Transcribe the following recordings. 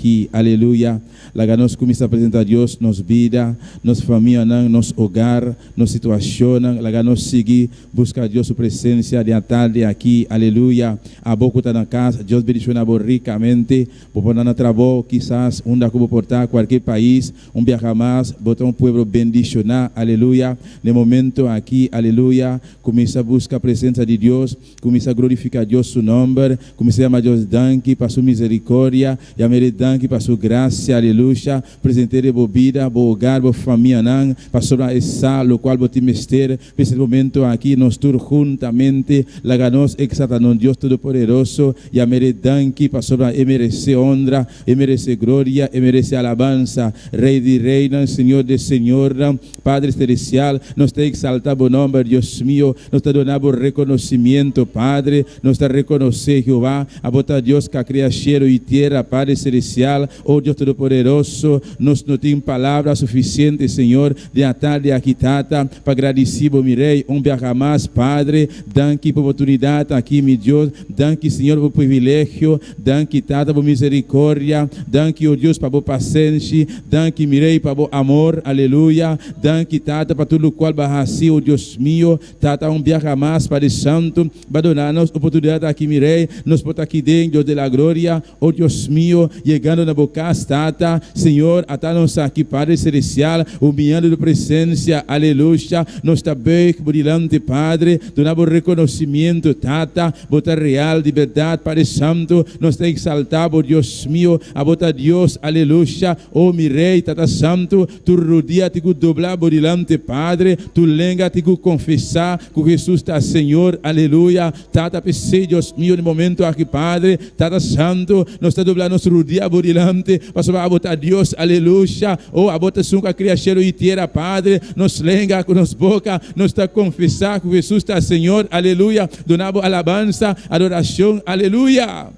aki. Aleluya. Laga nos kuminsá presentá Dios nos bida, nos famianan, nos hogar, nos situashonnan. Laga nos sigui buska Dios su presensia den atardi aki. Aleluya. Abo ku ta na kas, Dios bendishoná bo rikamente. Bo por ta na trabou, kisas unda ku bo por ta, kualke pais, un biaha mas, bo ta un pueblo bendishoná. Aleluya. Den momento aki, aleluya, kuminsá buska presensia di Dios. Kuminsá glorifiká Dios su nòmber, kuminsá yama Dios danki pa su miserikordia, yam'E danki pa su grasia, aleluya. Present'E den bo bida, bo hogar, bo famianan, pasobra E sa lokual bo tin mester. P'es e momento aki nos tur huntamente laga nos eksaltá nos Dios Todopoderoso, yam'E danki pasobra E meresé honra, E meresé gloria, E meresé alabansa. Rei di reinan, Señor di señornan, Padre Celestial, nos ta exalta bo nomber, Dios mio, nos ta duna bo reconocimiento, Padre, nos ta reconoce, Jehová, abo ta Dios ca crea cielo y tierra, Padre Celestial, oh Dios Todopoderoso, nos no tin palabra suficiente, Señor, den atardi aki, Tata, pa gradici bo, mi Rey, un biaha mas, Padre, danki pa oportunidad aki, mi Dios, danki, Señor, pa bo privilegio, danki, Tata, bo misericordia, danki, oh Dios, pa bo pasenshi, Danki mi Rey pa bo amor, aleluya. Danki Tata pa tur locual bo a haci, oh Dios mio. Tata un biaha mas Padre Santo bo a duna nos oportunidad aki mi Rey, nos por ta aki den Dios de la Gloria, oh Dios mio, yegando na bo cas Tata, Señor ata nos aki Padre Celestial humiyando bo presencia, aleluya. Nos ta buig bo dilanti Padre, duna bo reconocimiento Tata, bo ta real di berdad Padre Santo, nos ta exalta bo Dios mio, Abo ta Dios, aleluya, O mi Rey, Tata Santu, tur rudia tin cu dobla bo dilanti, Padre, tur lenga tin cu confesa cu Jesus ta Señor, aleluya, Tata, p'esey, Dios mio, den momento aki, Padre, Tata Santu, nos ta dobla nos rudia bo dilanti, pasobra abo ta Dios, aleluya, O abo ta esun cu a crea cielo y tierra, Padre, nos lenga cu nos boca, nos ta confesa cu Jesus ta Señor, aleluya, duna bo alabansa, adoracion, aleluya.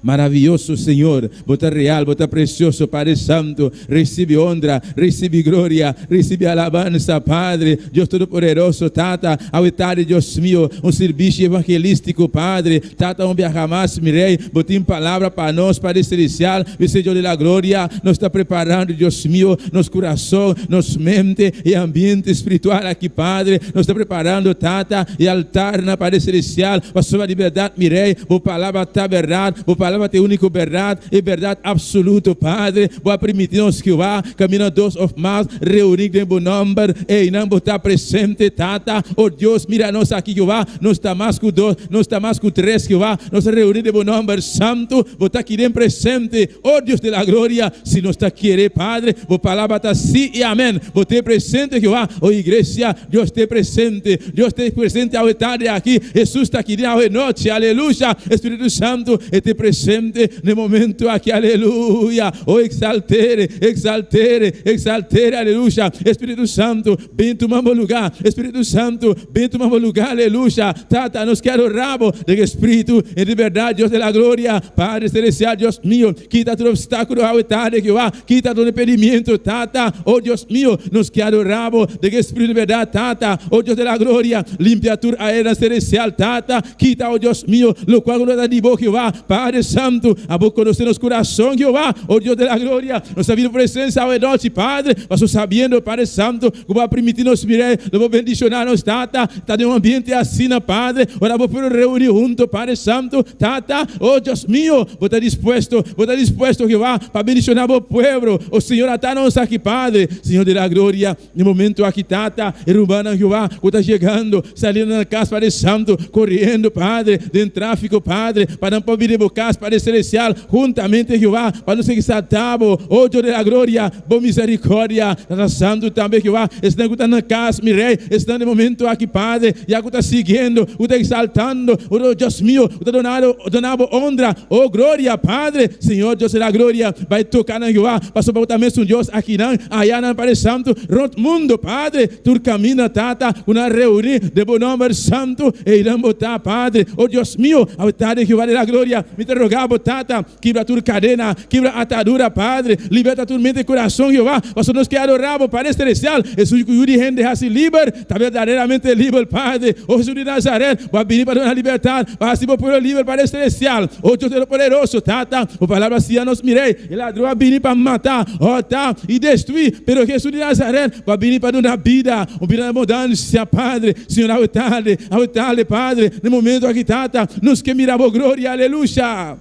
Maraviyoso Señor, bo ta real, bo ta precioso Padre Santo, ricibi honra, ricibi gloria, ricibi alabansa Padre, Dios Todopoderoso, Tata, awe tardi Dios mio, un sirbishi evangelistico Padre, Tata un biaha mas mi Rey, bo tin palabra pa nos Padre Celestial, mi Señor de la Gloria, nos ta preparando Dios mio, nos curason, nos mente y ambiente spiritual aki Padre, nos ta preparando Tata e altarnan Padre Celestial, pasobra di berdad mi Rey, Bo palabra ta bèrdat, Bo palabra ta e úniko bèrdat, e bèrdat apsoluto. Padre, Bo a permití nos, Jehová, kaminda dos òf mas reuní den Bo nòmber, einan Bo ta presente, Tata. O Dios, mira nos aki, Jehová, nos ta mas ku dos, nos ta mas ku tres, Jehová, nos a reuní den Bo nòmber santu, Bo ta aki den presente. O Dios di la gloria, si nos ta kere, Padre, Bo palabra ta sí i amèn. Bo ta presente, Jehová. O iglesia, Dios ta presente. Dios ta presente awe tardi aki. Hesus ta aki den awe nochi. Aleluya. Espíritu Santu e ta presente na e momento aki. Aleluya. O exaltere, exaltere, exaltere. Aleluya. Espíritu Santu, bin tuma bo lugá. Espíritu Santu, bin tuma bo lugá. Aleluya. Tata, nos ke adorá bo den espíritu i den bèrdat, Dios de la gloria. Padre Celestial, Dios mio, kita tur obstáculo awe tardi, Jehová. Kita tur impedimento, Tata. Oh Dios mio, nos ke adorá bo den espíritu i bèrdat, Tata. Oh Dios de la gloria, limpia tur aernan celestial, Tata. Kita, oh Dios mio, lokual ku no ta di bo, Jehová. Padre Santu, abo konosé nos kurason, Jehová. Oh Dios de la gloria, nos ta bini bo presensia awe nochi, Padre, pasobra sabiendo, Padre Santu, ku bo a primiti nos mir'é, lo bo bendishoná nos, Tata. Ta den un ambiente asina, Padre, ora bo pueblo reuní hunto, Padre Santu, Tata, oh Dios mio, bo ta dispuesto, bo ta dispuesto, Jehová, pa bendishoná bo pueblo. Oh Señor, ata nos aki, Padre, Señor de la gloria, den momento aki, Tata, e rumannan, Jehová, ku ta yegando, saliendo na kas, Padre Santu, koriendo, Padre, den tráfiko, Padre, pa nan por bini den bo kas, Padre Celestial, huntamente, Jehová, pa nos exaltá bo, oh Dios de la gloria, bo misericordia. Tata Santu tambe, Jehová, esnan ku ta na kas, mi Rey, esnan den momento aki, Padre, ya ku ta siguiendo, ku ta exaltando, oh Dios mio, ku ta donado, dona bo honra, oh gloria, Padre, Señor Dios de la gloria, bai toka nan, Jehová, pasobra bo ta mesun Dios akinan, ayanan, Padre Santu, rond mundo, Padre, tur kaminda, Tata, ku nan reuní den bo nomber santu, einan bo ta, Padre, oh Dios mio, awe tarde, Jehová de la gloria, mi ta roga. roga bo, Tata, kibra tur kadena, kibra atadura, Padre, liberta tur mente i kurason, Jehová, pasobra nos ke adorá bo, Padre Selestial, esun ku Yu di hende hasi liber, ta berdaderamente liber, Padre. O Hesus di Nazaret, bo a bini pa duna libertat, pa hasi bo pueblo liber, Padre Selestial. O Dios Todopoderoso, Tata, bo palabra siña nos, Mirei, e ladron a bini pa mata, hòrta i destruí, pero Hesus di Nazaret, bo a bini pa duna bida, un bida na abundansia, Padre. Señor, awe tarde, awe tarde, Padre, na e momento aki, Tata, nos ke mira bo gloria, aleluya.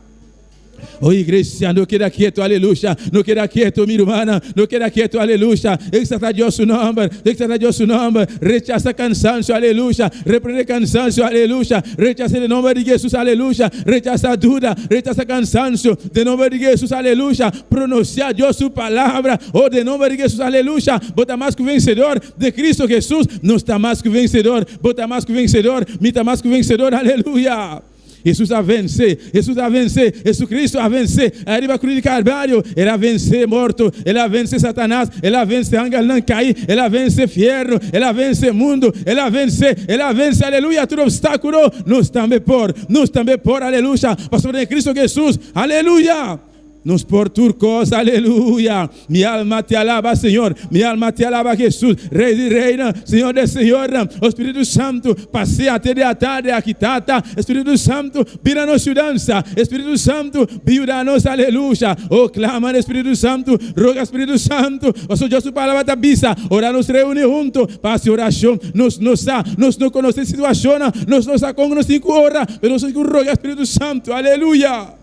O iglesia, no keda ketu, aleluya, no keda ketu, mi rumannan, no keda ketu, aleluya. Exalta Dios su nomber, exalta Dios su nomber. Rechasa cansancio, aleluya. Reprende cansancio, aleluya. Rechasa den nomber di Jesus, aleluya. Rechasa duda, rechasa cansancio, den nomber di Jesus, aleluya. Pronuncia Dios su palabra, oh, den nomber di Jesus, aleluya. Bo ta mas cu vencedor den Cristo Jesus. Nos ta mas cu vencedor, bo ta mas cu vencedor, mi ta mas cu vencedor, aleluya. Hesus a vensé, Hesus a vensé, Jesucristo a vensé, ariba cruz di Calvario, El a vensé morto, El a vensé Satanas, El a vensé angelnan caí, El a vensé fierno, El a vensé mundo, El a vensé, El a vensé, aleluya, tur obstáculo, nos tambe por, nos tambe por, aleluya, pasobra den Cristo Jesus, aleluya. Nos por tur cos, aleluya. Mi alma te alaba, Señor. Mi alma te alaba, Jesús, Rey di reynan, Señor de señornan. O Spiritu Santu, pasea te di atarde aki, Tata. Spiritu Santu, bira nos yudansa. Spiritu Santu, bin yuda nos, aleluya. O clama na Spiritu Santu, roga Spiritu Santu, pasobra Dios su palabra ta bisa, ora nos reuni hunto pa haci oracion, nos no sa, nos no conoce situacionnan, nos no sa con nos tin cu ora, pero nos tin cu roga Spiritu Santu, aleluya.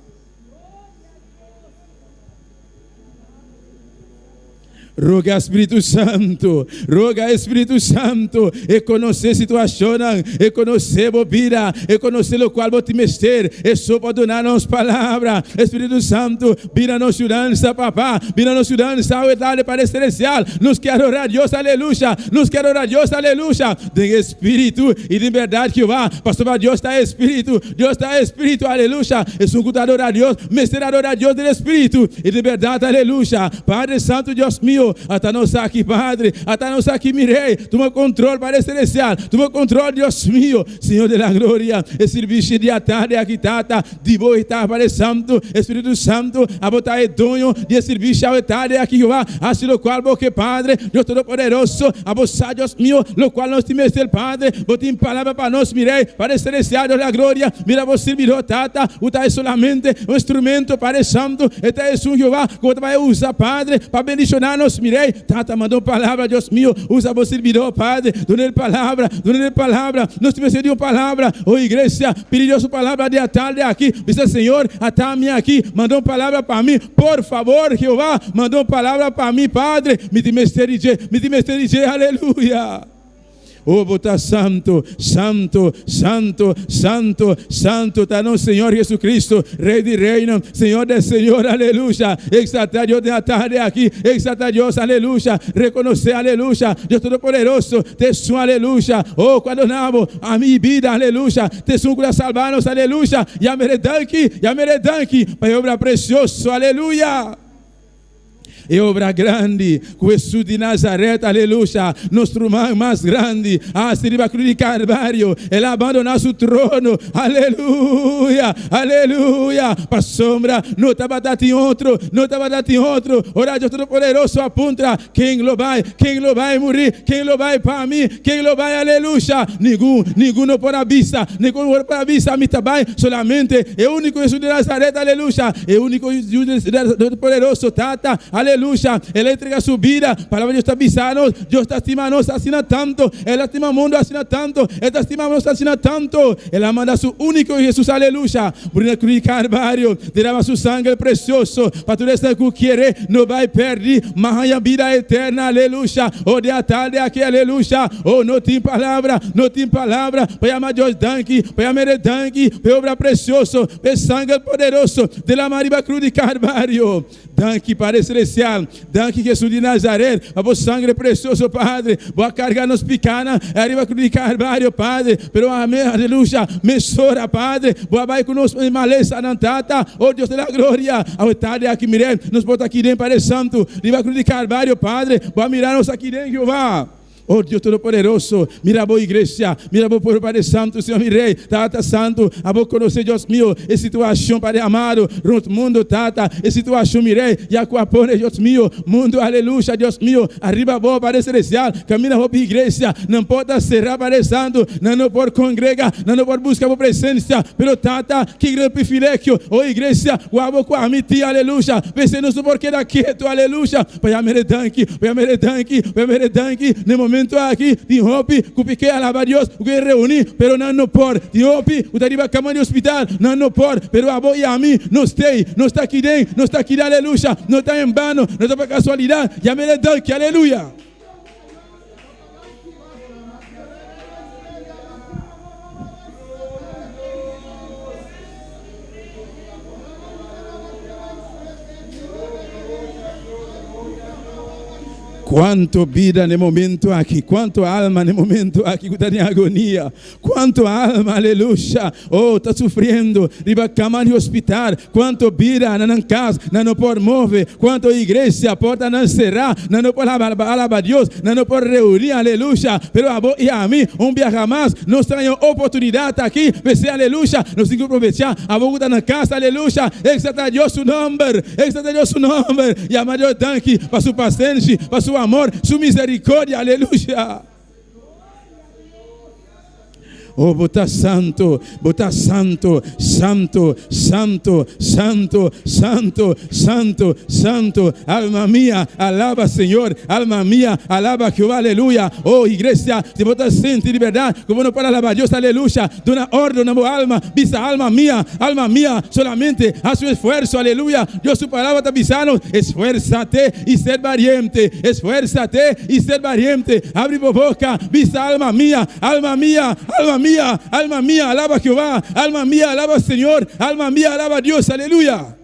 Roga Spiritu Santu, roga e Spiritu Santu, e konosé situashonnan, e konosé bo bida, e konosé lokual bo tin mester, e so por duna nos palabra. Spiritu Santu, bira nos yudansa, Papa, bira nos yudansa awe tarde Padre Celestial. Nos ke adorá Dios, aleluya, nos ke adorá Dios, aleluya, den espíritu i den bèrdat, Jehová, pasobra Dios ta espíritu. Dios ta Espíritu, aleluya. Esun ku ta adorá Dios mester adorá Dios den espíritu i den bèrdat, aleluya. Padre Santu, Dios mio, ata nos aki, Padre, ata nos aki, mi Rey, tuma control, Padre Celestial, tuma control, Dios mio, Señor de la gloria. E sirbishi di atardi aki, Tata, di bo e ta, Padre Santu, Espíritu Santu, abo ta e doño di e sirbishi awe tardi aki, Jehová, hasi lokual bo ke, Padre, Dios Todopoderoso, abo sa, Dios mio, lokual nos tin mester, Padre, bo tin palabra pa nos, mi Rey, Padre Celestial, Dios di la gloria, mira bo sirbidor, Tata, ku ta e solamente un instrumento, Padre Santu, e ta esun, Jehová, ku bo ta bai usa, Padre, pa bendishoná nos, mi Rey, Tata, manda un palabra, Dios mio, usa bo sirbidor, Padre, duna el palabra, duna el palabra, nos tin mester di un palabra, o iglesia, pidi Dios un palabra di atardi aki, bisa, Señor, ata mi aki, manda un palabra pa mi, por favor, Jehová, manda un palabra pa mi, Padre, mi tin mester di dje, mi tin mester di dje, aleluya. O bo ta santu, santu, santu, santu, santu ta nos Señor Jesucristo, Rey di reynan, Señor de señor, aleluya. Exalta Dios den atarde aki, exalta Dios, aleluya. Reconoce, aleluya, Dios Todopoderoso, ta esun, aleluya. O cu a dona bo a mi bida, aleluya. Ta esun cu ta salba nos, aleluya. Yam'e danki, yam'e danki pa e obra precioso, aleluya. E obra grandi ku Hesus di Nazaret, aleluya, nos ruman mas grandi, a hasi riba krus di Kalvario. El a bandoná su trono, aleluya, aleluya, pasobra no tabata tin otro, no tabata tin otro. Ora Dios Todopoderoso a puntra, Ken lo bai? Ken lo bai muri? Ken lo bai pa mi? Ken lo bai? Aleluya! Ningun, ningun no por a bisa, ningun no por a bisa, Mi ta bai. Solamente e úniko Hesus di Nazaret, aleluya, e úniko Yu di Dios Poderoso, Tata, aleluya, El a entrega Su bida. Palabra di Dios ta bisa nos, Dios ta stima nos asina tanto, El a stima mundu asina tanto, El ta stima nos asina tanto, El a manda Su úniko Yu Hesus, aleluya, muri na krus di Kalvario, derama Su sangre presioso pa tur esnan ku kere no bai pèrdí, ma haña bida eterna, aleluya. O den atardi aki, aleluya, o no tin palabra, no tin palabra pa yama Dios danki, pa yam'E danki pa e obra presioso, pa e sanger poderoso derama riba krus di Kalvario. Danki, Padre Celestial, danki Jesus di Nazaret, pa bo sangre presioso, Padre. Bo a karga nos pikanan ariba krus di Kalvario, Padre, pero ami, aleluya, mesora, Padre, bo a bai ku nos malesanan, Tata, o Dios de la gloria. Awe tardi aki, mir'e, nos por ta aki den, Padre Santu, riba krus di Kalvario, Padre, bo a mira nos aki den, Jehová. Oh Dios Todopoderoso, mira bo iglesia, mira bo pueblo Padre Santo, Señor mi Rey, Tata Santo, abo conoce Dios mio e situacion Padre amado rond mundo Tata, e situacion mi Rey ya cu a pone Dios mio mundo aleluya Dios mio ariba bo Padre Celestial, camina hopi iglesia nan por ta cera Padre Santo, nan no por congrega, nan no por busca bo presencia, pero Tata ki gran privilegio, oh iglesia cu abo cu ami tin aleluya, p'esey nos no por keda keto aleluya. Pa ya mere danki, pa ya mere danki, pa ya mere danki. Na e momento aki tin hopi ku pi ke alaba Dios, ku ke reuní, pero nan no por. Tin hopi ku ta riba kama di hospital, nan no por. Pero abo i ami, nos t'ei, nos ta aki den, nos ta aki den, aleluya. No ta en bano, no ta pa kasualidat. Ya mere danki, aleluya. Cuanto bida n'e momento aki, cuanto alma n'e momento aki cu ta den agonia, cuanto alma, aleluya, oh, ta sufriendo riba cama di hospital, Cuanto bida na nan cas nan no por move, cuanto iglesia portanan cera, nan no por alaba Dios, nan no por reuni, aleluya. Pero abo y ami, un biaha mas, nos ta haña un oportunidad aki, p'esey, aleluya, nos tin cu probecha. Abo cu ta na cas, aleluya, exalta Dios su nomber, exalta Dios su nomber, yama Dios danki pa su pasenshi, pa su amor, su misericordia, aleluya. Oh, bo ta santo, bo ta santo, santo, santo, santo, santo, santo, santo. Alma mia, alaba Señor. Alma mia, alaba Jehová, aleluya. Oh, iglesia, si bo ta sinti di berdad cu bo no por alaba Dios, aleluya, duna ordo na bo alma, bisa, Alma mia, alma mia, solamente haci un esfuerzo, aleluya. Dios su palabra ta bisa nos, Esfuérzate y ser valiente, esfuérzate y ser valiente. Abri bo boca, bisa, Alma mia, Alma mia, alma mia, alma mia, alaba Jehová, alma mia, alaba Señor, alma mia, alaba Dios, aleluya.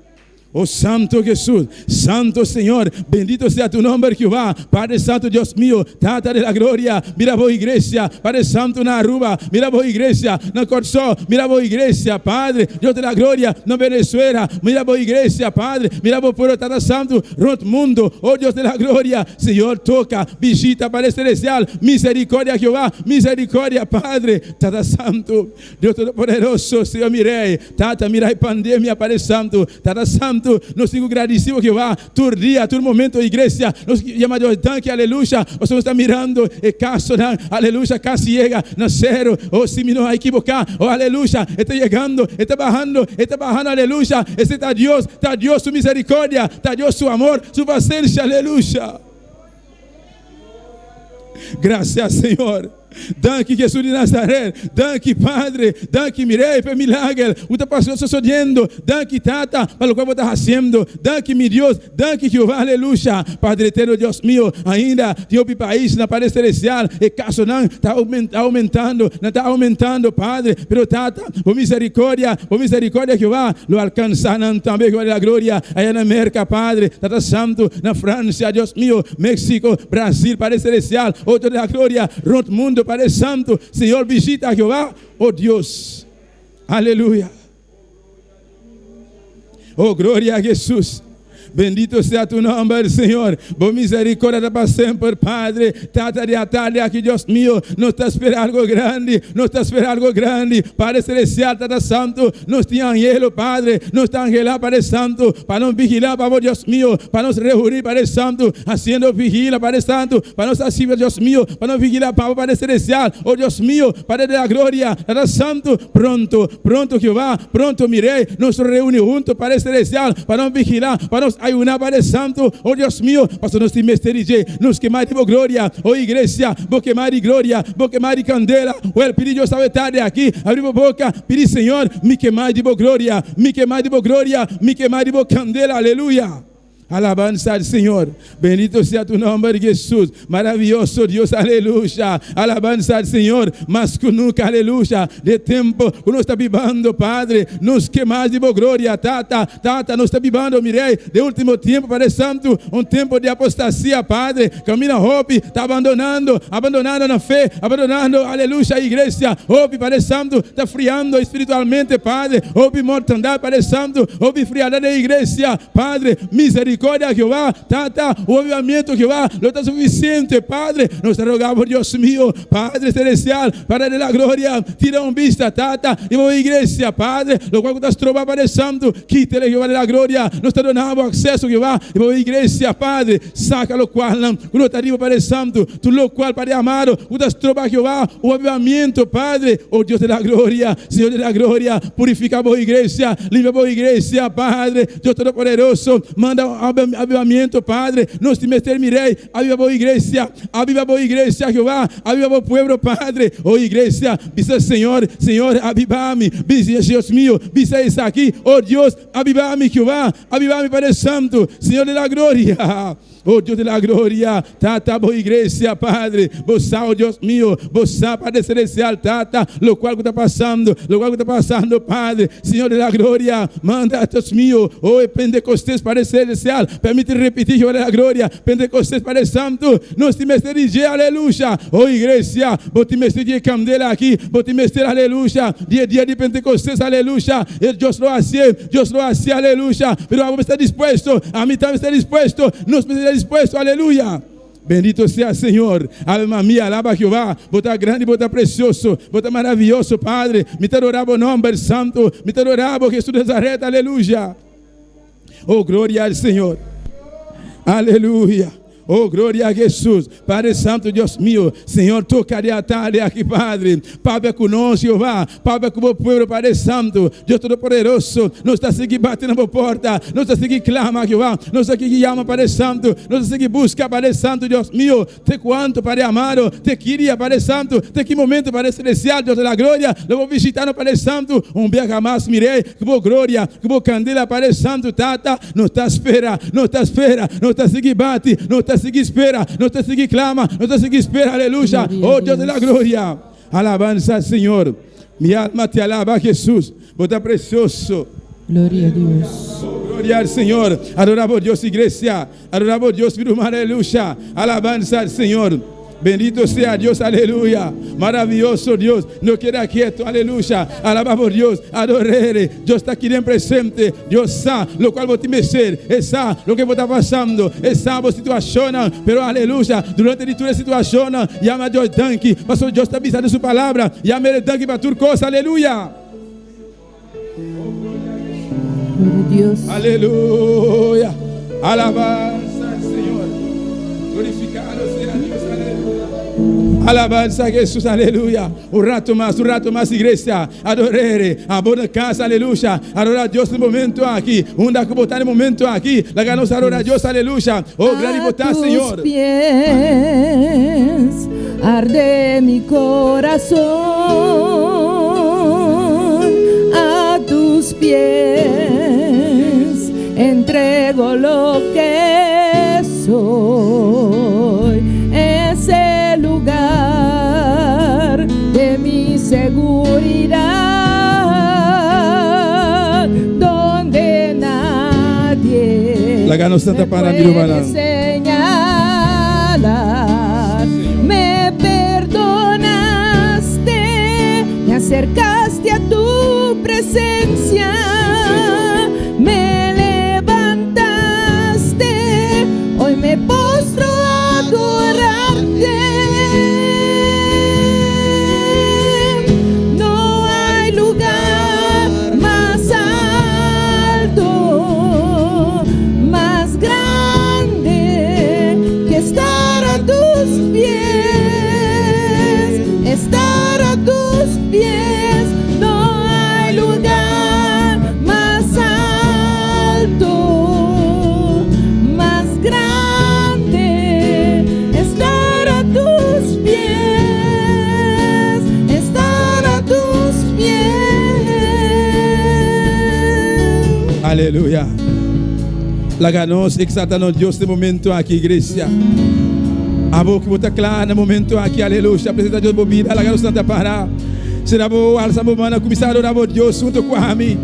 Oh Santo Jesús, Santo Señor, bendito sea tu nomber Jehová, Padre Santo Dios mío, Tata de la gloria, mira bo iglesia, Padre Santo na Aruba, mira bo iglesia na Kòrsou, mira bo iglesia, Padre, Dios de la gloria, na Venezuela, mira bo iglesia, Padre, mira bo pueblo, Tata Santo, rond mundo, oh Dios de la gloria, Señor toca, bishita, Padre Celestial, misericordia Jehová, misericordia, Padre, Tata Santo, Dios Todopoderoso, Señor mi Rey, Tata mira e pandemia, Padre Santo, Tata Santo, nos tin cu gradici bo Jehová tur dia, tur momento, iglesia, nos yama Dios danki, aleluya, pasobra nos ta mirando e casonan, aleluya, casi yega na cero, oh si mi no a equiboca, oh aleluya, e ta yegando, e ta bahando, e ta bahando, aleluya, esey ta Dios, ta Dios su misericordia, ta Dios su amor, su paciencia, aleluya. Gracias Señor. Danki Jesus di Nazaret, danki Padre, danki mi Rey pa e milager ku ta pasando sosodiendo, danki Tata pa lokual bo ta hasiendo, danki mi Dios, danki Jehová, aleluya. Padre eterno Dios mio, ainda tin hopi pais na Padre Celestial e kasonan ta aumentando, nan ta aumentando Padre, pero Tata bo misericordia, bo misericordia Jehová lo alcansa nan tambe Jehová de la gloria, aya na Merca Padre, Tata Santo, na Francia Dios mio, Mexico, Brasil Padre Celestial, oh Dios de la gloria, Rond mundo Padre Santo, Señor bishita Jehová, oh Dios. Aleluya. Oh gloria a Jesús. Bendito sea tu nomber, Señor. Bo misericordia ta pa semper, Padre. Tata di atardi aki, Dios mio, nos ta spera algo grandi. Nos ta spera algo grandi. Padre Celestial, Tata Santo, nos tin anhelo, Padre. Nos ta anhelá, Padre Santo, pa nos vigilá pa bo, Dios mio, pa nos reuní, Padre Santo, haciendo vigila, Padre Santo, Pa nos a sirbi, Dios mio, pa nos vigila pa bo Padre Celestial, oh Dios mio, Padre de la gloria, Tata Santo, pronto, pronto Jehová, pronto mi Rey, nos lo reuni hunto, Padre Celestial, pa nos vigila, pa nos ayuna, Padre Santo, oh Dios mio, pasobra nos tin mester di dje, nos kema di bo gloria, oh Iglesia, bo kema di gloria, bo kema di candela, wel pidi Dios awe tarde aki, abri bo boca, pidi Señor, mi kema di bo gloria, mi kema di bo gloria, mi kema di bo candela, aleluya. Alabansa al Señor. Bendito sea tu nomber Jesus. Maraviyoso Dios aleluya. Alabansa al Señor mas ku nunca aleluya. De tempo ku nos ta bibando Padre nos ke mas di bo gloria Tata Tata nos ta bibando mi Rey de ultimo tempo Padre Santo un tempo di apostasia Padre camina hopi ta abandonando abandonando nan fe abandonando aleluya iglesia hopi Padre Santo ta friando espiritualmente Padre hopi mortandad Padre Santo hopi frialdad den iglesia Padre, misericordia. Misericordia, Jehová, Tata, un avivamiento, Jehová, lo ta suficiente, Padre, nos ta roga bo, Dios mio, Padre Celestial, Padre de la Gloria, tira un bista, Tata, riba bo iglesia, Padre, locual cu ta stroba, Padre Santo, kitele, Jehová de la Gloria, nos ta duna bo acceso, Jehová, riba bo iglesia, Padre, saca locualnan cu no ta riba, Padre Santo, tur locual, Padre amado, cu ta stroba, Jehová, un avivamiento, Padre, oh Dios de la Gloria, Señor de la Gloria, purifica bo iglesia, limpia bo iglesia, Padre, Dios Todopoderoso, manda un avivamiento, Padre, nos tin mester, mi Rey, aviva bo iglesia, aviva bo iglesia, Jehová, aviva bo pueblo, Padre, oh iglesia, bisa Señor, Señor, aviva mi, bisa, Dios mío, bisa esaki, oh Dios, aviva mi, Jehová, aviva mi, Padre Santo, Señor de la Gloria. Oh Dios de la gloria, Tata, bo iglesia, Padre, bo sa, oh Dios mio, bo sa, Padre Celestial, Tata, locual cu ta pasando, locual cu ta pasando, Padre, Señor de la gloria, manda, Dios mio, oh e Pentecostés, Padre Celestial, permiti repiti, Jehová de la gloria, Pentecostés, Padre Santo, nos tin mester di dje, aleluya, oh iglesia, bo tin mester di e candela aki, bo tin mester, aleluya, di e dia di Pentecostés, aleluya, e Dios lo hacié. Dios lo haci, aleluya. Pero abo mester ta dispuesto, ami tambe mester ta dispuesto, nos mester ta dispuesto, aleluya. Bendito sea Señor. Alma mi, alaba Jehová. Bo ta grandi, bo ta precioso, bo ta maraviyoso, Padre. Mi ta adora bo nomber santo. Mi ta adora bo, Jesús de Nazaret, aleluya. Oh, gloria al Señor. Aleluya. Oh, gloria a Jesus. Padre Santo, Dios mio, Señor, toca di atardi aki, Padre. Papia cu nos, Jehová. Papia cu bo pueblo, Padre Santo. Dios Todopoderoso, nos ta sigui bati na bo porta. Nos ta sigui clama, Jehová. Nos ta sigui yama, Padre Santo. Nos ta sigui busca, Padre Santo, Dios mio. Te cuanto, Padre amado? Te ki dia, Padre Santo? Te ki momento, Padre Celestial, Dios de la gloria, lo bo bishita nos, Padre Santo? Un biaha mas, mi Rey, cu bo gloria, cu bo candela, Padre Santo, Tata. Nos ta spera, nos ta spera, nos ta sigui bati, nos ta sigui spera, nos ta sigui clama, nos ta sigui spera, aleluya, oh Dios de la gloria. Alabanza Señor. Mi alma te alaba Jesús, bo ta precioso. Gloria a Dios. Oh, gloria al Señor. Adoramos Dios, iglesia. Adoramos Dios, mi hermano, aleluya. Alabanza al Señor. Bendito sea Dios, aleluya. Maravilloso Dios. No queda quieto, aleluya. Alabamos Dios, adorere. Dios ta aki den presente. Dios sa locual bo tin mester. E sa loke bo ta pasando. E sa bo situacionnan. Pero aleluya, durante di tur e situacionnan, yama Dios danki. Pasobra Dios ta bisa den su palabra, yam'El danki pa tur cos, aleluya. Gloria a Dios. Aleluya. Alabanza al Señor. Glorificado sea Dios. Aleluya. Alabanza a Jesús. Aleluya. Un rato mas, un rato mas, iglesia. Adorere. Abo na casa. Aleluya. Adora a Dios den momento aki. Unda ku bo ta den momento aki. Laga nos adora a Dios. Aleluya. Oh, grandi bo A ta, tus Señor. pies arde mi corazón, a tus pies entrego lo que soy, es el lugar de mi seguridad, donde nadie Laga nos me tanta para, mi puede rumannan. señalar. Me perdonaste, me acercaste a tu presencia, me levantaste, hoy me postro a adorarte. No hay lugar mas alto, mas grande que estar a tus pies, estar a tus pies. No hay lugar mas alto, mas grande, estar a tus pies, estar a tus pies. Aleluya. Laga nos exalta nos Dios den momento aki, iglesia. Abo ku bo ta kla na momento aki, aleluya, presenta Dios bo bida, laga nos tanta para. Sera bo alsa bo mano, kuminsá adorá bo Dios hunto ku ami.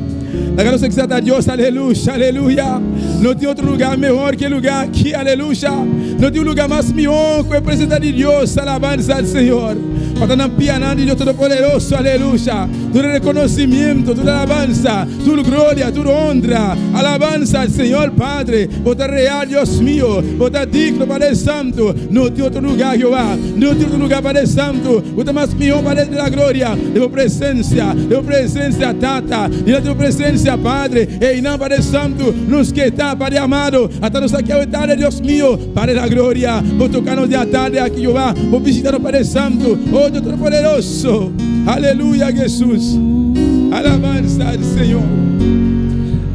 Laga nos exalta Dios, aleluya, aleluya. No tin otro lugar mehor ke e lugar aki, aleluya. No tin un lugar mas mihó ku e presenta di Dios, alabansa al Señor. Pa ta nan pianan di Dios Todopoderoso. Aleluya. Tur reconocimiento, tur alabansa, tur gloria, tur honra. Alabansa al Señor Padre. Bo ta real, Dios mio. Bo ta digno, Padre Santo. No tin otro lugar, Jehová. No tin otro lugar, Padre Santo. Bo ta mas mihó, Padre de la Gloria. Den bo presencia, den bo presencia, Tata. Dilanti bo presencia, Padre. Einan, Padre Santo, nos ke ta, Padre amado. Ata nos aki awe tarde, Dios mio. Padre de la Gloria, bo toca nos di atarde aki, Jehová. Bo bishita nos, Padre Santo. Oh, Dios Todopoderoso. Aleluya, Jesús. Alabanza al Señor.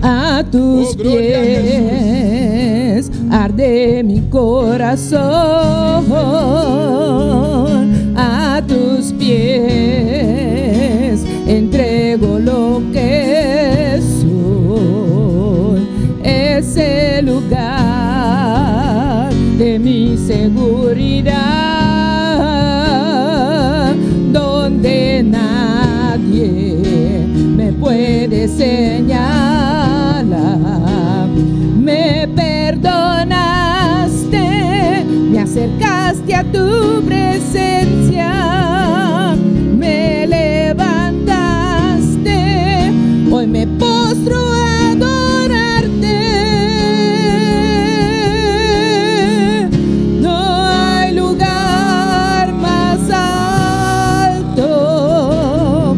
A tus Oh, gloria a pies arde mi corazón, a tus pies entrego lo que soy. Es el lugar de mi seguridad, donde nadie me puede señalar. Me perdonaste, me acercaste a tu presencia, me levantaste, hoy me postro a adorarte. No hay lugar mas alto,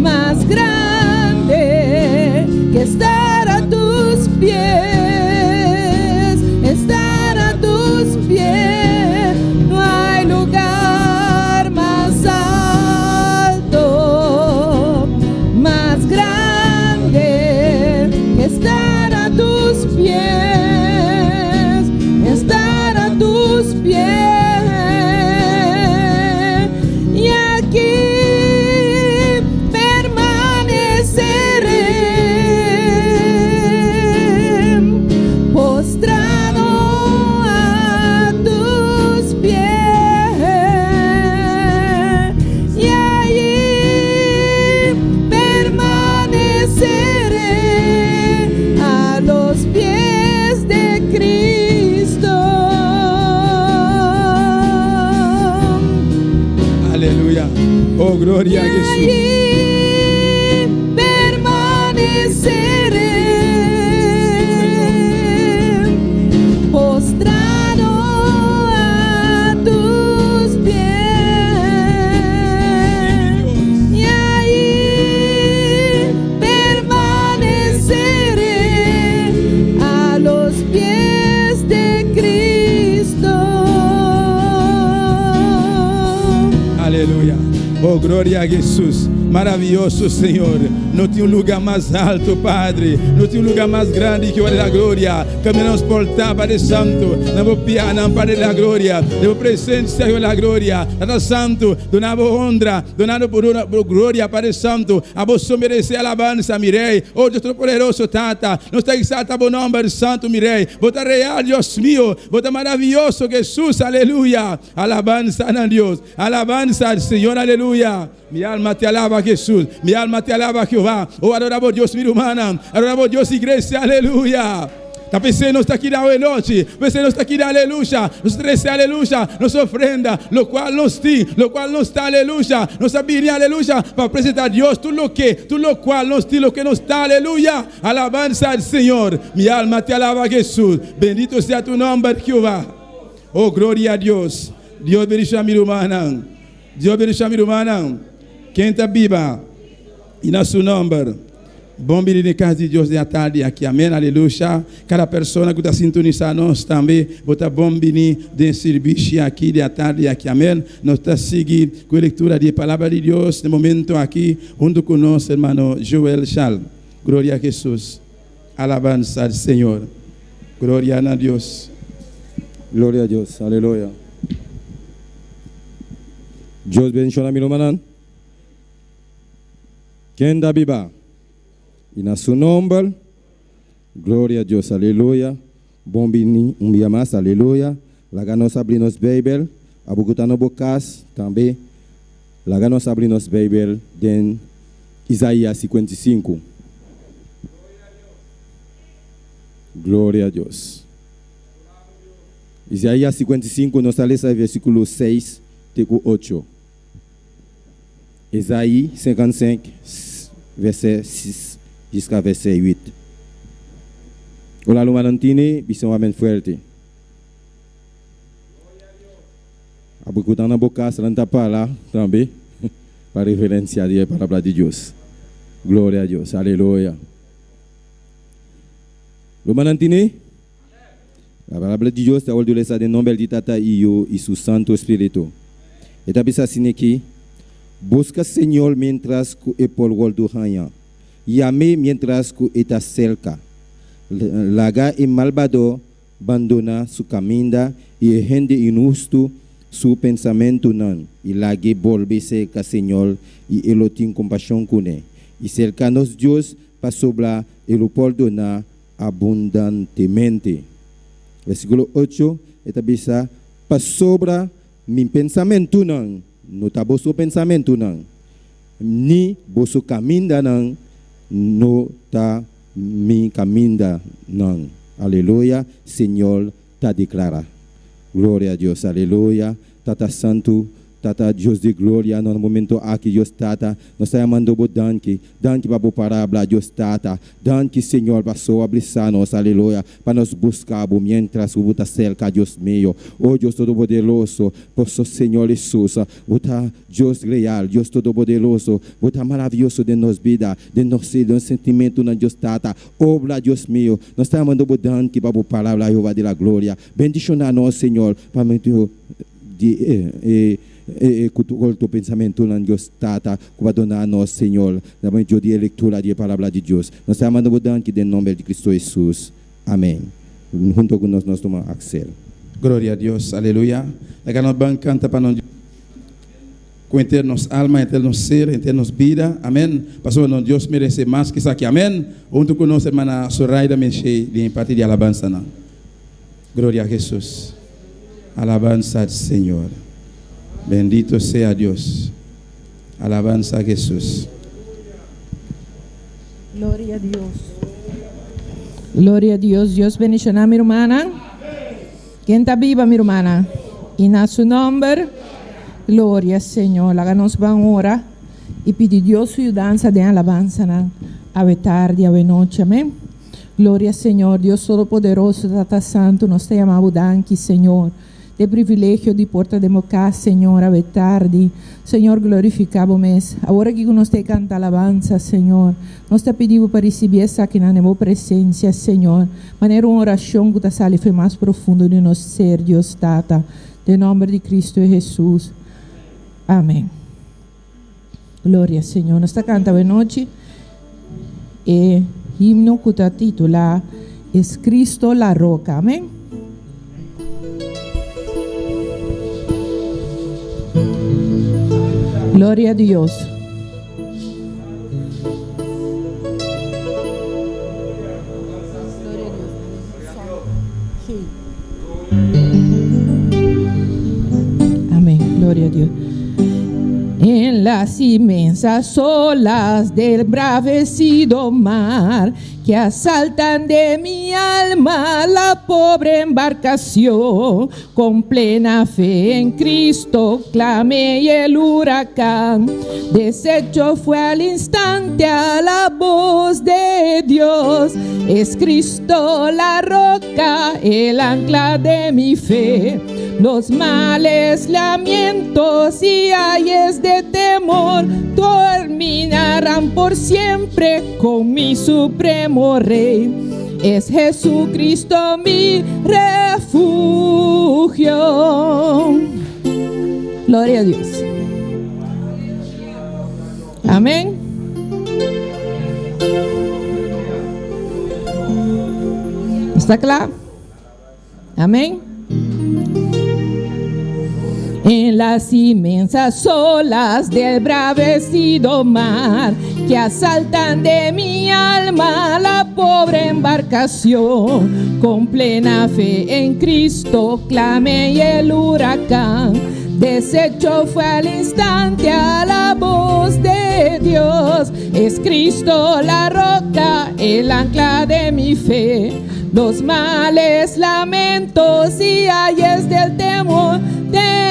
mas grande que estar a tus pies, estar a tus pies. No hay lugar mas alto, mas grande que estar a tus pies, estar a tus pies. Y aquí permaneceré, postrado a tus pies. Y allí permaneceré a los pies de Cristo. Aleluya. Oh, gloria a Y Jesús. allí permaneceré, postrado a tus pies. Y allí permaneceré a los pies de Cristo. Aleluya. Oh, gloria a Jesús. Maravilloso Señor. No tin un lugá mas haltu, Padre. No tin un lugá mas grandi ku la gloria. Kaminda nos por ta, Padre Santo. Na bo pianan, Padre de la gloria. Den bo presensia, Jehová de la gloria. Tata Santo, duna bo honra, duna bo gloria, Padre Santo. Abo so meresé alabansa, mi Rei. Oh, Dios Todopoderoso, Tata. Nos ta exalta bo nòmber santu, mi Rei. Bo ta real, Dios mio. Bo ta maravioso, Jesús. Aleluya. Alabansa na Dios. Alabansa al Señor, aleluya. Mi alma te alaba, Jesús. Mi alma te alaba, Jehová. Oh, adora bo Dios, mi rumannan. Adora bo Dios, iglesia, aleluya. Ta p'esei nos ta keda awe nochi. P'esei nos ta keda, aleluya. Nos trese, aleluya, nos ofrenda, lokual nos tin, lokual nos ta, aleluya. Nos a bini, aleluya, pa presentá Dios tur loke, tur lokual nos tin, loke nos ta, aleluya. Alabansa al Señor. Mi alma te alaba, Jesús. Bendito sea tu nomber, Jehová. Oh, gloria a Dios. Dios bendiciona mi rumannan. Dios bendiciona mi rumannan. Ken ta biba i na su nomber. Bon bini den cas di Dios den atardi aki. Amen. Aleluya. Cada persona cu ta sintonisa nos tambe, bo ta bon bini den sirbishi aki den atardi aki. Amen. Nos ta sigui cu e lectura di e Palabra di Dios den momento aki hunto cu nos hermano Joel Schal. Gloria a Jesus. Alabansa al Señor. Gloria na Dios. Gloria a Dios. Aleluya. Dios bendiciona mi rumannan. Ken ta biba? Y na su nomber. Gloria a Dios. Aleluya. Bon bini un bia mas. Aleluya. Laga nos abri nos Bijbel. Abo cu ta na bo cas tambe. Laga nos abri nos Bijbel den Isaías 55. Gloria a Dios. Isaías 55, nos ta lesa e versículo 6 te cu 8. Esaïe 55, vèsè 6 jiska vèsè 8. Ora rumannan tine, bisa un amen fuerte. Abo ku ta na bo kas nan ta para tambe pa reverensia di e palabra di Dios. Gloria a Dios. Aleluya. Rumannan tine? La palabra di Dios ta wòrdu lesa den nòmber di Tata i Yu i su Santu Spiritu. E ta bisa asin'aki, Buska Señor miéntras ku e por wòrdu haña. Yam'é miéntras ku e ta serka. Laga e malbadó bandoná su kaminda i e hende inhustu su pensamentunan, i lag'é bolbe serka Señor i e lo tin kompashon kuné, i serka nos Dios, pasobra e lo pordoná abundantemente. Versíkulo ocho, e ta bisa, Pasobra mi pensamentunan no ta boso pensamentunan, ni boso kamindanan no ta mi kamindanan. Aleluya, Señor ta deklará. Gloria a Dios, aleluya. Tata Santu, Tata Dios di gloria, na momento aki, Dios Tata, nos ta yamando Bo danki. Danki pa Bo palabra, Dios Tata. Danki, Señor, paso a blesa nos, aleluya, pa nos busca Bo mientras cu Bo ta cerca, Dios mio. O Dios Todopoderoso, paso Señor Jesus, Bo ta Dios real, Dios Todopoderoso, Bo ta maraviyoso den nos bida, den nos ser, den nos sentimentonan, Dios Tata. Obra, Dios mio. Nos ta yamando Bo danki pa Bo palabra, Jehová di la gloria. Bendiciona nos, Señor, pa medio di e e ku tur pensamentunan Dios Tata ku a duna nos, Señor, na medio di e lektura di e Palabra di Dios. Nos ta manda bo danki den nomber di Cristo Hesus. Amen. Hunto ku nos, nos tuma Axel. Gloria a Dios, aleluya. Laga nos ban kanta pa nos Dios ku henter nos alma, henter nos ser, henter nos bida. Amen. Pasobra nos Dios merese mas ku esaki. Amen. Hunto ku nos hermana Zoraida Menshey den e parti di alabansanan. Gloria a Hesus. Alabansa al Señor. Bendito sea Dios. Alabansa a Hesus. Gloria a Dios. Gloria a Dios. Dios bendiciona mi rumannan. Ken ta biba mi rumannan? Y na su nomber. Gloria Señor. Laga nos ban ora y pidi Dios su yudansa den alabansanan awe tardi, awe nochi. Amen. Gloria Señor, Dios Todopoderoso, Tata Santu, nos ta yama Bo danki, Señor, d'e privilegio di por ta den Bo cas, Señor, awe tardi. Señor, glorifica Bo mes. Awor aki cu nos ta e canta alabansa, Señor, nos ta pidi Bo pa ricibi esakinan den Bo presencia, Señor, manera un oracion cu ta sali fo'i mas profundo di nos ser, Dios Tata, den nomber di Cristo Jesus. Amen. Gloria Señor. Nos ta canta awe nochi e himno cu ta titula Es Cristo la Roca. Amen. Gloria a Dios. Amén. Gloria a Dios. En las inmensas olas del bravecido mar que asaltan de mi alma la pobre embarcación, con plena fe en Cristo clamé y el huracán deshecho fue al instante a la voz de Dios. Es Cristo la roca, el ancla de mi fe. Los males, lamentos y ayes de temor terminarán por siempre con mi supremo Rey. Es Jesucristo mi refugio. Gloria a Dios. Amén. ¿Está claro? Amén. En las inmensas olas del bravecido mar que asaltan de mi alma la pobre embarcación, con plena fe en Cristo clamé y el huracán deshecho fue al instante a la voz de Dios. Es Cristo la roca, el ancla de mi fe. Los males, lamentos y ayes del temor.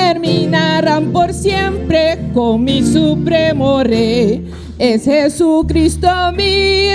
terminarán por siempre con mi supremo Rey. Es Jesucristo mi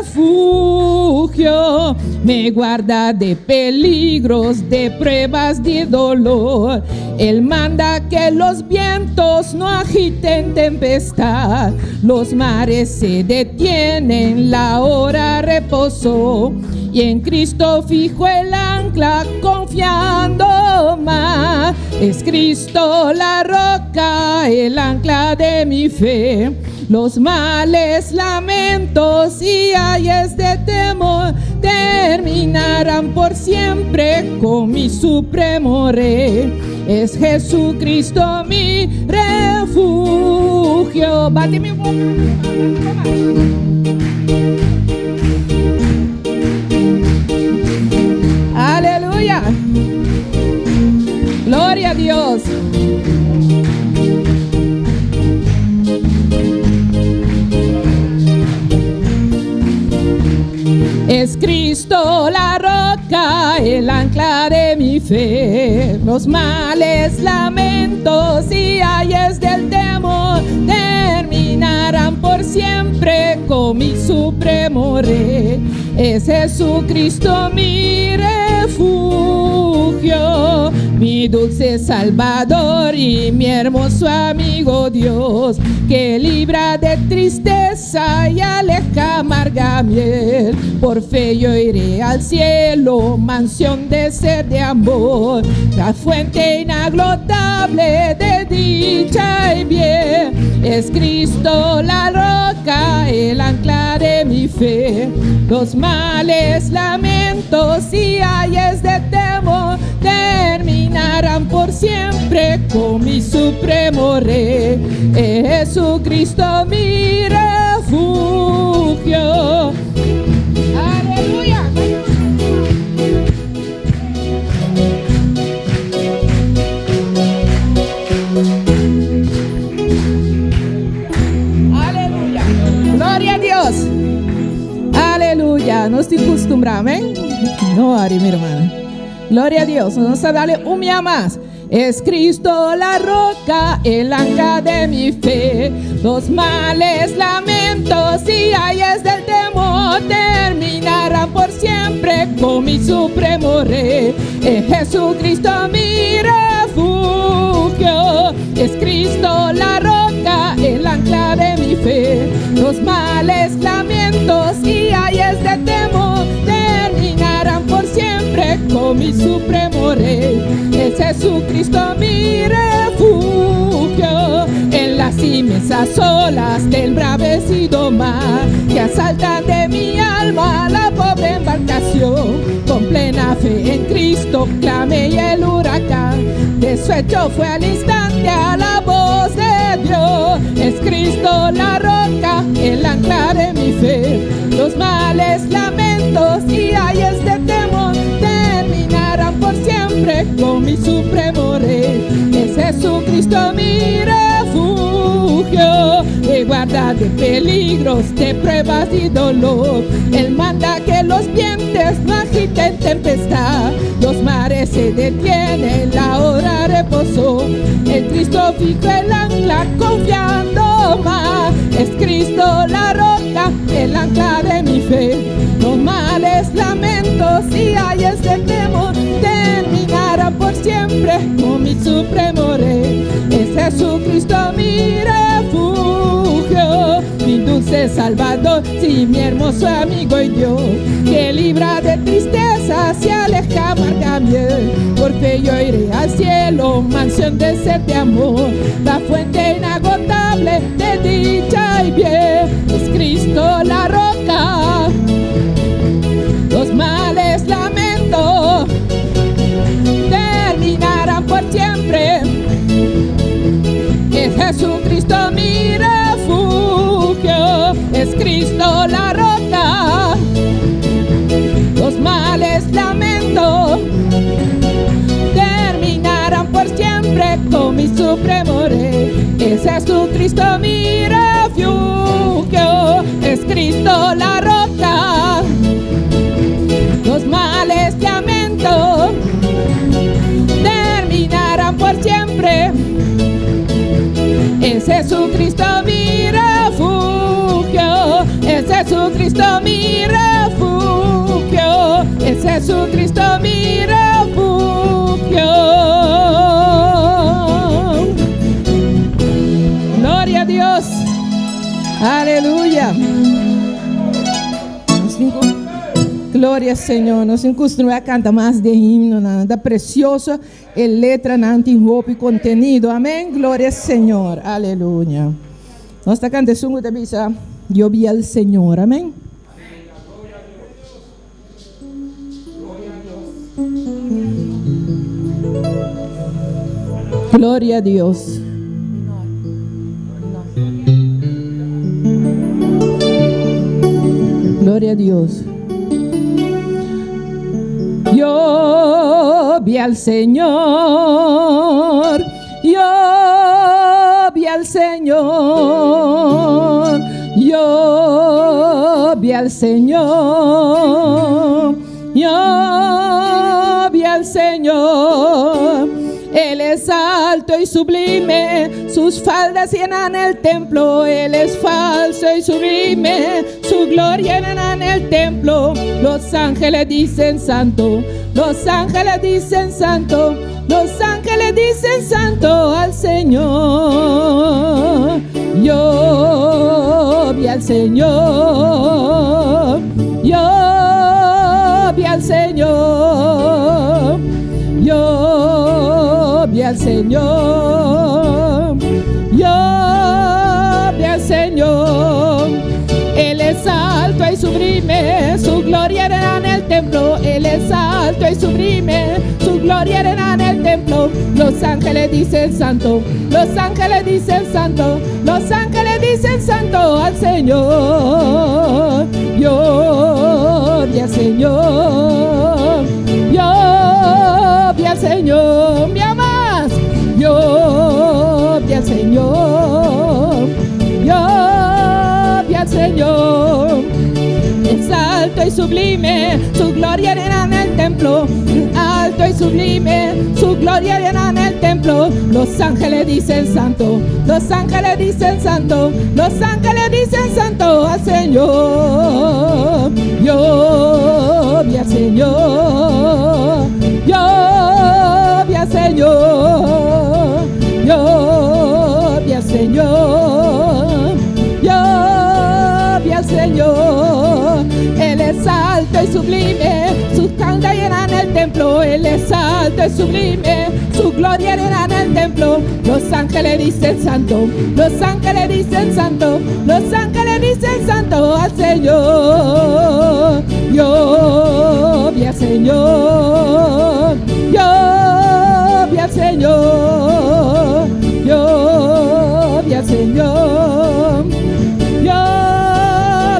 refugio, me guarda de peligros, de pruebas, de dolor. Él manda que los vientos no agiten tempestad, los mares se detienen, la hora reposó. Y en Cristo fijo el ancla, confiando más. Es Cristo la roca, el ancla de mi fe. Los males, lamentos y ayes de temor terminarán por siempre con mi supremo Rey. Es Jesucristo mi refugio. Bate mi Aleluya. Gloria a Dios. Es Cristo la roca, el ancla de mi fe. Los males, lamentos y ayes del temor terminarán por siempre con mi supremo Rey. Es Jesucristo mi refugio, mi dulce Salvador y mi hermoso amigo Dios, que libra de tristeza y aleja amarga miel. Por fe yo iré al cielo, mansión de ser de amor, la fuente inagotable de dicha y bien. Es Cristo la roca, el ancla de mi fe. Los males, lamentos y ayes de temor terminarán por siempre con mi supremo Rey. Jesucristo mi refugio. Aleluya. Aleluya. Gloria a Dios. Aleluya. Nos tin kustumbrá, amèn? No, Ari, mi ruman. Gloria a Dios. Nos ta dal un mia mas. Es Cristo la roca, el ancla de mi fe. Los males, lamentos y ayes del temor terminarán por siempre con mi supremo Rey. Es Jesucristo mi refugio. Es Cristo la roca, el ancla de mi fe. Los males, lamentos y ayes de temor terminarán por siempre con mi supremo Rey. Es Jesucristo mi refugio en las inmensas olas del bravecido mar que asaltan de mi alma la pobre embarcación. Con plena fe en Cristo clamé y el huracán deshecho fue al instante a la voz de Dios. Es Cristo la roca, el ancla de mi fe. Los males, lamentos y ayes de temor terminarán por siempre con mi supremo Rey. Es Jesucristo mi refugio, me guarda de peligros, de pruebas y dolor. Él manda que los vientos no agiten tempestad, los mares se detienen, la hora reposó. En Cristo fijo el ancla, confiando más. Es Cristo la roca, el ancla de mi fe. Los males, lamentos y ayes de temor terminarán por siempre con mi supremo Rey. Es Jesucristo mi refugio, mi dulce Salvador, sí, mi hermoso amigo y Dios, que libra de tristeza, se aleja amarga miel. Por fe yo iré al cielo, mansión de ser de amor, la fuente inagotable de dicha y bien. Es Cristo la roca, los males, lamento terminarán por siempre. Es Jesucristo mi refugio, es Cristo la roca. Los males, lamento terminarán por siempre con mi supremo Rey. Es Jesucristo mi refugio, es Cristo. Jesucristo mi refugio, es Jesucristo mi refugio, es Jesucristo mi refugio. Gloria a Dios. Aleluya. Gloria Señor. Nos tin kustumber kanta mas di himno, nan ta presioso e letranan tin hopi kontenido. Amèn. Gloria Señor. Aleluya. Nos ta kanta esun ku ta bisa Yo vi al Señor. Amèn. Gloria a Dios. Gloria a Dios. Yo vi al Señor, yo vi al Señor, yo vi al Señor, yo vi al Señor. Él es alto y sublime, sus faldas llenan el templo. Él es falso y sublime, su gloria llena el templo. Los ángeles dicen santo, los ángeles dicen santo, los ángeles dicen santo al Señor. Yo vi al Señor, yo vi al Señor, yo vi al Señor, yo vi al Señor. Él es alto y sublime, su gloria era en el templo. Él es alto y sublime, su gloria era en el templo. Los ángeles dicen santo, los ángeles dicen santo, los ángeles dicen santo al Señor. Yo vi al Señor, yo vi al Señor, mi amas, yo vi al Señor, yo vi al Señor. Es alto y sublime, su gloria llena en el templo. Alto y sublime, su gloria llena en el templo. Los ángeles dicen santo, los ángeles dicen santo, los ángeles dicen santo al Señor. Yo vi al Señor, yo vi al Señor, yo vi al Señor, yo vi al Señor. Él es alto y sublime, sus faldas llenan el templo. Él es alto y sublime, su gloria llena el templo. Los ángeles dicen santo, los ángeles dicen santo, los ángeles dicen santo al Señor. Yo vi al Señor, yo vi al Señor, yo vi al Señor, yo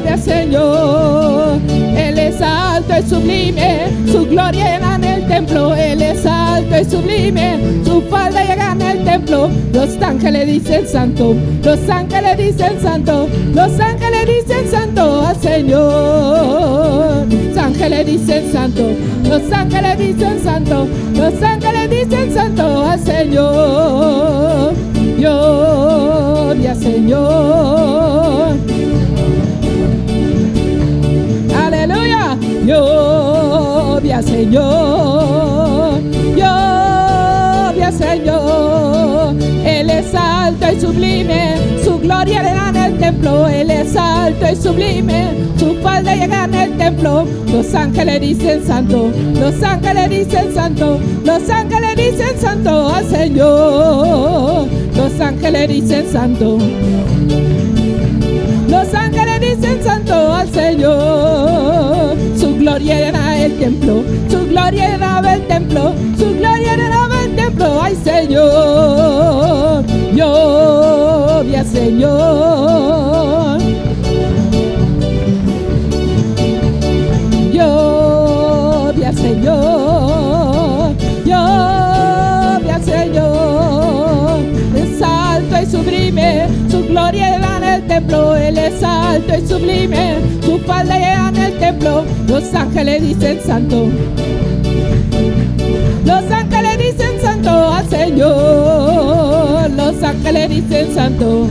vi al Señor. Él es alto y sublime, su gloria llena en el templo. Él es alto y sublime, su falda llega en el templo. Los ángeles dicen santo, los ángeles dicen santo, los ángeles dicen santo al Señor. Los ángeles dicen santo, los ángeles dicen santo, los ángeles dicen santo al Señor. Yo vi al Señor. Aleluya. Yo vi al Señor. Yo vi al Señor. Él es alto y sublime, su gloria llena en el templo. Él es alto y sublime, su falda llega en el templo. Los ángeles dicen santo, los ángeles dicen santo, los ángeles dicen santo al Señor. Los ángeles dicen santo. Los ángeles dicen santo al Señor. Su gloria llena el templo, su gloria llenaba el templo, su gloria llenaba el templo. Ay, Señor, yo vi al Señor. Yo vi al Señor, yo vi al Señor. Es alto y sublime, su gloria llena en el templo. Él es alto y sublime, su falda llena en el templo. Los ángeles dicen santo, los ángeles dicen santo al Señor. Los ángeles ángeles dicen santo.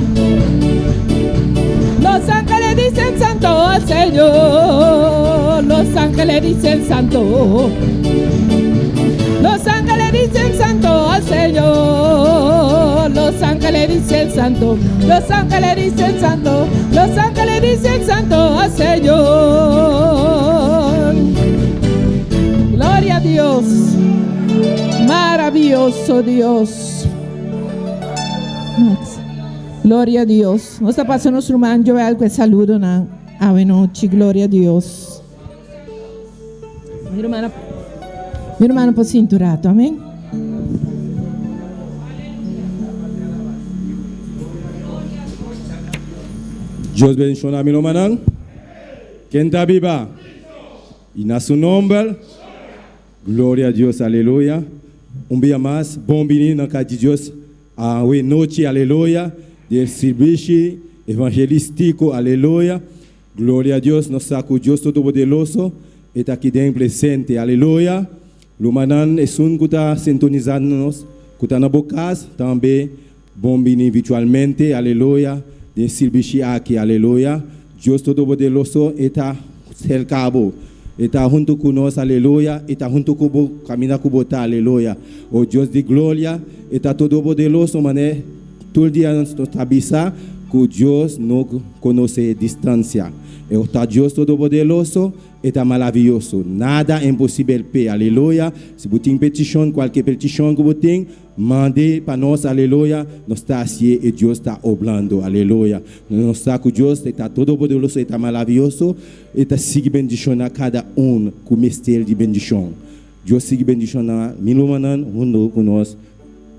Los ángeles dicen santo al Señor. Los ángeles dicen santo. Los ángeles dicen santo al Señor. Los ángeles dicen santo. Los ángeles dicen santo. Los ángeles dicen santo al Señor. Gloria a Dios. Maravilloso Dios. Max. Gloria a Dios. Nos ta pasa nos ruman Joel ku e saludonan awe nochi. Gloria a Dios. Mi rumannan, mi rumannan por sinti un rato. Amen. Dios bendiciona mi rumannan. Ken ta biba? Y na su nomber. Gloria a Dios, aleluya. Un bia mas, bon bini na cas di Dios awe nochi, aleluya, di e sirbishi evangelistico, aleluya. Gloria a Dios, nos sa cu Dios Todopoderoso e ta aki den presente, aleluya. Rumannan, esun cu ta sintonizando nos, cu ta na bo cas, tambe bon bini virtualmente, aleluya, den e sirbishi aki, aleluya. Dios Todopoderoso e ta serca bo, e ta hunto cu nos, aleluya, e ta hunto cu bo caminda cu bo ta, aleluya. O Dios di gloria, e ta Todopoderoso, mane tur dia nos ta bisa cu Dios no conoce distancia. E ta Dios Todopoderoso, E ta maravioso. Nada imposibel p'e. Aleluya. Si bo tin petishon, kualke petishon ku bo tin, mand'e pa nos. Aleluya. Nos ta hasié e Dios ta oblando. Aleluya. Nos sa ku Dios e ta todopoderoso, e ta maravioso, e ta sigui bendishoná kada un ku mester di bendishon. Dios sigui bendishoná mi rumannan huntu ku nos,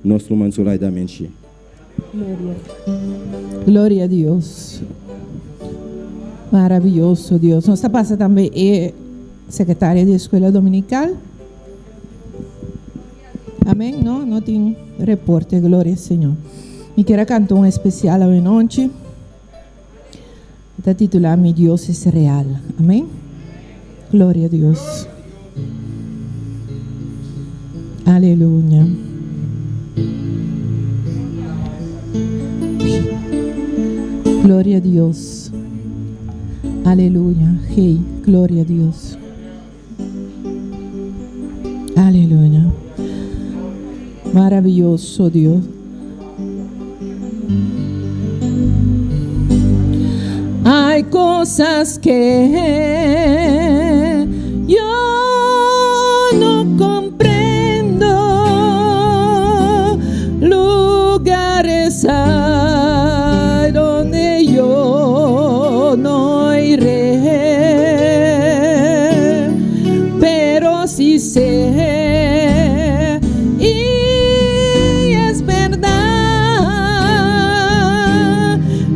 nos ruman Zoraida Menchi. Gloria. Gloria a Dios. Maravilloso Dios. Nos ta pasa tambe e secretaria di escuela dominical. Amén. No, no tin reporte. Gloria al Señor. Mi quiero canta un especial awe nochi. Ta titula Mi Dios es real. Amén. Gloria a Dios. Aleluya. Gloria a Dios. Aleluya. Hey, gloria a Dios. Aleluya. Maravilloso Dios. Hay cosas que yo no comprendo, lugares hay donde yo no iré, pero sí sé y es verdad,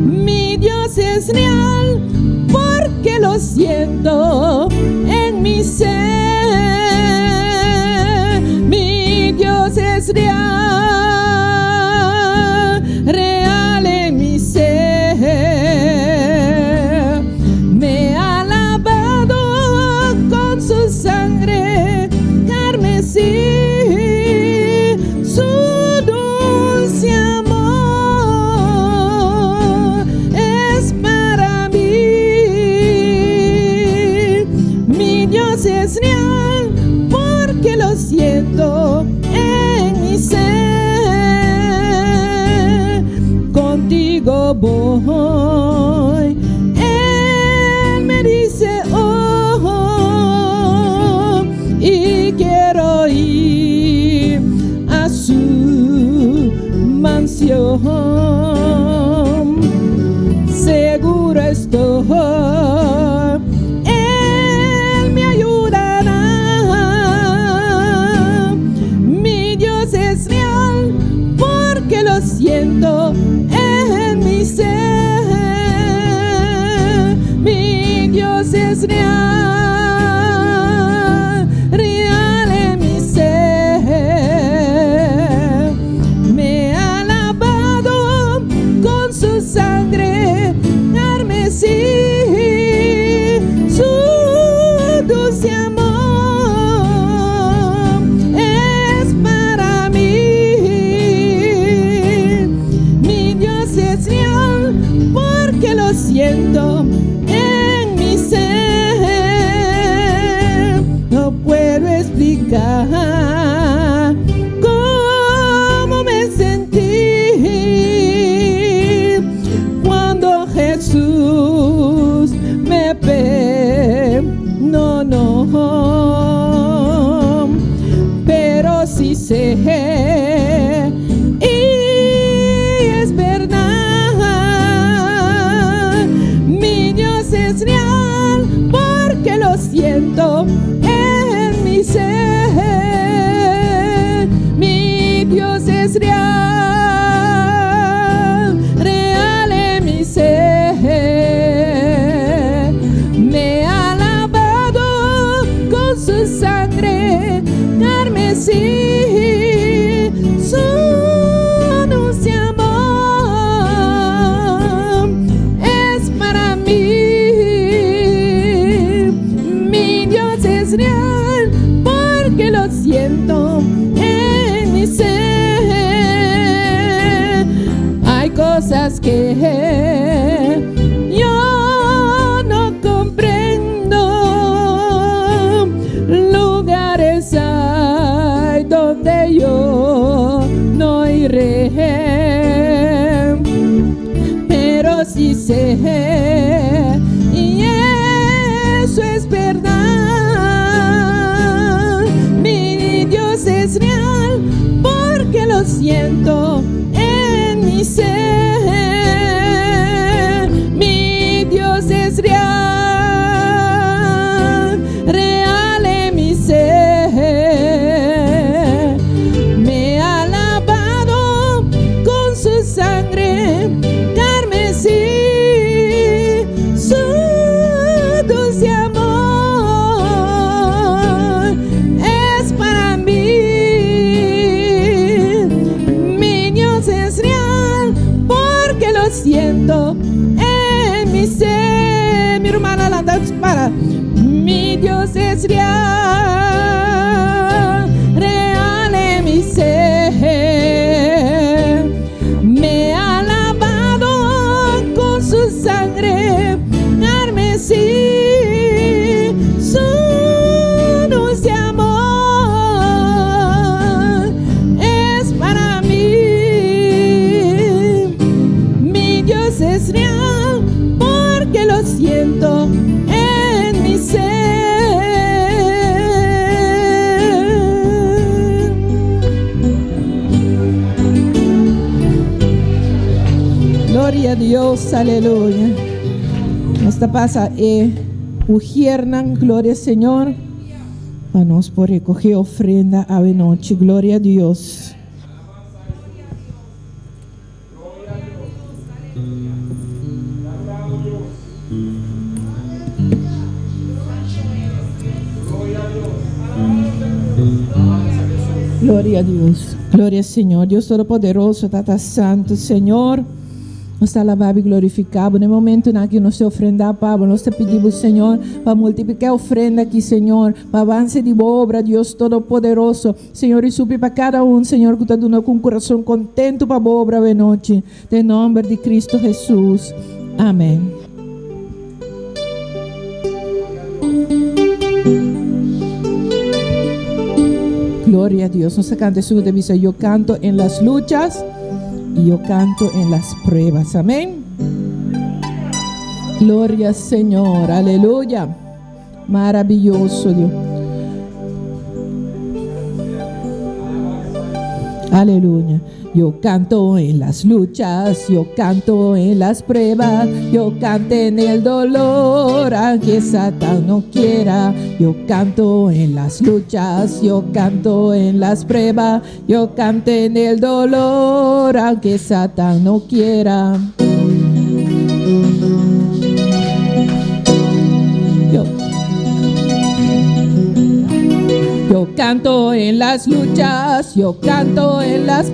mi Dios es real porque lo siento en mi ser. Mi Dios es real, real en mi ser. Me ha lavado con su sangre carmesí, su dulce amor es para mí. Mi Dios es real porque lo siento en mi ser. Contigo voy. Él me dice, oh, y quiero ir a su mansión. Seguro estoy, Él me ayudará. Mi Dios es real porque lo siento en mi ser. Mi Dios es real, real en mi ser. Me ha lavado con su sangre carmesí, su dulce amor es para mí. Mi sí sé y es verdad. Mi Dios es real porque lo siento en mi ser. Mi Dios es real, real en mi ser. Me ha lavado con su sangre carmesí, su dulce amor es para mí. Mi Dios es real porque lo siento en mi ser. Hay cosas que yo no comprendo, lugares hay donde yo no iré, pero sí sé, y eso es verdad, mi Dios es real porque lo siento en mi ser. Mi Dios es real, real en mi ser. Me ha lavado con su sangre carmesí, su dulce amor es para mí. Mi Dios es real porque lo siento en mi ser. Mi hermana lanta para. Mi Dios es real, real en mi ser. Me ha lavado con su sangre carmesí, su dulce amor es para mí. Mi Dios es real porque lo siento en mi ser. Gloria a Dios, aleluya. Nos ta pasa e ushiernan, gloria Señor, pa nos por recoge ofrenda anochi. Gloria a Dios. Gloria a Dios. Gloria al Señor. Dios Todopoderoso, Tata Santo, Señor. Nos ta alabá i glorifiká. Na momento ku nos ta ofrenda, Pablo, nos ta pidi, Señor, pa multipliká e ofrenda aki, Señor, pa avanse di obra, Dios Todopoderoso. Señor, i supli pa kada un, Señor, ku ta duna ku kurason kontentu pa obra anochi. Den nòmber di Kristu Hesus. Amèn. Gloria a Dios. Nos kanta su devisa. Yo canto en las luchas y yo canto en las pruebas. Amén. Gloria al Señor. Aleluya. Maravioso Dios. Aleluya. Yo canto en las luchas, yo canto en las pruebas, yo canto en el dolor, aunque Satán no quiera. Yo canto en las luchas, yo canto en las pruebas, yo canto en el dolor, aunque Satán no quiera. Yo canto en las luchas, yo canto en las.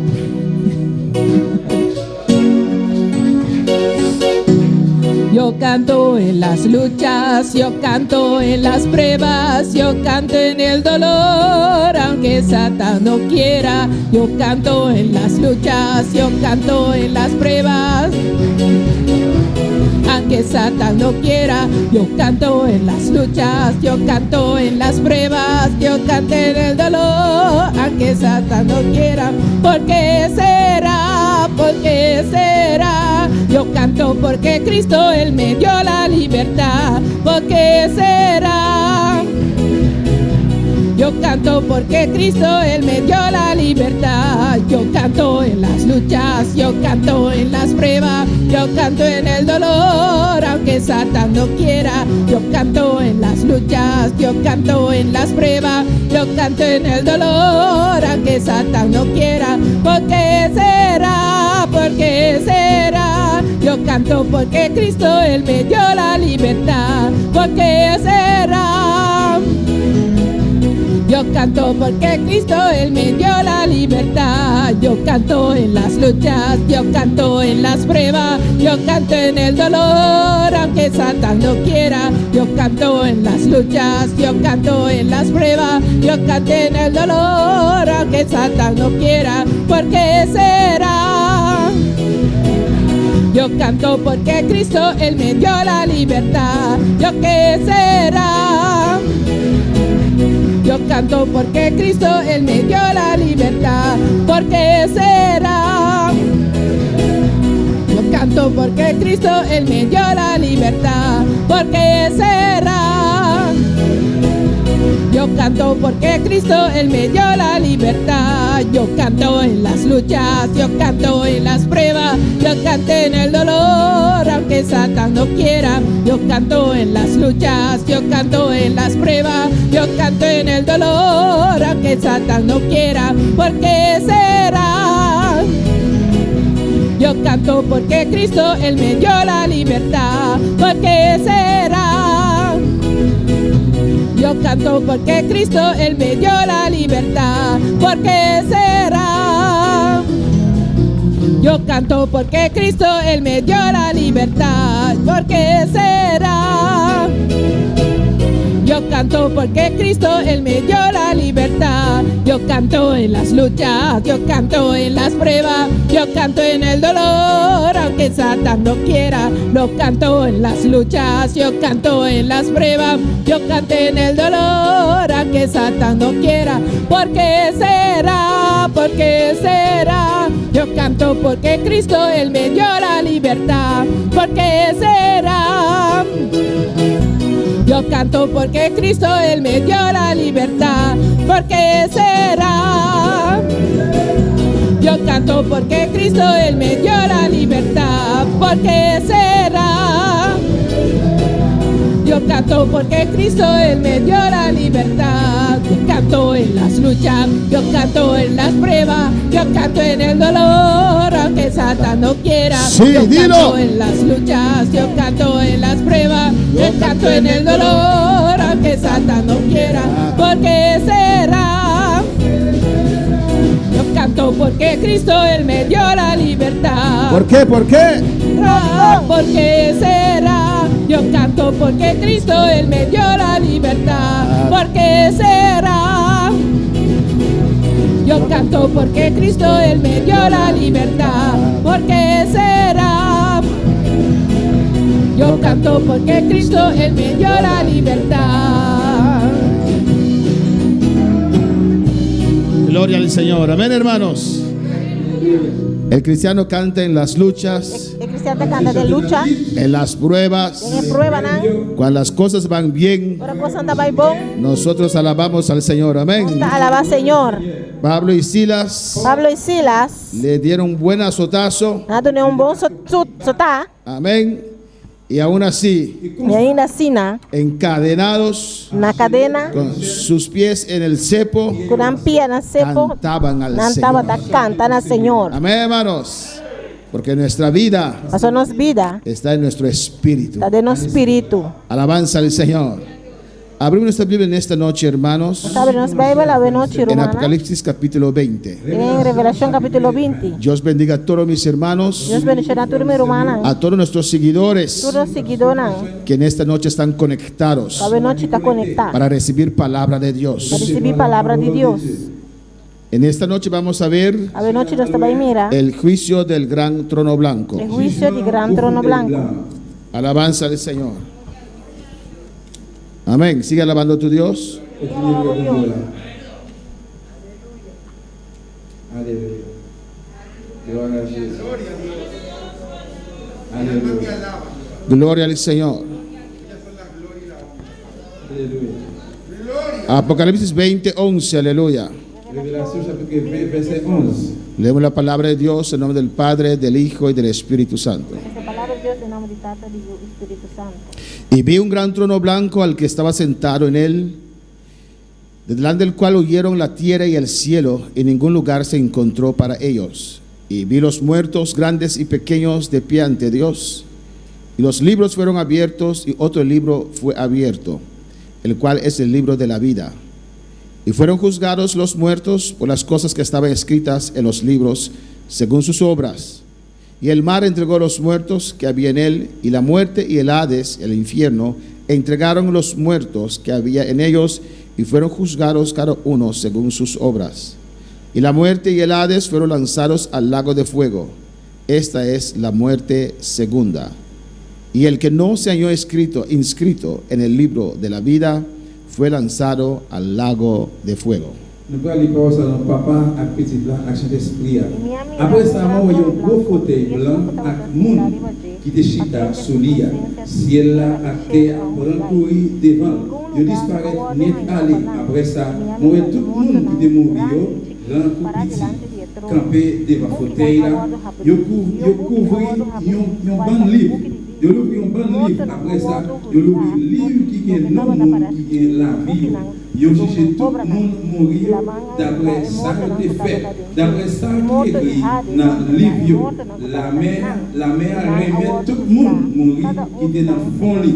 Yo canto en las luchas, yo canto en las pruebas, yo canto en el dolor, aunque Satán no quiera. Yo canto en las luchas, yo canto en las pruebas. Aunque Satán no quiera, yo canto en las luchas, yo canto en las pruebas, yo canto en el dolor, aunque Satán no quiera. ¿Por qué será? ¿Por qué será? Yo canto porque Cristo Él me dio la libertad. ¿Por qué será? Yo Yo canto porque Cristo Él me dio la libertad. Yo canto en las luchas, yo canto en las pruebas, yo canto en el dolor, aunque Satán no quiera. Yo canto en las luchas, yo canto en las pruebas, yo canto en el dolor, aunque Satán no quiera. ¿Por qué será? ¿Por qué será? Yo canto porque Cristo Él me dio la libertad. ¿Por qué será? Yo canto porque Cristo Él me dio la libertad. Yo canto en las luchas, yo canto en las pruebas, yo canto en el dolor, aunque Satán no quiera. Yo canto en las luchas, yo canto en las pruebas, yo canto en el dolor, aunque Satán no quiera. ¿Por qué será? Yo canto porque Cristo Él me dio la libertad. ¿Yo qué será? Yo canto porque Cristo Él me dio la libertad. ¿Por qué será? Yo canto porque Cristo Él me dio la libertad. ¿Por qué será? Yo canto porque Cristo Él me dio la libertad. Yo canto en las luchas, yo canto en las pruebas, yo canto en el dolor, aunque Satán no quiera. Yo canto en las luchas, yo canto en las pruebas, yo canto en el dolor, aunque Satán no quiera. ¿Por qué será? Yo canto porque Cristo Él me dio la libertad. ¿Por qué será? Yo canto porque Cristo Él me dio la libertad. ¿Por qué será? Yo canto porque Cristo Él me dio la libertad. ¿Por qué será? Yo canto porque Cristo Él me dio la libertad. Yo canto en las luchas, yo canto en las pruebas, yo canto en el dolor, aunque Satán no quiera. Lo canto en las luchas, yo canto en las pruebas, yo canto en el dolor, aunque Satán no quiera. ¿Por qué será? ¿Por qué será? Yo canto porque Cristo Él me dio la libertad. ¿Por qué será? Yo canto porque Cristo Él me dio la libertad. ¿Por qué será? Yo canto porque Cristo Él me dio la libertad. ¿Por qué será? Yo canto porque Cristo Él me dio la libertad. Yo canto en las luchas, yo canto en las pruebas, yo canto en el dolor, aunque Satán no quiera. Sí, yo dilo. canto en las luchas, yo canto en las pruebas, yo canto en el dolor, aunque Satán no quiera. ¿Por qué será? Yo canto porque Cristo Él me dio la libertad. ¿Por qué? ¿Por qué? Ah, ¿Por qué será? Yo canto porque Cristo Él me dio la libertad. ¿Por qué será? Yo canto porque Cristo Él me dio la libertad. ¿Por qué será? Yo canto porque Cristo Él me dio la libertad. Gloria al Señor. Amén, hermanos. El cristiano canta en las luchas, E kristian ta kanta den lucha, en las pruebas. den pruebanan. Cuando las cosas van bien, Ora kosnan ta bai bon, nosotros alabamos al Señor. Amén. nos ta alabá Señor. Pablo y Silas Pablo i Silas, le dieron un buen azotazo. nan a dun'é un bon sotá, Amén. Y aún así, i ainda asina, encadenados, na kadena, con sus pies en el cepo, ku nan pia na sepo, cantaban al nan tabata Señor. kanta na Señor. Amén, hermanos. Porque nuestra vida Paso nos bida, está en nuestro espíritu. ta den nos spiritu. Alabanza al Señor. Abrimos nuestra Biblia en esta noche, hermanos, Nos ta habri nos Beibel awe nochi, en rumannan. Apocalipsis capítulo 20. Den Revelashon kapítulo 20. Dios bendiga a todos mis hermanos, Dios bendishoná tur mi rumannan. a todos nuestros seguidores Tur nos siguidónan. que en esta noche están conectados Awe nochi ta konektá. para recibir palabra de Pa Dios. risibí palabra di Dios. En esta noche vamos a ver Awe nochi nos ta bai mira el juicio del gran trono blanco. e huisio di gran trono blanku. Alabanza al Señor. Amén. Sigue alabando a tu Dios. Aleluya. Gloria a Jesús. Aleluya. Gloria al Señor. Aleluya. Apocalipsis 20, 11, aleluya. Revelasyon chapitre 20 vèsè 11. Leemos la palabra de Dios en nombre del Padre, del Hijo y del Espíritu Santo. Y vi un gran trono blanco al que estaba sentado en él, de delante del cual huyeron la tierra y el cielo, y ningún lugar se encontró para ellos. Y vi los muertos, grandes y pequeños, de pie ante Dios. Y los libros fueron abiertos, y otro libro fue abierto, el cual es el libro de la vida. Y fueron juzgados los muertos por las cosas que estaban escritas en los libros, según sus obras. Y el mar entregó los muertos que había en él, y la muerte y el Hades, el infierno, entregaron los muertos que había en ellos, y fueron juzgados cada uno según sus obras. Y la muerte y el Hades fueron lanzados al lago de fuego. Esta es la muerte segunda. Y el que no se halló escrito, inscrito en el libro de la vida, fue lanzado al lago de fuego. Nou pral li pawòl sa nan Papa ak Pitit la ak Sentespri a. Apre sa, mwen wè yon gwo fotèy blan ak moun ki te chita sou li a. Syèl la ak tè a pran kouri devan l, yo disparèt nèt ale. Apre sa, mwen wè tout moun ki te mouri yo, gran kou piti, kanpe devan fotèy la, yo kouvri yon bann liv. Yo louvri yon bann liv, apre sa, yo louvri liv ki gen non moun ki gen lavi yo. Yo jije tout moun mouri yo dapre sa yo te fè, dapre sa ki ekri nan liv yo. Lamè a, lamè a renmèt tout moun mouri ki te nan fon li.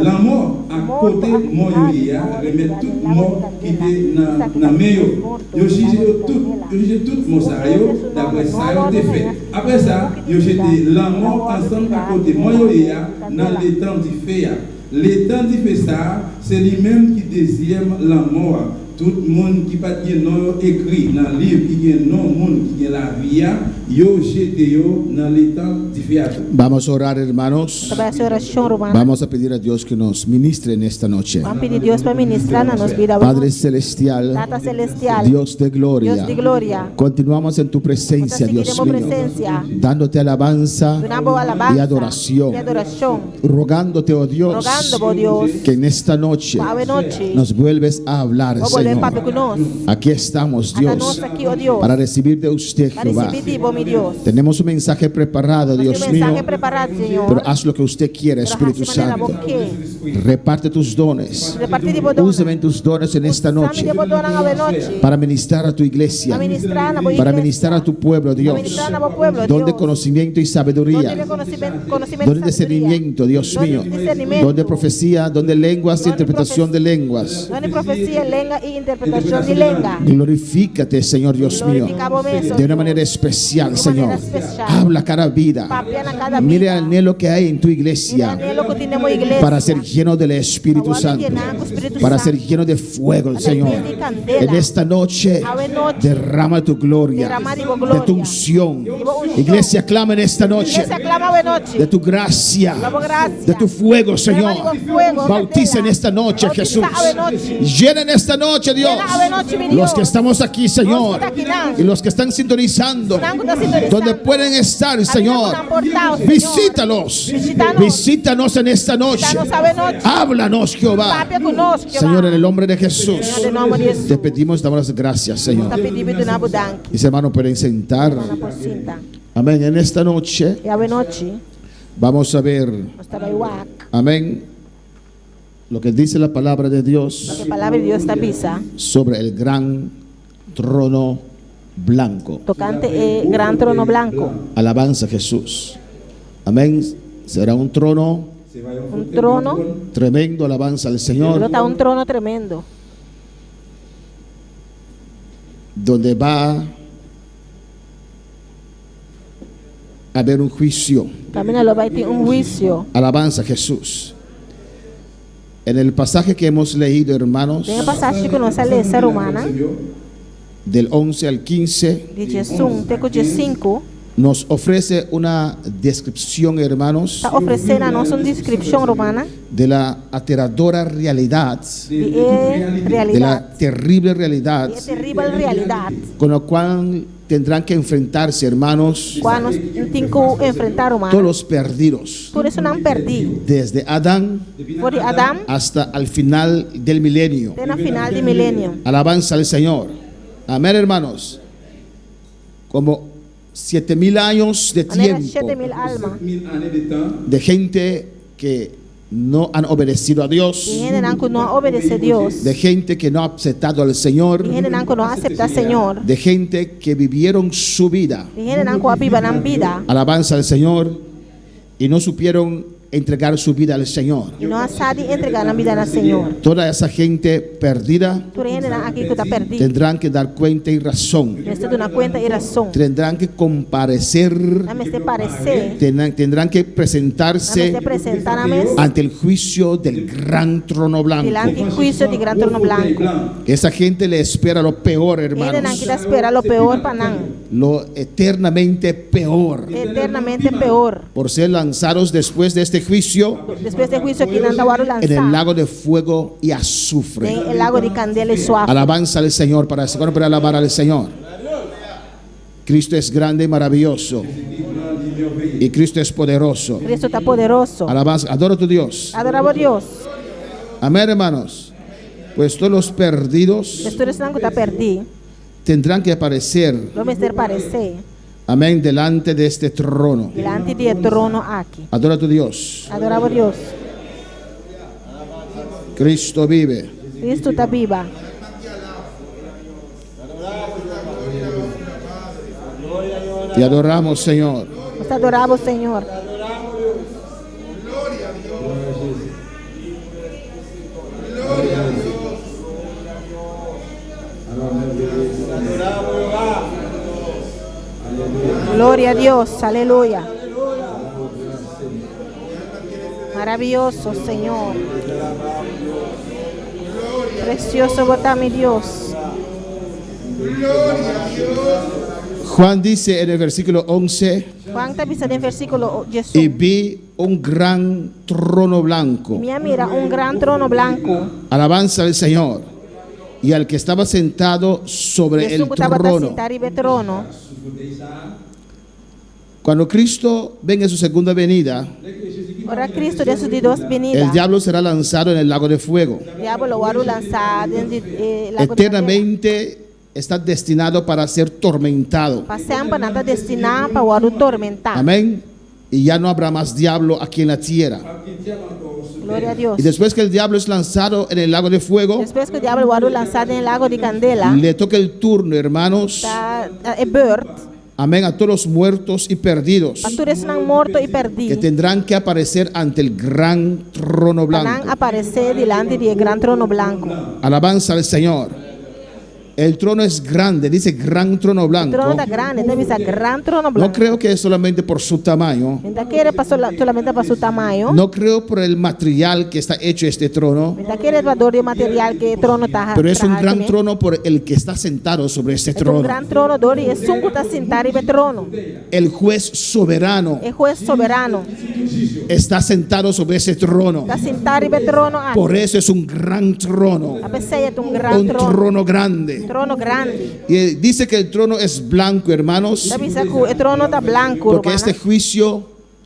Lanmò ak kote mò yo ye a renmèt tout mò ki te nan men yo. Yo jije yo tout, yo jije tout mò sa yo dapre sa yo te fè. Apre sa, yo jete lanmò ansanm ak kote mò yo ye a nan letan dife a. Letan dife sa a, se li menm ki dezyèm lanmò a. Tout moun ki pa t gen non yo ekri nan liv ki gen non moun ki gen lavi a, yo jete yo nan letan dife a tou. Vamos a orar, hermanos. Ta bai hasi orashon, rumannan. Vamos a pedir a Dios que nos ministre en esta noche. Ban pidi Dios pa ministrá na nos bida awe Padre nochi. Celestial, Tata Celestial, Dios de gloria, Dios di gloria, continuamos en tu nos ta presencia, sigui den Dios bo mío, presensia, dándote alabanza duna bo y alabansa adoración, i adorashon, rogándote, oh Dios, rogando bo, Dios, que en esta noche ku awe nochi nos vuelves a hablar, bo bolbe Señor. papia ku nos. Aquí estamos, Ata nos Dios, aki, oh Dios, para recibir de usted, pa Jehová. risibí di bo, mi Dios. Tenemos un mensaje preparado, Nos tin Dios un mío, mensahe prepará, Señor, pero haz lo que usted quiera, pero Espíritu hasi manera bo Santo. ke. Reparte tus dones. Repartí di bo donnan. Úsame tus dones en esta Usami noche di bo donnan awe nochi para ministrar a tu iglesia, pa ministrá na bo para iglesia, ministrar a tu pueblo, pa Dios. ministrá na bo pueblo, Don de Dios. conocimiento y Don di sabiduría, konosementu don de i sabiduria, discernimiento, Dios don di mío, disernimentu, don de profecía, don de lenguas y don di interpretación de lenguas. don di profesia, lenga i interpretashon di lenga. Glorifícate, Señor Dios mío, Glorifica bo mes, oh de una Dios. manera especial, Di un Señor. manera spesial. Habla cada vida. Papia na kada Mira bida. el anhelo que hay en tu Mira iglesia anhelo ku tin den bo iglesia. para ser lleno del Espíritu Pa wòrdu Santo, yená ku Spiritu para ser Santu. lleno de fuego, el Pa ser Señor. yen di kandela. En esta noche, Awe nochi. derrama tu gloria, Derrama di bo de tu gloria. unción. Di bo unshon. Iglesia, clama en esta noche Iglesia klama awe nochi. de tu gracia, Di bo grasia. de tu fuego, Señor. Derrama di bo fuego, Bautiza en kandela. esta noche, Bautiza Jesús. awe nochi. Llena en esta noche, Dios. Llena awe nochi, mi Los Dios. que estamos aquí, Señor, Los que ta akinan. y los que están sintonizando, Esnan ku ta sintonisando. donde pueden estar, Kaminda Señor. ku nan por ta, Señor. Visítalos. Visítanos. Visítanos en esta noche. Visítanos awe nochi. Háblanos, Jehová. Papia ku nos, Jehová. Señor, en el nombre de Jesús. Señor, den nòmber di Hesus. Te pedimos, damos las gracias, Señor. Ta pidi bo i duna bo danki. Mis hermanos pueden sentar. Rumannan por sinta. Amén. En esta noche I awe nochi vamos a ver, nos ta bai wak amén, lo que dice la palabra de Dios loke Palabra di Dios ta bisa sobre el gran trono blanco. tokante e gran trono blanko. Alabanza a Jesús. Amén. Será un trono Un trono, tremendo, alabanza al Señor, lo ta un trono tremendo, donde va a haber un juicio. Kaminda lo bai tin un huisio. Alabanza a Jesús. En el pasaje que hemos leído, hermanos, Den e pasashi ku nos a lesa, rumannan, del 11 al 15, di diesun te ku diesinku, Nos ofrece una descripción, hermanos, Ta ofresé na nos un deskripshon, rumannan, de la aterradora realidad, di e de la realidat, terrible realidad, di e teribel realidat, con la cual tendrán que enfrentarse, hermanos, kua nos tin ku enfrentá, todos rumannan. los perdidos, Tur esunnan pèrdí, desde Adán for di Adam hasta al final del milenio. te na final di milenio. Alabanza al Señor. Amén, hermanos. Como 7000 años de Manera tiempo 7000 alma. de gente que no han obedecido a Dios, Di hendenan ku no a obedesé Dios. de gente que no ha aceptado al Señor, Di hendenan ku no a aseptá Señor. de gente que vivieron su vida. Di hendenan ku a biba nan bida. Alabanza al Señor y no supieron entregar su vida al Señor. I no a sa di entregá nan bida na Señor. Toda esa gente perdida Tur e hendenan aki ku ta pèrdí. tendrán que dar cuenta y razón. Mester duna kuenta i rason. Tendrán que comparecer, Nan mester paresé. tendrán que Nan presentarse mester presentá nan mes ante el juicio del gran trono blanco. dilanti huisio di gran trono blanku. Esa gente le espera lo peor, E hendenan hermanos. aki ta spera lo peor pa nan. Lo eternamente peor. Eternamente peor. Por ser lanzados después de este juicio Despues di e huisio aki nan ta wòrdu en el lansá lago de fuego y azufre. den e lago di kandela i suafre. Alabanza al Señor para, bueno, para alabar al Señor. Cristo es grande y maravilloso. Y Cristo es poderoso. Cristo ta poderoso. Alabanza, adoro a tu Dios. Adorá bo Dios. Amén, hermanos. Pues todos los perdidos Pues tur esnan ku ta pèrdí, tendrán que aparecer, lo mester paresé amén, delante de este trono. dilanti di e trono aki. Adora a tu Dios. Adorá bo Dios. Cristo vive. Cristo ta biba. Te adoramos, Señor. Nos ta adorá bo, Señor. Gloria a Dios, aleluya. Maravilloso, Señor. Precioso bo ta, mi Dios. Juan dice en el versículo 11, Juan ta bisa den versíkulo y 11. vi un gran trono blanco. Mi a mira un gran trono blanku. Alabanza al Señor. Y al que estaba sentado sobre el Esun ku tabata trono. sintá riba e trono. Cuando Cristo venga en su segunda venida, Ora Cristo den su di dos benida, el diablo será lanzado en el lago de fuego. diabel lo wòrdu lansá den di e lago di kandela. Eternamente está destinado para ser tormentado. Pa semper nan ta destiná pa wòrdu tormentá. Amén. Y ya no habrá más diablo aquí en la tierra. Gloria a Dios. Y después que el diablo es lanzado en el lago de fuego, Despues ku diabel wòrdu lansá den lago di kandela, le toca el turno, hermanos. ta e beurt Amén. A todos los muertos y perdidos pa tur esnan morto i pèrdí que tendrán que aparecer ante el gran trono pa nan blanco. aparesé dilanti di e gran trono blanku. Alabanza al Señor. El trono es grande, dice gran trono E blanco. trono ta grandi, ta bisa gran trono No blanku. creo que es solamente por su tamaño. Mi n' ta kere pa solamente pa su tamaño. No creo por el material que está hecho este trono. Mi n' ta kere pa dor di e material ku e trono ta Pero es un trahá gran kuné. trono por el que está sentado sobre este E ta un trono. gran trono dor di esun ku ta sintá riba e trono. El juez soberano E hues soberano está sentado sobre ese trono. ta sintá riba e trono aki. Por eso es un gran trono. P'esei e ta un gran Un trono. trono grande. Trono grandi. Y dice que el trono es blanco, hermanos, Ta bisa ku e trono ta blanku, porque este rumannan. juicio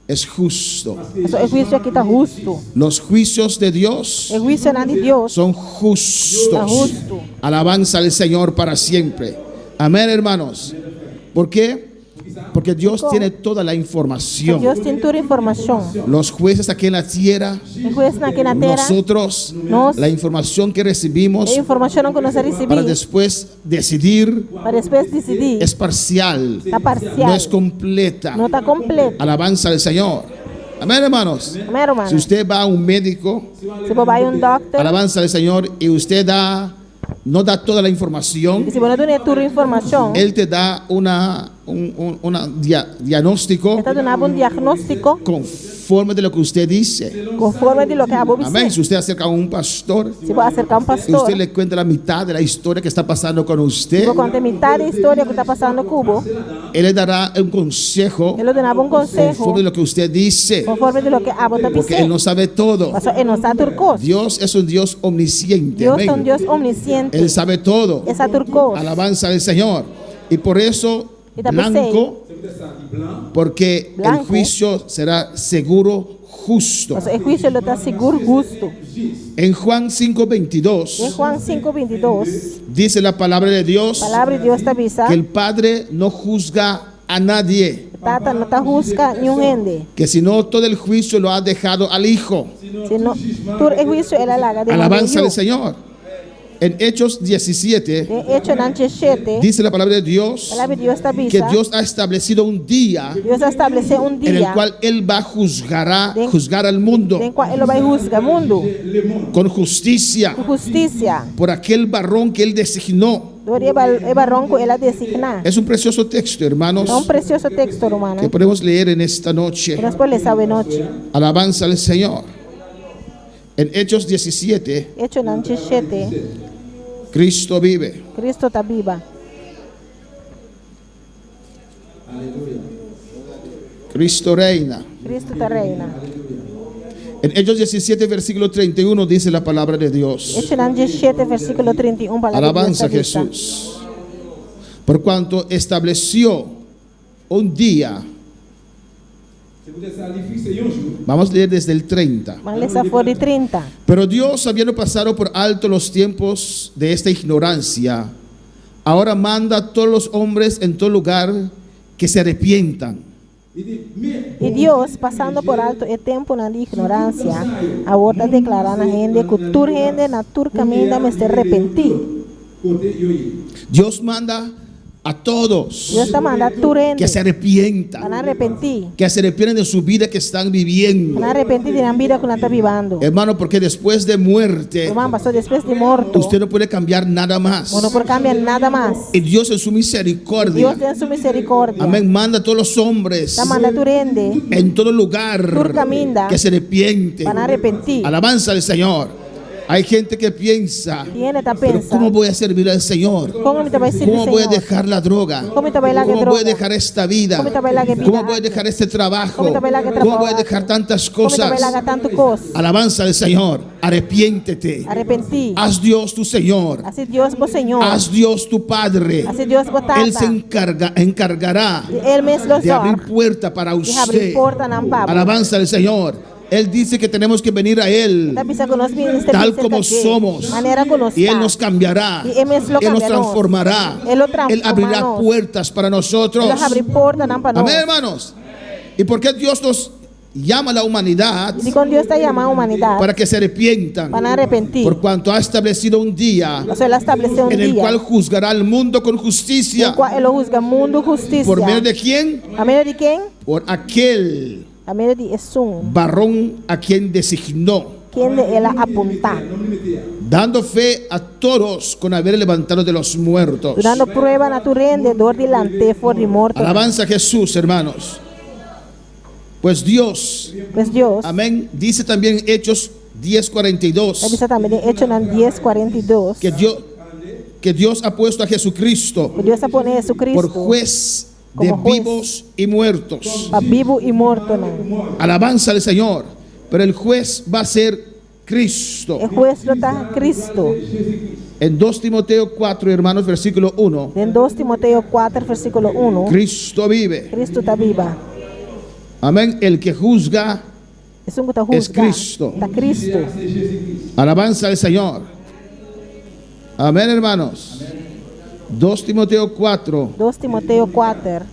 es justo. Paso e huisio aki ta hustu. Los juicios de Dios E huisionan di Dios son ta justos. hustu. Alabanza al Señor para siempre. Amén, hermanos. ¿Por qué? Porque Dios tiene toda la información. Dios tin tur informashon. Los jueces aquí en la tierra, E huesnan aki na tera, nosotros, Nos. la información que recibimos e informashon ku nos a risibí para después decidir pa despues disidí es parcial, ta parsial, no es completa. no ta kompleto. Alabanza al Señor. Amén, hermanos. Amèn, rumannan. Si usted va a un médico, Si bo bai un dòkter, alabanza al Señor, y usted da, no da toda la información, i si bo no duna tur informashon, él te da una un, un- una dia- diagnóstico E ta duna bo un diagnóstiko conforme de lo que usted dice. konforme di loke abo Amén. bis'é. Si usted acerca a un pastor Si bo aserká un y pastor usted le cuenta la mitad de la historia que está pasando con i usted, bo konta e mitat di e historia ku ta pasando ku bo, él le dará un consejo e lo duna bo un konseho conforme de lo que usted dice, konforme di loke abo ta porque bis'é. él no sabe todo. Pasobra e no sa tur kos. Dios es un Dios omnisciente. Dios ta un Amén. Dios omnisciente. Él sabe todo. E sa tur kos. Alabanza al Señor. Y por eso, Y también blanco, porque el Blanco. juicio será seguro, justo. Pasobra e huisio lo ta sigur hustu. En Juan Den 5:22 Juan 5, 22, dice la palabra de Dios Palabra di Dios ta bisa, que el Padre no juzga a nadie, Tata no ta husga niun hende, que sino todo el juicio lo ha dejado al Hijo. sino tur e huisio el a laga den man di Alabanza Yu. al Señor. En Hechos 17 Den Echonan 17, dice la palabra de Dios Palabra di Dios ta que bisa, Dios ha establecido un día Dios a establesé un en el dia cual Él va a juzgará, Den- juzgar al mundo den kua E lo bai husga mundu con justicia ku hustisia por aquel varón que Él designó. dor di e varón ku El a designá. Es un precioso texto, hermanos, Ta un presioso teksto, rumannan, que podemos leer en esta noche. ku nos por lesa awe nochi. Alabanza al Señor. En Hechos 17, Echonan 17, Cristo vive. Cristo ta biba. Cristo reina. Cristo ta reina. En Hechos 17, versículo 31 dice la palabra de Dios. Echonan 17, versíkulo 31, Palabra di Dios Alabanza ta a bisa. Jesús. Por cuanto estableció un día. Vamos a leer desde el 30. Ban lesa for di 30. Pero Dios, habiendo pasado por alto los tiempos de esta ignorancia, ahora manda a todos los hombres en todo lugar que se arrepientan. I Dios, pasando por alto e tempunan di ignoransia, awor ta deklará na hende ku tur hende na tur kaminda mester arepentí. Dios manda a todos Dios ta manda tur hende que se arrepientan, pa nan arepentí, que se arrepientan de su vida que están viviendo. pa nan arepentí di nan bida ku nan ta bibando. Hermano, porque después de muerte, Ruman, pasó despues di morto, usted no puede cambiar nada más. bo no por kambia nada mas. Y Dios en su misericordia, Dios den su miserikòrdia, amén, manda a todos los hombres ta manda tur hende en todo lugar Tur kaminda que se arrepienten. pa nan arepentí. Alabanza al Señor. Hay gente que piensa, Tin hende ta pero pensa, ¿cómo voy a servir al Señor? kon mi ta bai sirbi ¿Cómo voy a Señor? dejar la droga? Kon mi ta bai laga ¿Cómo voy a droga? dejar esta vida? Kon mi ta bai laga e bida ¿Cómo voy a aki? dejar este trabajo? Kon mi ta bai laga e ¿Cómo voy a trabou dejar aki? tantas Kon mi ta bai cosas? laga tantu kos? Alabanza al Señor. Arrepiéntete. Arepentí. Haz Dios tu Señor. Hasi Dios bo Señor. Haz Dios tu Padre. Hasi Dios bo Él se Tata. encargará I E mes lo de abrir zorg puerta para di habri usted. portanan pa bo. Alabanza al Señor. Él dice que tenemos que venir a Él Ta bisa ku nos mester tal bin como serka dje, somos. Manera ku nos Y Él ta. nos cambiará. I E mes lo Él nos kambia nos. transformará. E lo Él abrirá transformá nos. puertas para nosotros. E lo habri portanan pa nos. Amén, hermanos. ¿Y por qué Dios nos llama a la humanidad I dikon Dios ta yama humanidat para que se arrepientan? pa nan arepentí. Por cuanto ha establecido un día Pasobra el a establesé un en el dia cual juzgará al mundo con justicia. den kua e lo husga mundu ku hustisia. ¿Por medio de quién? Pa medio di ken? Por aquel Pa medio di esun varón a quien designó, kende el a apuntá, dando fe a todos con haber levantado de los muertos. Dunando prueba na tur hende dor di lant'é for di morto. Alabanza a Jesús, hermanos. Pues Dios, Pues Dios, amén, dice también en Hechos 10:42 ta bisa tambe den Echonan 10:42, que Dios ha puesto a Jesucristo ku Dios a pone Jesucristo por juez de Komo hues. vivos y muertos. pa bibu i mortonan. Alabanza al Señor. Pero el juez va a ser Cristo. E hues lo ta Cristo. En 2 Timoteo 4, hermanos, versículo 1, Den 2 Timoteo 4, versíkulo 1, Cristo vive. Cristo ta biba. Amén. El que juzga, Esun ku ta Es husga Cristo. Ta Cristo. alabanza al Señor. Amén, hermanos. 2 Timoteo 4, 2 Timoteo 4,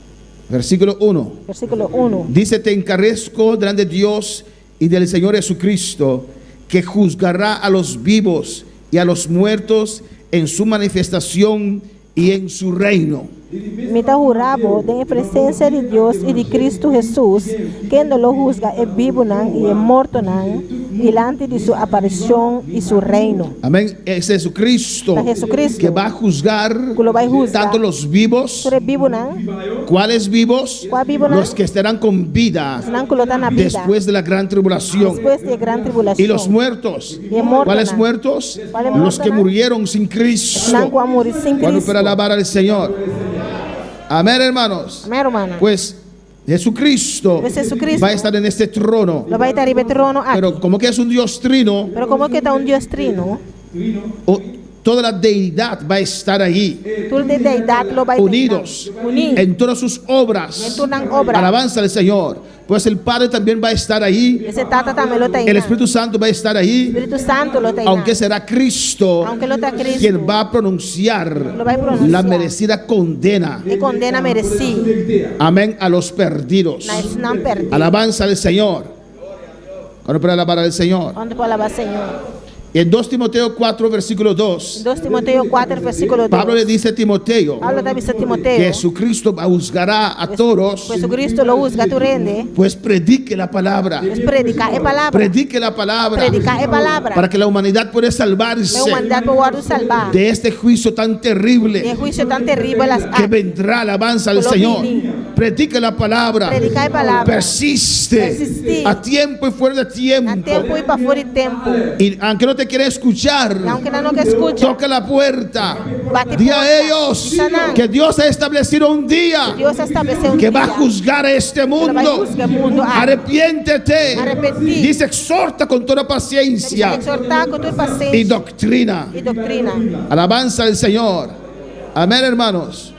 versículo 1. versíkulo 1. Dice, te encarezco delante de Dios y del Señor Jesucristo, que juzgará a los vivos y a los muertos en su manifestación y en su reino. Mi ta hura bo den presensia di Dios i di Cristo Hesus, kende lo husga e bibunan i e mortonan, Dilanti di su aparicion y su reino. Amén. Es Jesucristo. Ta Jesucristo. Que va a juzgar Cu lo bay huzga. tanto los vivos. Tur e bibunan. ¿Cuáles vivos? Cua bibunan? Los que estarán con vida. Esnan cu lo ta na bida. Después de la gran tribulación. Despues di e gran tribulacion. Y los muertos. Y e mortonan. ¿Cuáles muertos? Cuál e Los que mortonan? murieron sin Cristo. Esnan cu a muri sin Cuando Cristo. para alabar al Señor. Amén, hermanos. Amén, rumannan. Pues Jesucristo, Pues Jesucristo va a estar en este trono. Lo bai ta riba e trono aki. Pero como que es un Dios trino, Pero komo ku e ta un Dios trino, o- toda la deidad va a estar ahí, tur e deidat lo bai ta unidos uní en todas sus obras. En tur nan obra. Alabanza al Señor. Pues el Padre también va a estar ahí. Ese Tata tambe lo ta El einan. Espíritu Santo va a estar ahí. Spiritu Santu lo ta einan. Aunque será Cristo Aunke lo ta Cristo. quien va a pronunciar Lo va a pronunciar. la merecida condena. E kondena meresí. Amén a los perdidos. Na esnan pèrdí. Alabanza al Señor. Cuando para alabar al Señor. Kuantu por alabá Señor? Y en 2 Timoteo 4, versículo 2, 2 Timoteo 4, versíkulo 2. Pablo le dice a Timoteo Pablo ta bisa Timoteo. que Jesucristo juzgará a todos, Jesucristo lo husga tur hende. pues predique la palabra. Pues prediká e palabra. Predique la palabra. Prediká e palabra. Para que la humanidad pueda salvarse E humanidat por wòrdu salbá. de este juicio tan terrible Di e huisio tan teribel que vendrá. Alabanza al Lo Señor. bini. Predica la palabra. Prediká e palabra. Persiste. Persistí. A tiempo y fuera de Na tiempo. tempu i pafó di tempu. Y aunque no te quiera escuchar, I aunke nan no ke skucha, toca la puerta. Bati Di a porta. ellos Bisa nan. que Dios ha establecido un día Dios a establesé un que va a dia. juzgar a este Ku lo bai mundo. husga e mundu aki. Arrepiéntete. Arepentí. Dice, exhorta con toda paciencia Exhortá ku tur y pasenshi doctrina. i doktrina. Alabanza al Señor. Amén, hermanos.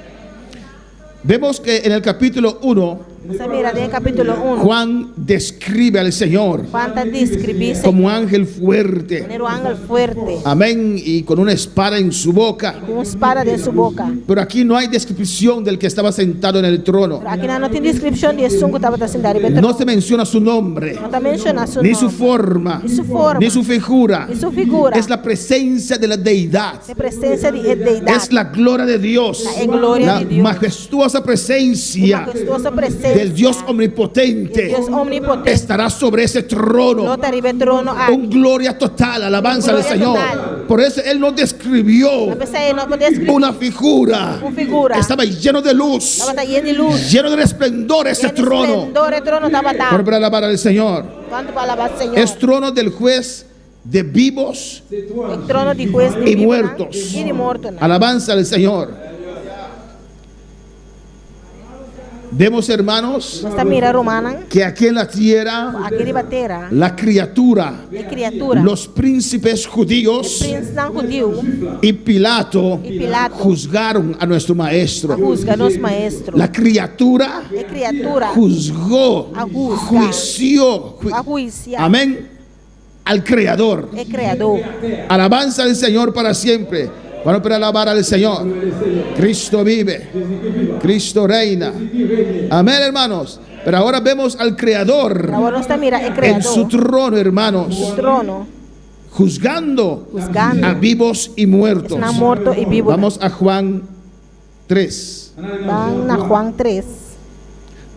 Vemos que en el capítulo 1, Nos ta mira den kapítulo 1. Juan describe al Señor Juan ta deskribí Señor como ángel fuerte. manera un ángel fuerte, Amén. Y con una espada en su boca. ku un spada den su boka. Pero aquí no hay descripción del que estaba sentado en el trono. Pero aki no tin deskripshon di esun ku tabata sintá riba e No trono. se menciona su nombre, No ta menshoná su ni su nòmber, forma, ni su forma, ni su figura. ni su figura. Es la presencia de la deidad. E presensia di e deidat. Es la gloria de Dios. E gloria La di Dios. majestuosa presencia E mahestuoso presensia del Dios omnipotente Dios omnipotente estará sobre ese trono. Lo ta riba e trono aki. Un gloria total, alabanza al Gloria Señor. total. Por eso Él no describió P'esei e no por deskribí una figura. Un figura. Estaba lleno de luz, Tabata yen di lus. lleno de resplendor ese Yen di trono. esplendor e trono tabata. Por alabar al Señor. Kuantu por alabá Señor? Es trono del juez de vivos E trono di hues di y bibunan muertos. I di mortonan. Alabanza al Señor. Vemos, hermanos, Nos ta mira rumannan que aquí en la tierra, aki riba tera, la criatura, e kriatura, los príncipes judíos prensnan hudiu y Pilato i Pilato juzgaron a nuestro maestro. a husga nos maestro. La criatura E kriatura juzgó, A juzgar. juició, ju- a huisia amén, al Creador. e Kreadó. Alabanza al Señor para siempre. Bueno, para alabar al Señor. Cristo vive. Cristo reina. Amén, hermanos. Pero ahora vemos al Creador Awor nos ta mira e en su Kreadó, trono, hermanos, su trono, juzgando Husgando. a vivos y muertos. Esnan morto i bibu. Vamos a Juan 3. Ban na Juan 3.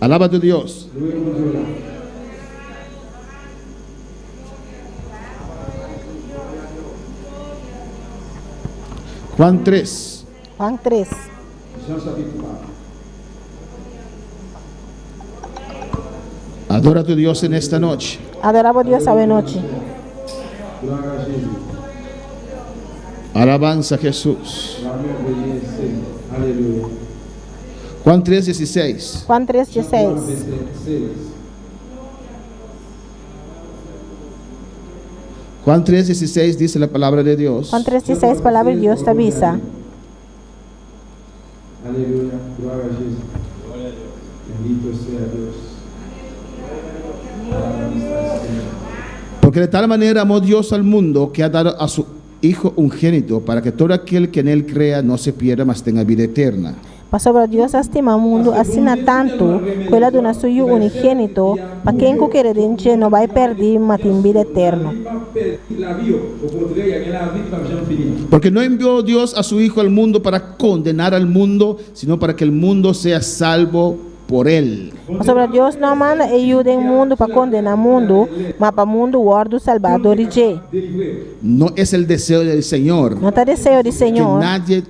Alaba a tu Dios. Juan 3. Juan 3. Adora a tu Dios en esta noche. Adorá bo Dios awe nochi. Alabanza a Jesús. Juan 3, 16. Juan 3, 16. Juan 3, 16 dice la palabra de Dios. Juan 3, 16, palabra di Dios ta bisa. Aleluya, gloria a Jesús. Bendito sea Dios. Porque de tal manera amó Dios al mundo que ha dado a su Hijo unigénito para que todo aquel que en él crea no se pierda, mas tenga vida eterna. Pasobra Dios a stima mundu asina tantu, ku el a duna su Yu unigénito, pa ken ku kere den dje no bai pèrdí, ma tin bida eterno. Porque no envió Dios a su Hijo al mundo para condenar al mundo, sino para que el mundo sea salvo por él. Pasobra Dios no a manda e Yu den mundu pa kondená mundu, ma pa mundu wòrdu salbá dor di dje. No es el deseo del Señor No ta deseo di que Señor nadie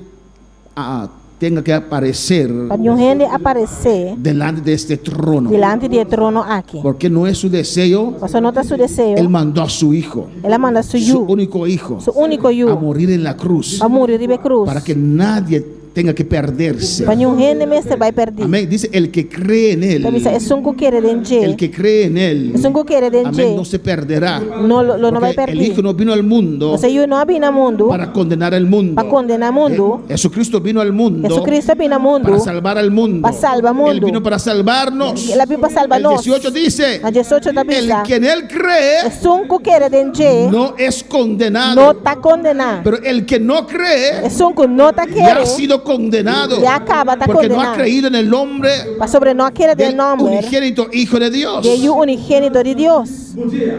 ah, tenga que aparecer pa niun hende aparesé delante de este trono. dilanti di e trono aki. Porque no es su deseo, Pasobra no ta su deseo, Él mandó a su hijo, el a manda su su Yu, único hijo, su úniko a Yu, morir en la cruz pa muri riba e krus, para que nadie tenga que perderse. pa niun hende mester bai pèrdí. Amén. Dice, el que cree en Ta él, bisa, esun ku kere den dje, el que cree en él, esun ku kere den amén, dje, no se perderá. no lo lo no bai Porque el pèrdí. Hijo no vino al mundo Pasobra e Yu no a bini na mundu para condenar al mundo. pa kondená mundu. Eh, Jesucristo vino al mundo Jesucristo a bini na mundu para salvar al mundo. pa salba mundu. Él vino para salvarnos. El a bini pa salba El nos. 18 dice, Na 18 ta el bisa, que en él cree esun ku kere den dje no es condenado, no ta kondená. pero el que no cree Esun ku no ta ya kere ha sido condenado, ya kaba ta porque no ha kondená. creído en el nombre Pasobra no a kere den del nòmber unigénito Hijo de Dios. di e Yu unigénito di Dios.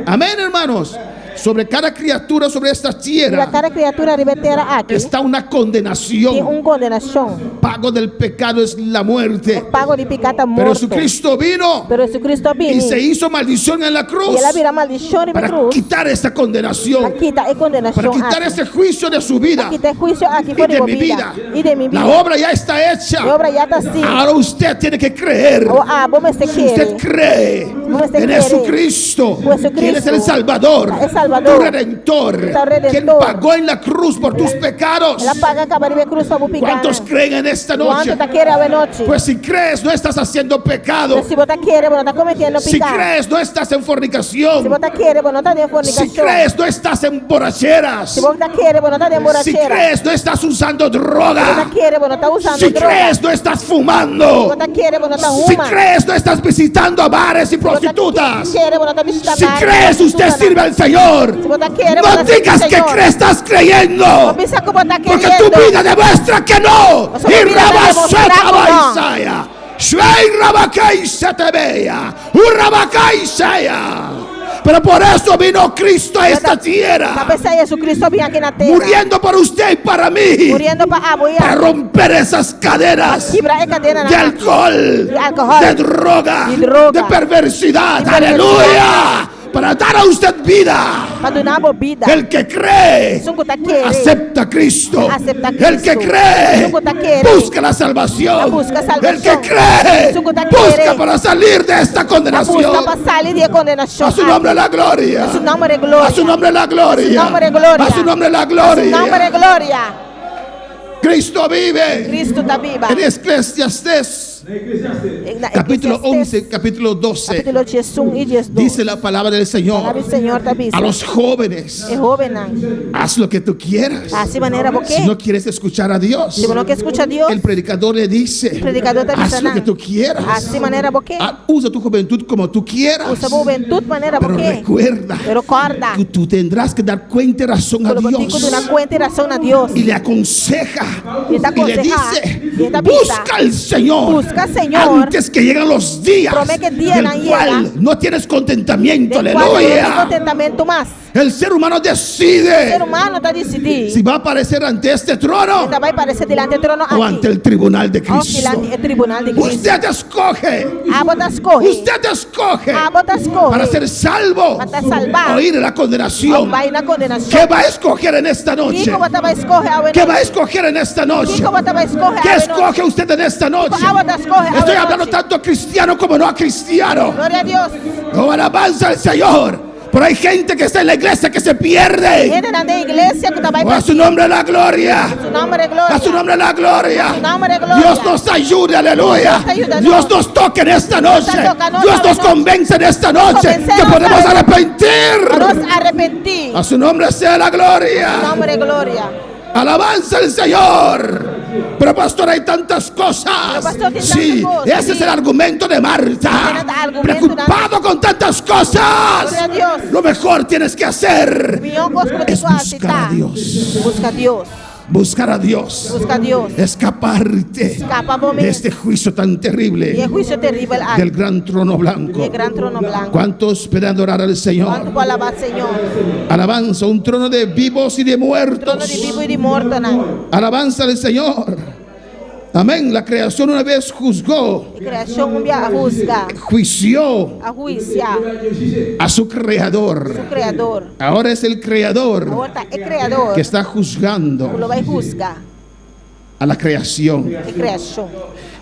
Amén, hermanos. Sobre cada criatura sobre esta Riba tierra kada kriatura riba e tera aki está una tin condenación. un kondenashon. Pago del pecado es la muerte. Pago di piká ta Pero morto. Jesucristo vino Pero Jesucristo a y bini se hizo maldición en la cruz i el a bira maldishon riba para krus quitar esta pa condenación, kita e para kondenashon quitar aki. ese juicio de su vida Pa kita e huisio aki y for di de bo mi bida vida. i di mi La bida. obra ya está hecha. E obra ya ta hasí. Ahora usted tiene que creer. Awor abo mester Si usted kere. cree Usted en cree. Jesucristo, Jesucristo, quien es el Salvador, el Salvador, tu Redentor, tu Redentor, quien pagó en la cruz por tus pecados. El a paga kaba riba e krus pa bo pikánan. ¿Cuántos creen en esta noche? Kuantu ta kere awe nochi? Pues si crees, no estás haciendo pecado. Pero si bo ta kere, bo no ta kometiendo Si piká. crees, no estás en fornicación. Si bo ta kere, bo no ta den Si fornikashon. crees, no estás en borracheras. Si bo ta kere, bo no ta den Si borrachera. crees, no estás usando Si bo ta droga. kere, bo no ta usando Si droga. crees, no estás Si bo fumando. ta kere, bo no ta Si huma. crees, no estás visitando a bares y Si bo ta prostitutas. kere, bo no ta bishitá Si bar, crees, usted prostitutanan. sirve al Señor. Si bo ta kere, bo No ta sirbi digas que Señor. crees, estás creyendo. No bisa ku bo ta Porque tu keriendo. vida demuestra que no. Pasobra Y bo bida ta Rabaseta demostrá ku no. Baisaya. Shuey Rabakai se te vea. Urrabakai Pero por eso vino Cristo a esta Ta tierra. p'esei Jesucristo a bin aki na tera. Muriendo por usted y para mí. Muriendo pa abo i Para ami. romper esas cadenas Kibra e kadenanan de aki. alcohol, Di alkohòl. de droga, Di droga. de perversidad. Di perversidad. Aleluya. Para dar a usted vida. Pa duna bo bida. El que cree, Esun ku ta kere. acepta a Cristo. Acepta a El que Cristo. cree, Esun ku ta kere. busca la salvación. Busca salvación. El que cree, Esun ku ta busca kere. para salir de esta condenación. Busca pa sali di e kondenashon A su nombre la gloria. A su nombre gloria. A su nombre la gloria. A su nombre gloria. A su nombre la A su nombre gloria. gloria. Cristo vive. Cristo ta biba. En Eclesiastés, Na capítulo Eclesiastés, 11, capítulo 12, Kapítulo 11 i 12. dice la palabra del Señor Palabra di Señor ta bisa. a los jóvenes: E hóbennan. haz lo que tú quieras. Hasi manera bo Si ke. no quieres escuchar a Dios, Si bo no ke skucha Dios, el predicador le dice: predikadó ta haz bisa lo que nan. tú quieras. Hasi manera bo ke. Ah, Usa tu juventud como tú quieras. Usa bo hubentut manera Pero bo ke. recuerda Pero kòrda. que tú tendrás que dar cuenta y razón a Ku lo bo tin ku Dios. duna kuenta i rason na Dios. Y le aconseja I ta y le konsehá. dice: I ta bisa. Busca al Señor Buska Señor. antes que lleguen los días Promé ku del dianan cual yega. no tienes contentamiento. Den kua no tin Aleluya. kontentamentu mas. El ser humano decide Ser humano ta disidí. si va a aparecer ante este trono E ta bai paresé dilanti e trono o ante aki. el tribunal de Òf Cristo. dilanti e tribunal di Cristo. Usted escoge. Abo ta skohe. Usted escoge Abo ta skohe. para ser salvo Pa ta salbá. o ir a la condenación. Òf bai na kondenashon. ¿Qué va a escoger en esta noche? Kiko bo ta bai skohe awe ¿Qué va a nochi? escoger en esta noche? Kiko bo ta bai skohe ¿Qué awe nochi? escoge usted en esta noche? Abo ta skohe awe Estoy hablando nochi? tanto a cristiano como no a cristiano. Gloria na Dios. Oh, alabanza al Señor. Pero hay gente que está en la iglesia que se pierde. Hendenan den iglesia ku ta bai Oh, a su nombre la gloria. Su nòmber gloria. A su nombre la gloria. A su nombre gloria. Dios nos ayude, aleluya. Dios ayuda, Dios nos toque en esta noche. toca, nos Dios nos toca, convence en esta noche convence, que nos podemos sabe. arrepentir. Pa nos arepentí. A su nombre sea la gloria. Nòmber gloria. Alabanza al Señor. Pero pastor, hay tantas cosas. Pero, pastor, tin sí, tantas cosas, ese es sí. el argumento de Marta. Ese es el argumento Preocupado con tantas cosas. Gloria a Dios. Lo mejor tienes que hacer Mihó kos ku es bo tin ku buscar a Dios. Buska Dios. Buscar a Dios. Buska Dios. Escaparte Skapa bo de mes. este juicio tan Di e terrible huisio teribel aki. del gran trono blanco. Di e gran trono blanku. ¿Cuántos pueden adorar al Kuantu Señor? por alabá Señor? Alabanza, un trono de vivos y de Trono muertos. di bibu i di mortonan. Alabanza al Señor. Amén. La creación una vez juzgó. E kreashon un bia a husga. Juició. A huisia. A su creador. Su kreador. Ahora es el creador. Awor ta e kreador. Que está juzgando. Ku lo bai husga. A la creación. E kreashon.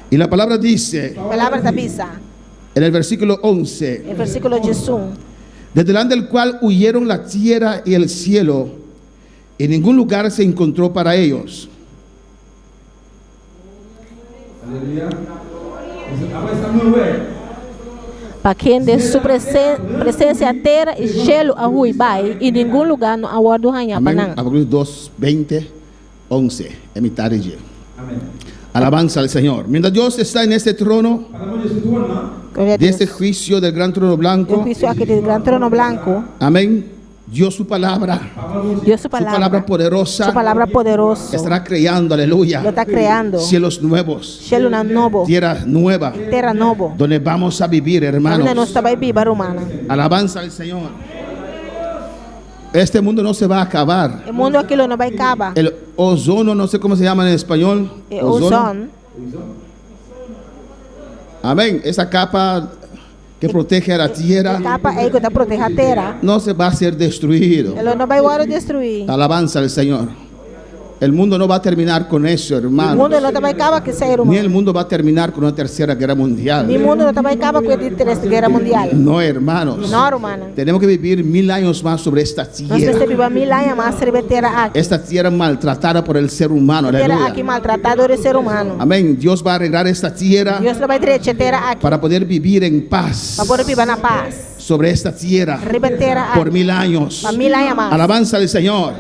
Y la palabra dice. Palabra ta bisa. En el versículo 11. Den versíkulo 11. De delante del cual huyeron la tierra y el cielo, en ningún lugar se encontró para ellos. Pa kende su presensia tera i shelu a hui bai, i ningun lugá no a wòrdu hañá pa Amén. nan. Apocalipsis 2, 20, 11. E mitad di dje. Alabanza al Señor. Mientras Dios está en este trono, Gloria a de este Dios. juicio del gran trono E blanco, huisio aki di gran trono blanku. amén. Dios su palabra, Dios su su palabra palabra, poderosa, su palabra poderoso, estará creando, aleluya, lo ta kreando cielos nuevos, shelunan nobo, tierra nueva, tera nobo, donde vamos a vivir, kaminda nos hermanos. ta bai biba, rumannan. Alabanza al Señor. Este mundo no se va a acabar. E mundu aki lo no bai kaba. El ozono, no sé cómo se llama en español. E ozon, Amén. Esa capa que protege a la tierra e kapa ei ku ta protehá tera, no se va a ser destruido. e lo no bai wòrdu destruí. Alabanza al Señor. El mundo no va a terminar con eso, E hermano. mundu no ta bai kaba ku esei, Ni ruman. el mundo va a terminar con una tercera guerra Ni mundial. mundu no ta bai kaba ku e di tres guera mundial. No, hermanos. No, rumannan. Tenemos que vivir 1000 años más sobre esta Nos mester tierra. biba 1000 aña mas riba e tera aki. Esta tierra maltratada por el ser humano. Tera Aleluya. aki maltratá dor di ser humano. Amén. Dios va a arreglar esta tierra Dios lo bai drecha e tera aki para poder vivir en paz pa por biba na pas. sobre esta tierra Riba e tera por aki 1000 años. pa 1000 aña mas. Alabanza al Señor.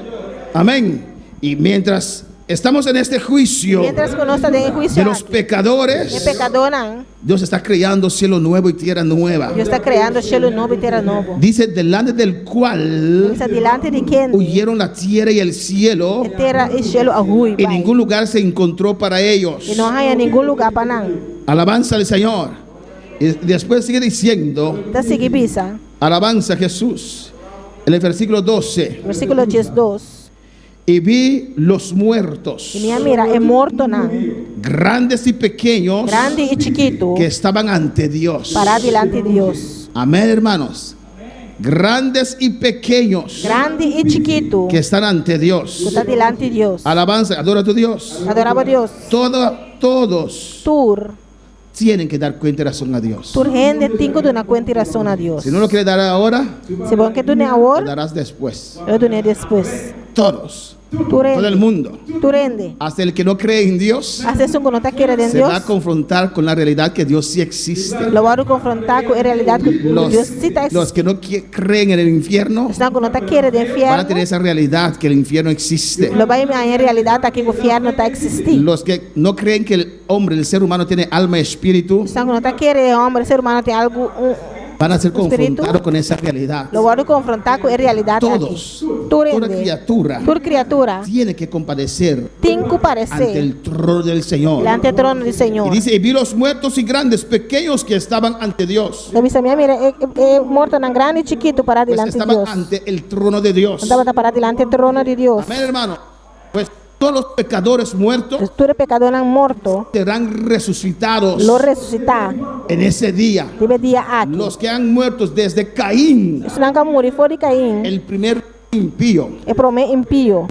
Amén. Y mientras estamos en este juicio Mientras ku nos ta den huisio de los aki, e pecadores, pekadónan, Dios está creando cielo nuevo y tierra nueva. Dios ta kreando shelu nobo i tera nobo. Dice, delante del cual Bisa dilanti di kende huyeron la tierra y el cielo, e tera i shelu a hui y bai. ningún lugar se encontró para ellos. I no a haña ningun lugá pa nan. Alabanza al Señor. Y después sigue diciendo, Ta sigui bisa, alabanza a Jesús. En el versículo 12, versíkulo 12. y vi los muertos, I mi a mira e mortonan, grandes y pequeños, grandi i chikitu, que estaban ante Dios. pará dilanti di Dios. Amén, hermanos. Grandes y pequeños Grandi i chikitu, que están ante ku Dios. ta dilanti di Dios. Alabanza, adora a tu Dios. Adorá bo Dios. Todo, todos Tur, tienen que dar cuenta y razón a Dios. tur hende tin ku duna kuenta i rason na Dios. Si no lo quieres dar ahora, Si bo no ke dun'é lo awor, darás después. lo dun'é despues. Todos, Tur todo el hende, mundo, tur hende. hasta el que no cree en Dios, Asta esun ku no ta kere den se va a Dios, confrontar con la realidad que Dios sí existe. lo wòrdu konfrontá ku e realidat ku Los, Dios sí ta los eksistí. que no creen en el infierno Esnan ku no ta kere den van a tener fièrnu, esa realidad que el infierno existe. lo bai haña e realidat aki ku fièrnu ta eksistí. Los que no creen que el hombre, el ser humano, tiene alma y espíritu, Esnan ku no ta kere e hòmber, ser humano tin algu, un, van a ser Espíritu. confrontados con esa realidad. lo wòrdu konfrontá ku e realidat aki. Todos, Tur toda hende, criatura tur kriatura, tiene que compadecer tin ku ante paresé el trono del Señor. dilanti e trono di Y Señor. dice, y vi los muertos y grandes, pequeños que estaban ante Dios. Ta bisa mi a mira e e mortonan grandi i chikitu pará Pues dilanti di estaban Dios. ante el trono de Dios. Nan tabata pará dilanti e trono di Dios. Amén, hermano. Pues todos los pecadores muertos Pues tur e pekadónan morto serán resucitados lo resusitá en ese día. riba e dia aki. Los que han muerto desde Caín, Esnan ku a muri for di Caín, el primer impío, e promé impio,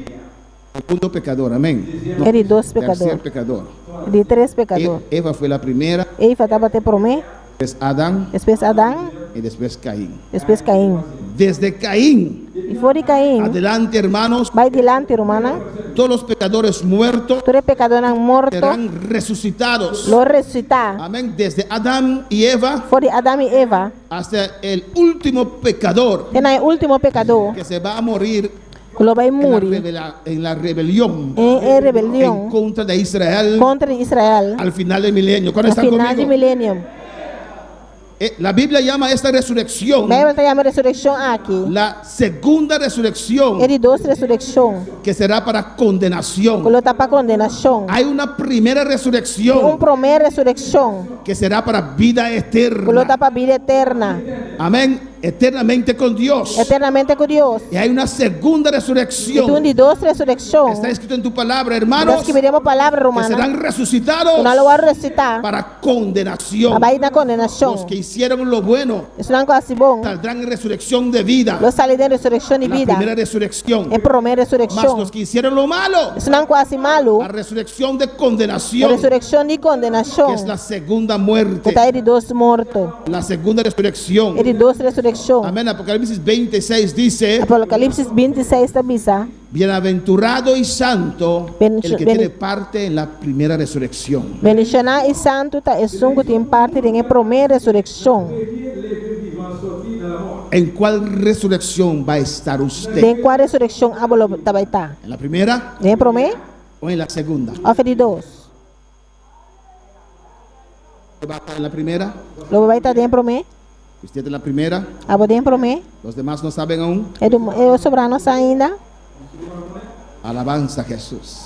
segundo pecador, amén. No, e di dos tercer pekadó, pecador. di tres pekadó. Eva fue la primera, Eva tabata e promé, después Adán despues Adán, y después Caín. despues Caín. Desde Caín, I for di Caín, adelante hermanos, bai dilanti, rumannan, todos los pecadores muertos tur e pekadónan morto serán resucitados. lo resusitá. Amén. Desde Adán y Eva For di Adán i Eva, hasta el último pecador te na e último pekadó que se va a morir ku lo bai en la, muri en la rebelión den e en rebelion contra de Israel kontra di Israel al final del milenio. ¿Cuándo na están final di conmigo? milenio. La Biblia llama a esta resurrección Beibel ta yama e resurekshon aki la segunda resurrección e di dos resurekshon que será para condenación. ku lo ta pa kondenashon. Hay una primera Tin un resurrección promé resurekshon que será para vida ku lo eterna. ta pa bida eterna. Amén. Eternamente con Dios. Eternamente ku Dios. Y hay una segunda resurrección. I tin un di dos resurekshon. Está escrito en tu palabra, hermanos. Ta skibí den bo palabra, rumannan. Que serán resucitados. Ku nan lo wòrdu resusitá. Para condenación. Pa bai na kondenashon. Los que hicieron lo bueno. Esunnan ku hasi bon. Saldrán en resurrección de vida. Lo sali den resurekshon di bida. La primera resurrección. E promé resurekshon. Mas los que hicieron lo malo. Esunnan ku hasi malu. A resurrección de condenación. Resurekshon di kondenashon. Que es la segunda muerte. Ku ta e di dos morto. La segunda resurrección. E di dos resurekshon. Amén. Apocalipsis 26 dice. Apocalipsis 26 ta bisa. Bienaventurado y santo el que tiene parte en la primera resurrección. Bendishoná i santu ta esun ku tin parti den e promé resurekshon. En cual resurrección va a estar usted? Den kua resurekshon abo lo ta bai ta? En la primera? Den e promé? O en la segunda? Òf e di dos? Va a estar en la primera? Lo bo bai ta den promé? Usted en la primera? Abo den promé? Los demás no saben aún? E e sobrá no sa ainda? Alabanza a Jesús.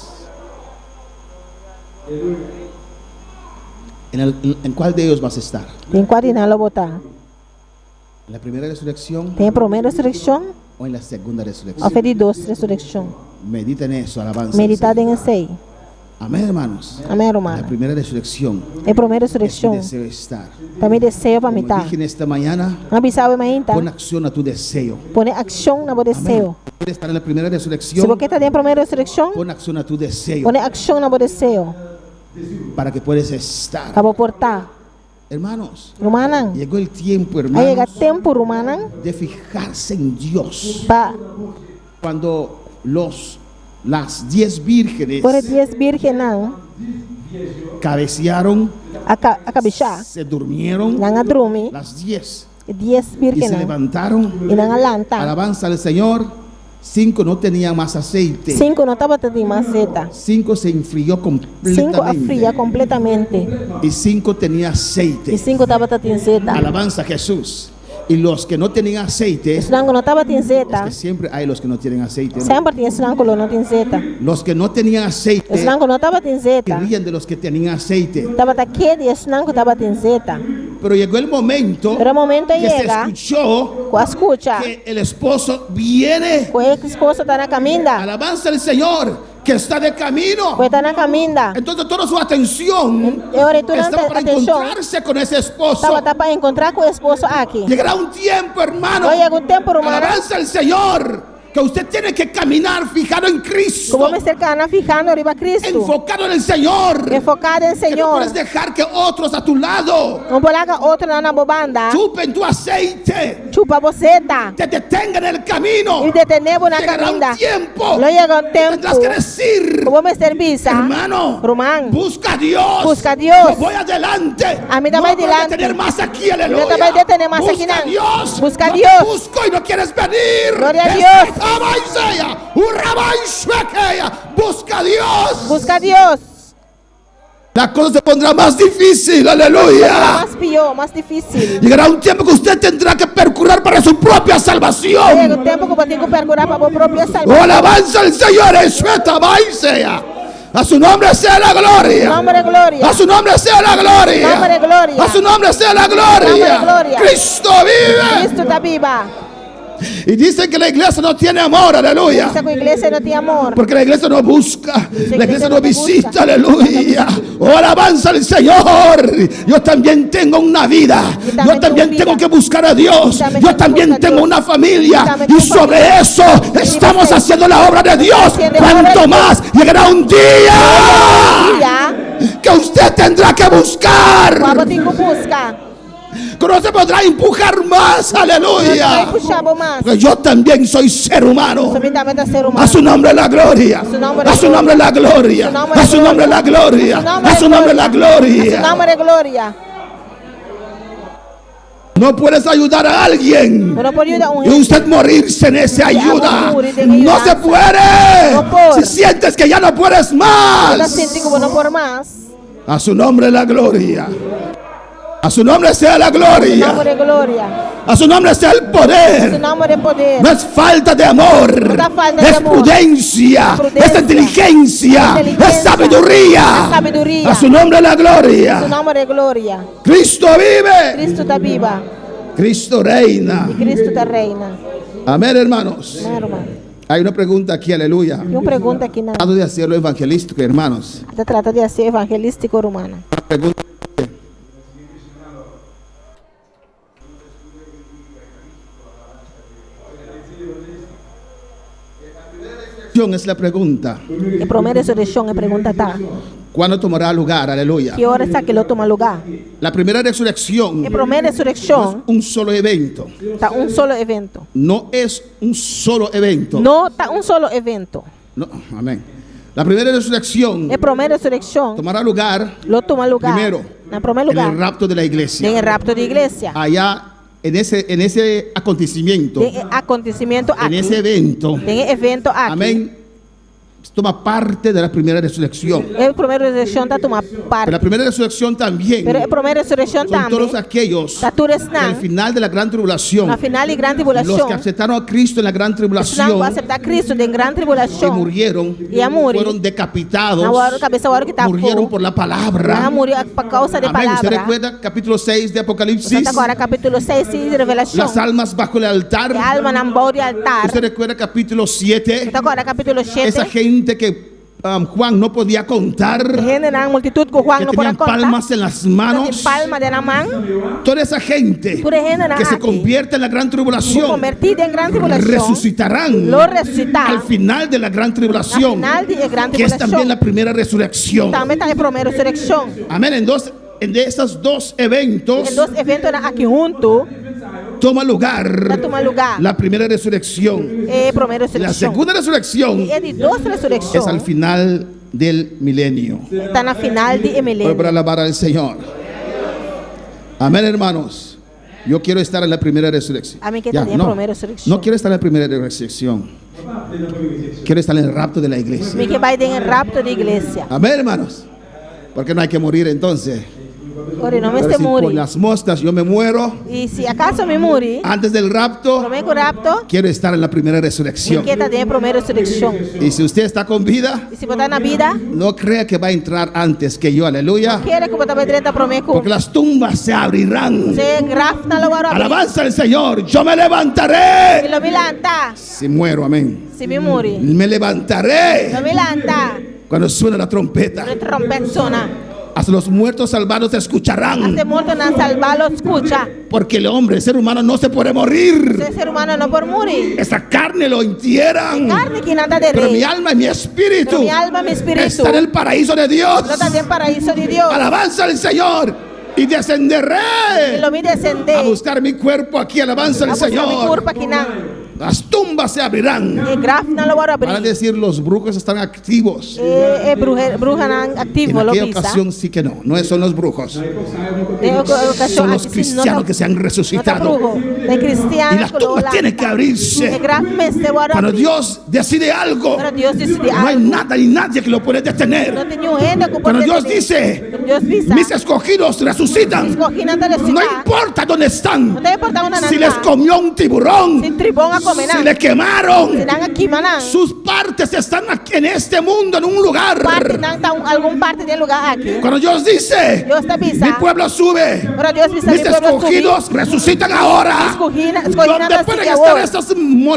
En, el, en cuál de ellos vas a estar? Den kua di nan lo bo ta? En la primera resurrección? Den e promé resurekshon? O en la segunda resurrección? Òf e di dos resurekshon? Medita en eso, alabanza. Medita den esei. Amén, hermanos. Amén, rumannan. La primera resurrección. E promé resurekshon. Es mi deseo estar. Ta mi deseo pa mi ta. Como dije en esta mañana. Mi a bisa awe mainta. Pon acción a tu deseo. Pone akshon na bo deseo. Amén. Quieres estar en la primera resurrección. Si bo ke ta den e promé resurekshon. Pon acción a tu deseo. Pone akshon na bo deseo. Para que puedes estar. Pa bo por ta. Hermanos. Rumannan. Llegó el tiempo, hermanos. A yega tempu, rumannan. De fijarse en Dios. Pa. Cuando los las dies vírgenes. Ora e dies bírgennan. Cabecearon. A ka a kabishá. Se durmieron. Nan a drumi. Las dies. E dies bírgennan. Y se levantaron. I nan a lanta. Alabanza al Señor. Cinco no tenían mas aceite. Cinco no tabata tin mas zeta. Cinco se enfrió completamente. Cinco a fria completamente. Y cinco tenía aceite. Y cinco tabata tin zeta. Alabanza a Jesús. Y los que no tenían aceite. Esnan ku no tabatin zeta. Es que siempre hay los que no tienen aceite. Semper tin esnan ku lo no tin zeta. Los que no tenían aceite. Esnan ku no tabatin zeta. Ríen de los que tenían aceite. Tabata ke di esnan ku tabatin zeta. Pero llegó el momento. Pero e momento a que se yega. escuchó. Ku a skucha. Que el esposo viene. Ku e esposo ta na kaminda. Alabanza al Señor. Que está de camino. Ku e ta na kaminda. Entonces toda su atención E ora e tur nan estaba para atenshon encontrarse con ese esposo. tabata pa enkontrá ku e esposo aki. Llegará un tiempo, hermano. Lo yega un tempu, rumannan. Alabanza al Señor. Que usted tiene que caminar fijado en Cristo. Ku bo mester kana fijando riba Cristo. Enfocado en el Señor. Enfocá den Que no Señor. puedes dejar que otros a tu lado. No por laga otronan na bo banda. Chupen tu aceite. Chupa bo zeta. Te detengan en el camino. I detené bo na Llegará kaminda. un tiempo. Lo yega un tempu. Tendrás que decir. Ku bo mester bisa. Hermano. Ruman. Busca a Dios. Busca a Dios. Yo voy adelante. Ami ta No bai voy a dilanti. detener más aquí, aleluya. No ta bai detené mas Busca akinan. a Dios. Busca a No te Dios. busco y no quieres venir. Gloria a Dios. Busca a Dios. Busca a Dios. La cosa se pondrá más difícil, aleluya. Mas pió, mas difísil. Llegará un tiempo que usted tendrá que percurar para su propia salvación. Yega un tempu ku bo tin ku perkurá pa bo propio salbashon. Oh, alabanza al Señor, sea. A su nombre sea la gloria. Nombre de gloria. A su nombre sea la gloria. Nombre de gloria. A su nombre sea la gloria. Nombre de gloria. Cristo vive. Cristo ta biba. Y dicen que la iglesia no tiene amor, aleluya. Bisa ku iglesia no tin amor. Porque la iglesia no busca, la iglesia no no busca. visita, aleluya. Oh, alabanza al Señor. Yo también tengo una vida. Yo Yo también también tengo tengo vida. que buscar a Dios. Yo también Yo tengo que también buscar a tengo Dios. una familia. Yo también Y tengo sobre familia. eso estamos dice, haciendo la obra de Dios. haciendo la obra de Cuanto Dios. más llegará un día Dia que usted tendrá que buscar. ku abo tin ku buska. Que no se podrá empujar más, No aleluya. ta pusha bo mas. Porque yo también soy ser humano. Mi tambe ta ser humano. A su nombre la gloria. A su nombre A su nombre la gloria. A su nombre la gloria. A su nombre la A su gloria. nombre gloria. No puedes ayudar a alguien Bo no por yuda un y usted morirse en esa ayuda. No se puede. No por. Si sientes que ya no puedes Bo ta más. sinti ku bo no por mas. A su nombre la gloria. A su nombre sea la gloria. Nombre gloria. A su nombre sea el poder. Su nombre poder. No es falta de amor. No ta falta di Es amor. prudencia. Prudencia. Es inteligencia. Inteligencia. Es sabiduría. Es sabiduría. A su nombre la gloria. Su nombre gloria. Cristo vive. Cristo ta biba. Cristo reina. I Kristu ta reina. Amén, hermanos. Amén, ruman. Hay una pregunta aquí, aleluya. Tin un pregunta aki nan. Tratando de hacerlo evangelístico, hermanos. Ta trata di hasi evangelístiko, rumannan. La pregunta Es la pregunta. E promé resurekshon, e pregunta ta. ¿Cuándo tomará lugar? Aleluya. Ki ora esaki lo tuma lugá? La primera resurrección E promé no es resurekshon un solo evento. ta un solo evento. No es un solo evento. No ta un solo evento. No, amén. La primera resurrección E promé resurekshon tomará lugar lo tuma lugá primero na promé en el lugá rapto de la iglesia. den e rapto di iglesia. Allá en ese, en ese acontecimiento, Den e akontesimentu en ese aki, evento, den e evento aki, amén, toma parte de la primera resurrección. e promé resurekshon ta tuma Pero la parti. primera resurrección también Pero e promé resurekshon son todos tambe aquellos ta tur que al esnan final de la gran tribulación, na final di gran los que tribulashon, aceptaron a Cristo en la gran esnan tribulación ku aseptá Kristu den gran y tribulashon murieron, i a muri, fueron decapitados, nan wòrdu kabesa wòrdu kitá murieron afó, por la nan palabra. a muri pa kousa di Amén. ¿Usted palabra. recuerda capítulo 6 de Boso Apocalipsis? ta kòrda kapítulo 6 di Revelashon, Las almas bajo el altar. e almanan bou di altar. ¿Usted recuerda capítulo 7? Bo ta kòrda kapítulo Esa 7, gente que um, Juan no podía contar, hendenan, multitut ku Juan que no por a tenían konta, palmas en las ku tin manos. palma den nan man, Toda esa gente Tur e hendenan que se aki convierte en la gran ku tribulación kombertí den gran tribulashon, resucitarán lo resusitá al final de la gran na tribulación, final di e gran que es también tribulashon. la primera resurrección. Tambe ta e promé resurekshon. Amén. En dos, en de esos dos eventos E dos eventonan aki huntu toma lugar ta tuma lugá la primera resurrección. e promé La resurekshon. segunda resurrección I e di dos es al resurekshon final del milenio. ta na final di e Voy para milenio. alabar al Señor. Amén, hermanos. Yo quiero estar en la primera resurrección. Amén, que Ya, está en la no, primera resurrección. no quiero estar en la primera resurrección. Quiero estar en el rapto de la iglesia. Mi ke bai den e rapto di iglesia. Amén, hermanos. Porque no hay que morir entonces. Ora, no Pero mester si por muri. las moscas yo me muero I si akaso mi muri, antes del rapto, promé ku rapto, quiero estar en la primera mi resurrección. ke ta den e promé resurekshon. Y si usted está con vida, I si bo ta na bida, no crea que va a entrar antes que yo, aleluya. kere ku bo ta bai drenta promé ku Porque las tumbas se abrirán. e grafnan lo wòrdu abrí. Alabanza al Señor, yo me I levantaré. lo mi lanta, Si muero, amén. si mi muri. Me levantaré Lo mi lanta, cuando suene la trompeta. ora e tròmpèt sona. Hasta los muertos salvados escucharán. Asta e mortonan salbá lo skucha. Porque el hombre, el ser humano, no se puede morir. E ser humano no por muri. Esa carne lo entierran. Karni aki nan ta Pero mi der'é. alma y mi espíritu Pero mi alma, mi espíritu está en el paraíso de Dios. lo ta den paraiso di Dios. Alabanza al Señor y I descenderé lo mi desendé a buscar mi cuerpo aquí. Alabanza a al buska mi Señor. kurpa akinan. Las tumbas se abrirán. E grafnan lo wòrdu Van a abrí. decir los brujos están activos. E, e bruhe, bruhanan En aktivo lo aquella bisa. ocasión sí que no, no son los brujos, Den okashon son los aki sí no ta, cristianos que se han no ta resucitado. bruho. Ta Y kristian las ku lo tumbas tienen que lanta. E abrirse. graf mester wòrdu Cuando abrí. Dios decide algo, Ora Dios disidí no hay algu, nada ni nadie que lo puede no detener. tin niun hende ku por Cuando Dios detené. dice, Dios bisa, mis escogidos resucitan, Eskohínan ta no resusitá. importa dónde están, No ta importá unda nan si les ta. comió un tiburón, Si tribon a kome si nan. le quemaron, Si nan a kima nan. sus partes están aquí en este mundo, en un lugar. Partinan ta un, algun parti den e lugá aki. Cuando Dios dice, Dios ta bisa. mi pueblo sube, Ora Dios bisa, mis mi pueblo subi. escogidos resucitan ahora. Eskohínan ¿Dónde ta pueden sigui estar awor? estas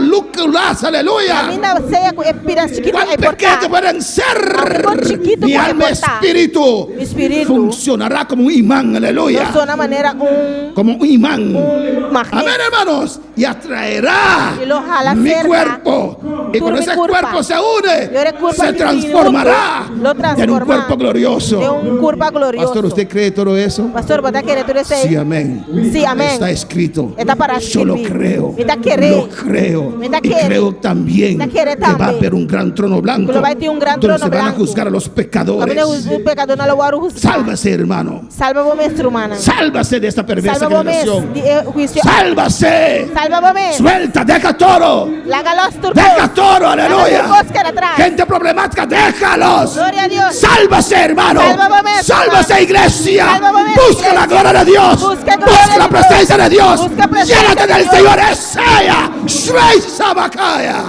moléculas? Aleluya. Kaminda sea ku e pida chikitu Cuán ei por pequeño ta. pueden ser. Aunke kon chikitu Mi por alma e por ta. espíritu Mi espíritu funcionará como un imán. Lo Aleluya. sona manera un Como un imán. un magnet. Amén, hermanos. Y atraerá I lo hala mi serka. cuerpo. Y Tur cuando mi ese kurpa. cuerpo se une, I ora e kurpa se bini transformará huntu, lo en un transformá cuerpo glorioso. Den un kurpa glorioso. Pastor, ¿usted cree todo eso? Pastor, bo ta kere tur esei? Sí, amén. Sí, amén. Está escrito. E ta pará Yo lo skirbí. creo. Mi ta kere. Lo creo. Mi ta Y kere. creo también Mi ta kere que va a tambe. haber un gran trono blanco. Ku lo bai tin un gran donde trono se van a blanku. juzgar a los pecadores. Kaminda e pekadónan lo wòrdu husgá. Sálvase, hermano. Salba bo mes, rumannan. Sálvase de esta perversa Salba bo mes generación. di e huisio. Sálvase. Salba bo mes. Suelta, deja todo. Laga lòs tur kos. Deja todo, Laga tur aleluya. kos keda atras. Gente problemática, déjalos. Gloria a Dios. Sálvase, hermano. Salba bo mes, Sálvase, hermano. iglesia. Salba bo mes, Busca la iglesia. gloria de Dios. Busca gloria Busca la de Dios. presencia de Dios. Busca presencia Llénate de del Dios. Señor. Es ella. Shrey Sabakaya.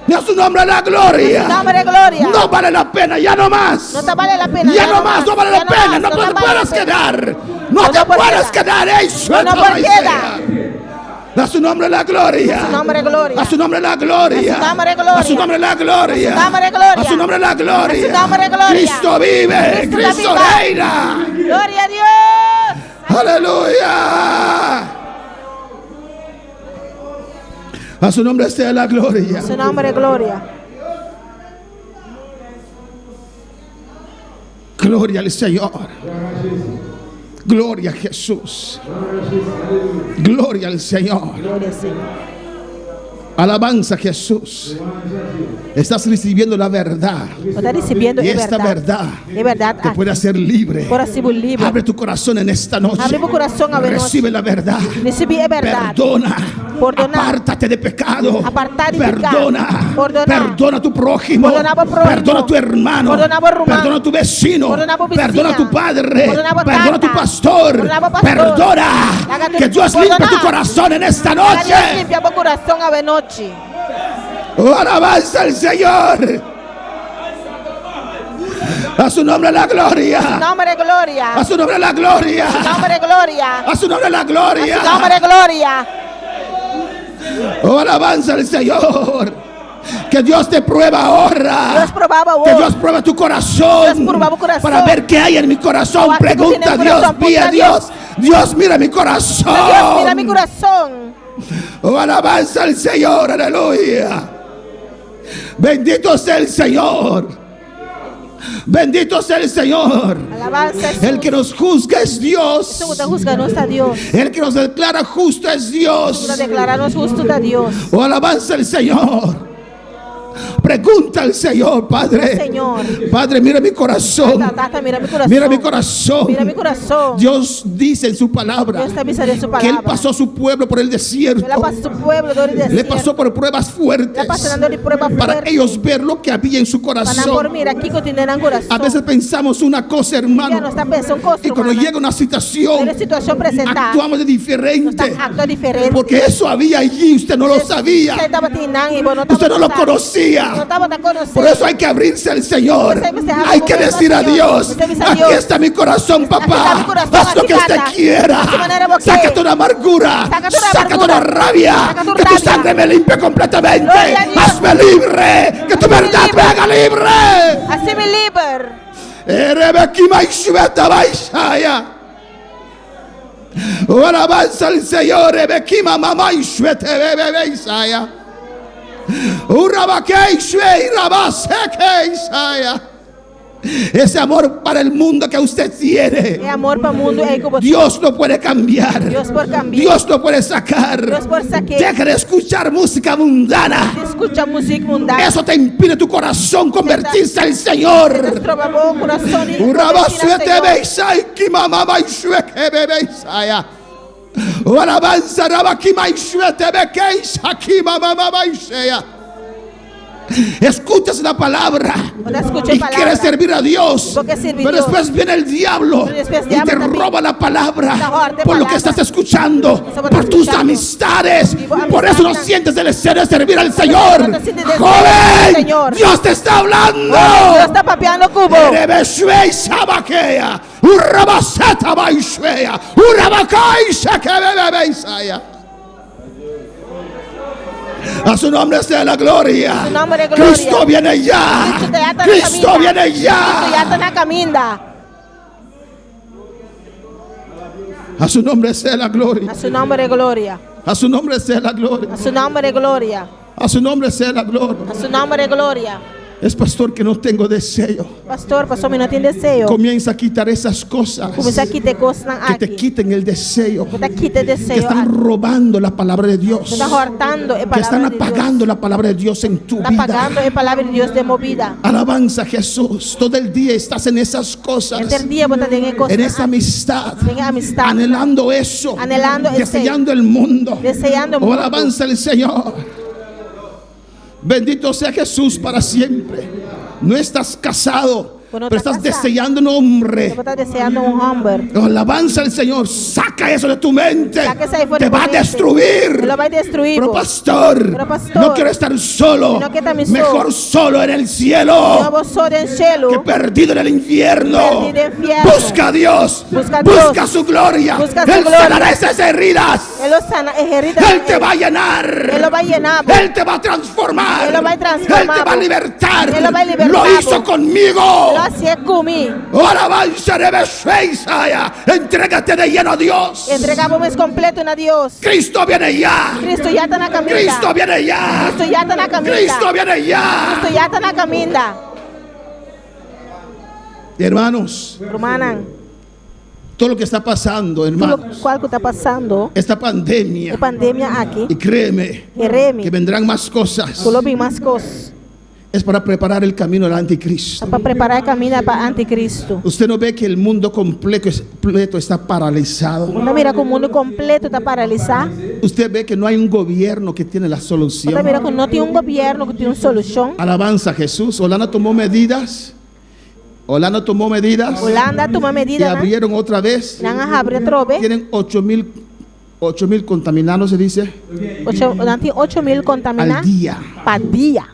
A su nombre la gloria. A su nombre gloria. No vale la pena, ya no más. No ta bale la pena. Ya no más, no vale ya la pena, mas, no ta te bale la puedes pena. quedar. No te No por puedes keda. quedar. Ey, No por keda. A su nombre la gloria. A su nombre gloria. A su nombre la gloria. A su nombre gloria. A su nombre la gloria. A su nombre gloria. A su nombre la gloria. A su nombre gloria. Cristo vive. Cristo Cristo viva. reina. Gloria a Dios. Aleluya. A su nombre sea la gloria. A su nombre gloria. Gloria al Señor. Gloria a Jesús. Gloria al Señor. Gloria al Señor. Alabanza a Jesús. Estás recibiendo la verdad. Bo ta risibiendo Y e esta berdat. verdad E berdat te puede hacer libre. Por hasi bo liber. Abre tu corazón en esta noche. Habri bo kurason awe nochi. Recibe la verdad. Risibí e berdat. Perdona. Pordoná. Apártate de pecado. Apartá di piká. Perdona. Pordoná. Perdona a tu prójimo. Pordoná bo próhimo. Perdona a tu hermano. Pordoná bo ruman. Perdona a tu vecino. Pordoná bo bisiña. Perdona a tu padre. Pordoná bo Perdona a tu tata. pastor. Pordoná bo pastor. Perdona. Laga tu- Que Dios limpie Pordoná. tu corazón en esta Laga Dios noche. limpia bo kurason awe nochi. Oh, alabanza al Señor. A su nombre la gloria. Nòmber gloria. A su nombre la gloria. Nòmber gloria. A su nombre la gloria. Nòmber gloria. Oh, alabanza al Señor. Que Dios te prueba ahora. Dios proba bo. Que Dios prueba tu corazón. Dios proba tu corazón. Para ver qué hay en mi corazón. Para ver qué Pregunta a tiene en Dios. corazón. Pide a Pregunta a Dios. Dios, mira mi corazón. Dios, mira mi kurason. Oh, alabanza al Señor. Aleluya. Bendito sea el Señor. Bendito sea el Señor. Alabanza a El que nos juzga es Dios. Esun ku ta husga nos ta Dios. El que nos declara justo es Dios. Ta deklará nos hustu ta Dios. Oh, alabanza al Señor. Pregunta al Señor, Padre. Señor. Padre, mira mi corazón. Tata, mira mi kurason. Mira mi corazón. Mira mi kurason. Dios dice en su palabra Dios ta bisa den su que Él palabra. pasó su pueblo por el desierto. El a pasa su pueblo dor di Le desierto. pasó por pruebas fuertes. El a pasa dor di prueba Para fuerte. ellos ver lo que había en su Pa nan por corazón. mira kiko tin den nan kurason. A veces pensamos una cosa, hermano. Ya nos ta pensa un kos, Y cuando ruman. llega una situación, Ora situashon presentá. actuamos de diferente. Nos ta aktua diferente. Porque eso había allí, usted no lo sabía. Esei tabatin einan i bo no Usted no lo tabata. conocía. No tabata konosé. Por eso hay que abrirse al Señor. Usted se abre Hay que con el decir a Señor. Dios, Usted dice a aquí Dios. está mi corazón, Aquí está papá. mi corazón, Haz lo aquí que usted tata. quiera. A su manera vos Saca quiere. toda amargura. Saca toda Saca toda amargura. rabia. Saca tu Que tu rabia. sangre me limpie completamente. Gloria a Dios. Hazme libre. Que tu Hazme verdad libre. me haga libre. Hasi mi liber. Erebekimaishwetabaishaya. Oh, alabanza al Señor. Rebekima mamá ishwetebebebeisaya. Urabakeishwe irabasekeisaya. Ese amor para el mundo que usted tiene, E amor pa mundu ei ku bo Dios no puede cambiar. Dios por kambia. Dios no puede sacar. Dios por sak'é. Deja de escuchar música mundana. Skucha músika mundano. Eso te impide tu corazón convertirse al Señor. Stroba bo kurason di Urabasuete beisai, kimamama ishueke bebeisaya. O alabanza rabakima ishuete bekeisa, kimamama isheya. Escuchas la palabra Escucha y palabra. quieres servir a Dios, Porque servir pero Dios. después viene el diablo Pero después y diablo te también. roba la palabra Te roba por lo que palabra. estás escuchando, Eso por tus escuchando. amistades. Y por Por eso no amistad. sientes el deseo de servir al Señor. no sientes el deseo de servir al Joven, Señor. Dios te está hablando. Dios ta papiando ku bo. Erebeshwei sabakea, urabaseta baishwea, urabakai shekebebebeisaya. A su nombre sea la gloria. A su nombre gloria. Cristo viene ya. Cristo ya ta na Cristo kaminda. viene Cristo ya ya. ta na kaminda. A su nombre sea la gloria. A su nòmber gloria. A su nombre sea la gloria. A su nòmber gloria. A su nombre sea la gloria. A su nòmber gloria. Es pastor que no tengo deseo. Pastor, pasó mi no tin deseo. Comienza a quitar esas cosas Kuminsá kita e kosnan que te aki. quiten el deseo. Ku ta kita Que deseo. están robando la palabra de Dios. Ta hòrtando e Que están palabra di Dios. apagando la palabra de Dios en tu Ta vida. pagando e palabra di Dios den bo bida. Alabanza a Jesús. Todo el día estás en esas cosas. Henter dia bo ta den e kos. En esa amistad. Den amistad. Anhelando eso. Anhelando ese. Deseando el mundo. Deseando Oh, el mundo. alabanza al Señor. Bendito sea Jesús para siempre. No estás casado. Bo no Pero ta estás kasá. deseando un hombre. Pero bo ta deseando un hòmber. Oh, alabanza al Señor. Saca eso de tu mente. Saka esei for Te di bo va a mente. destruir. E lo bai destruí Pero bo. pastor, Pero pastor, no quiero estar solo. mi no ke ta mi so. Mejor solo en el cielo Mihó bo so den shelu. que perdido en el infierno. Perdí den infierno. Busca a Dios. Busca a Dios. Busca su gloria. Busca su Él gloria. sanará esas heridas. E lo sana e herida. Él te va a llenar. E lo bai yena bo. Él te va a transformar. E lo bai transformá Él te va a bo. libertar. E lo bai libertá Lo hizo bo. conmigo. Lo hasié ku mi. Alabanza de Besheisaya. Entrégate de lleno a Dios. Entregá bo mes kompleto na Dios. Cristo viene ya. Cristo ya ta na kaminda. Cristo viene ya. Cristo ya ta na kaminda. Cristo viene ya. Cristo ya ta na kaminda. Hermanos, Rumannan, todo lo que está pasando, tur hermanos, lokual ku ta pasando, esta pandemia, e pandemia aki, y créeme kere mi que vendrán más cosas, ku lo bin mas kos. es para preparar el camino al anticristo. Ta pa prepará e kaminda pa anticristo. Usted no ve que el mundo completo, completo está paralizado. Bo ta mira ku mundu kompleto ta paralisá. Usted ve que no hay un gobierno que tiene la Bo ta solución. mira ku no tin un gobièrnu ku tin un solushon. Alabanza a Jesús. Holanda tomó medidas. Holanda tomó medidas. Hulanda a tuma Y medidanan. abrieron otra vez. Nan a habri atrobe. Tienen 8 mil contaminados, se dice, Ocho, nan tin 8000 kontaminá al día. pa dia.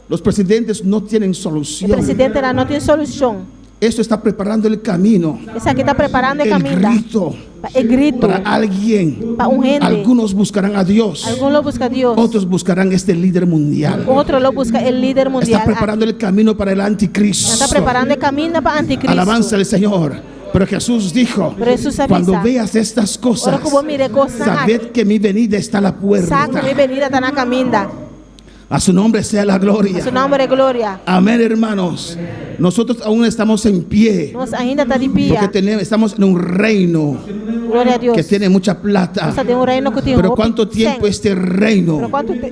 Los presidentes no tienen E solución. presidentenan no tin solushon. Esto está preparando el camino, Esaki ta preparando e el kaminda. grito Pa e gritu. para alguien. Pa un hende. Algunos buscarán a Dios, Algun lo buska Dios. otros buscarán este líder mundial. Otro lo buska e lider mundial. Está preparando el camino para el anticristo. Ta preparando e kaminda pa anticristo. Alabanza al Señor. Pero Jesús dijo, Pero Jesús a bisa, cuando veas estas cosas, Ora ku bo mira e kosnan sabed aki, que mi venida está a la sa ku puerta. mi benida ta na kaminda. A su nombre sea la gloria. Su nòmber gloria. Amén, hermanos. Nosotros aún estamos en pie. Nos ainda ta di pia. Porque tenemos, estamos en un reino Gloria na Dios. que tiene mucha plata. Nos ta den un reino ku tin Pero hopi ¿cuánto tiempo sèn. este reino Pero kuantu te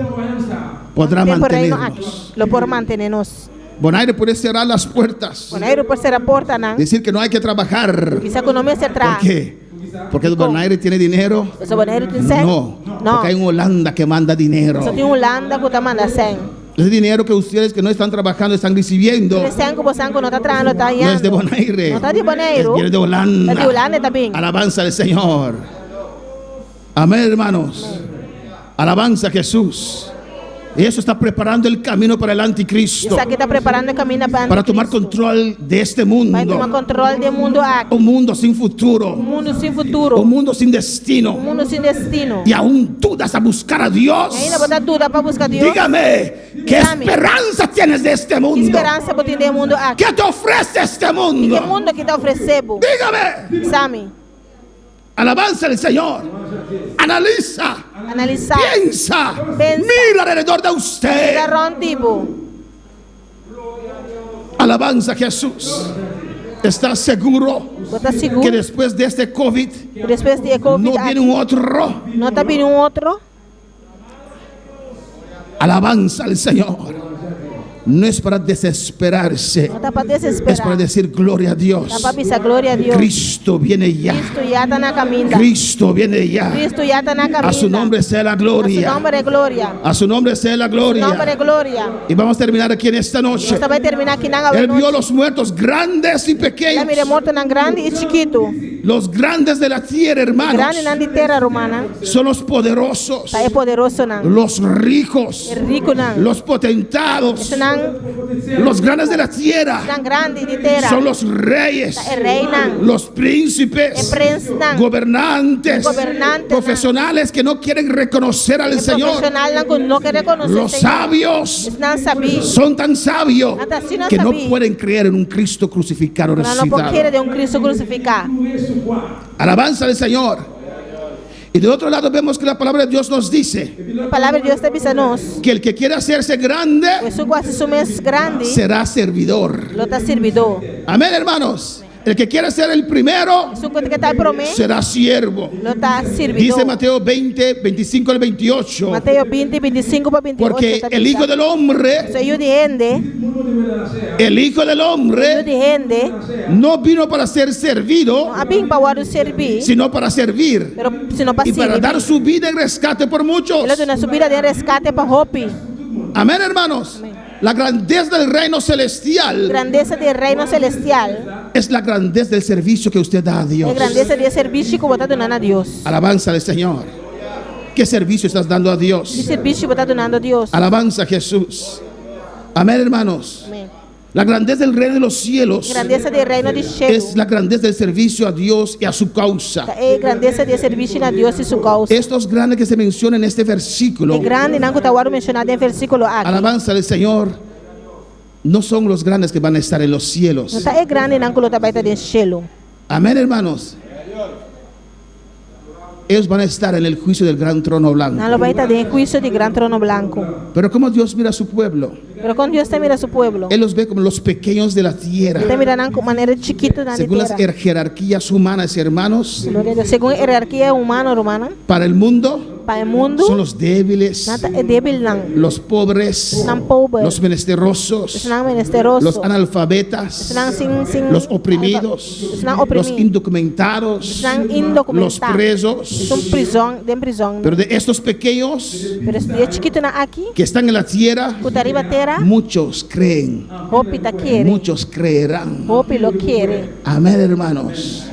podrá tempu e reino aki mantenernos? lo por mantené nos? Bonaire puede cerrar las puertas. Boneiru por sera portanan. Decir que no hay que trabajar. Bisa ku no mester ¿Por traha. qué? Porque Bonaire tiene dinero. Pasobra Boneiru tin sèn? No, No. porque hay un Holanda que manda dinero. Pasobra tin Hulanda ku ta manda sèn. Ese dinero que ustedes que no están trabajando están recibiendo E sèn ku boso ku no ta trahando ta no es de Bonaire. No ta di Boneiru. Es- viene de Holanda. Ta di Hulanda ta bin. Alabanza al Señor. Amén, hermanos. Alabanza a Jesús. Y eso está preparando el camino para el anticristo. Esaki ta preparando e kaminda pa Para tomar anticristo. control de este Pa mundo. tuma kontròl di e mundu aki. Un mundo sin futuro. Un mundu sin futuro. Un mundo sin destino. Un mundu sin destino. Y aún dudas a buscar a Dios. I ainda bo ta duda pa buska Dios. Dígame, ¿qué Dígame. esperanza tienes de este Ki mundo? speransa bo tin di e mundu aki? ¿Qué te ofrece este Ki mundo? mundu aki ta ofresé bo? Dígame. Bisami. Alabanza al Señor. Analiza. Analisá. Piensa. Pensa. Mira alrededor de usted. Mira rònt di bo. Alabanza a Jesús. ¿Estás seguro Bo ta sigur que después de este COVID Despues di e COVID no viene un otro? no ta bini un otro? Alabanza al Señor. No es para desesperarse, No ta pa es para desesperá. decir gloria a Dios. Ta pa bisa gloria na Dios. Cristo viene ya. Cristo ya ta na kaminda. Cristo viene ya. Cristo ya ta na kaminda. A su nombre sea la A su gloria. nòmber gloria. A su nombre sea la Nòmber gloria. gloria. Y vamos a terminar aquí en esta noche. Nos ta bai terminá aki nan Él vio nochi. los muertos grandes y El a pequeños. mira mortonan grandi i chikitu. Los grandes de la tierra, hermanos, Grandinan di tera, rumannan. son los poderosos, Ta e poderosonan. los ricos, E rikunan. los potentados, Esnan los grandes de la tierra, nan grandi di tera. son los reyes, E reinan. los príncipes, E prensnan. gobernantes, Gobernantenan. profesionales que no quieren reconocer al E Señor, profeshonalnan ku no ke rekonosé los Señor. sabios. Esnan sabí. Son tan sabios Nan ta asina que no sabí. pueden creer en un Cristo crucificado Nan no por resucitado. kere den un Cristo krusifiká. Alabanza al Señor. Y de otro lado vemos que la palabra de Dios nos dice E palabra di Dios ta bisa nos. que el que quiere hacerse grande Esun ku hasi su mes grandi, será servidor. lo ta sirbidó. Amén, hermanos. El que quiere ser el primero Esun ku ke ta promé, será siervo. lo ta sirbidó. Dice Mateo 20, 25 al 28. Mateo 20, 25 pa 28. Porque el Hijo del Hombre, E Yu di Hende, el Hijo del Yu Hombre di Hende, no vino para ser servido, no a bin pa wòrdu sirbí, sino para servir pero sino pa y para sirbi. dar su vida en rescate por muchos. El a duna su bida den reskate pa hopi. Amén, hermanos. La grandeza del reino celestial. Grandesa di e reino selestial. Es la grandeza del servicio que usted da a Dios. E grandesa di e servisio ku bo ta duna na Dios. Alabanza al Señor. Ke servicio estás dando a Dios? Ki servisio bo ta dunando Dios? Alabanza a Jesús. Amén, hermanos. Amén. La grandeza del reino de los cielos. Grandesa di e reino di shelu. Es la grandeza del servicio a Dios y a su causa. Ta e grandesa di e servisio na Dios i su kousa. Estos grandes que se mencionan en este versículo. E grandenan ku ta wòrdu menshoná den e versíkulo aki. Alabanza al Señor. No son los grandes que van a estar en los cielos. No ta e grandenan ku lo ta bai ta den shelu. Amén, hermanos. Ellos van a estar en el juicio del gran trono blanco. Nan lo bai ta den e huisio di gran trono blanku. Pero como Dios mira a su pueblo? Pero kon Dios ta mira su pueblo? Él los ve como los pequeños de la tierra. E ta mira nan ku manera e chikitunan di Según las tera. jerarquías humanas, hermanos. Gloria a Dios. Segun e herarkia humano, rumannan. Para el mundo. Pa e mundu. Son los débiles. Nan ta e débilnan. Los pobres. Esnan pober. Los menesterosos. Esnan menesteroso. Los analfabetas. Esnan sin sin. Los oprimidos. Esnan oprimí. Los indocumentados. Esnan indokumentá. Los presos. Esun prizòn, den prizòn. Pero de estos pequeños. Pero di e chikitunan aki. Que están en la tierra. Ku ta riba tera. Muchos creen. Hopi ta kere. Muchos creerán. Hopi lo kere. Amén, hermanos.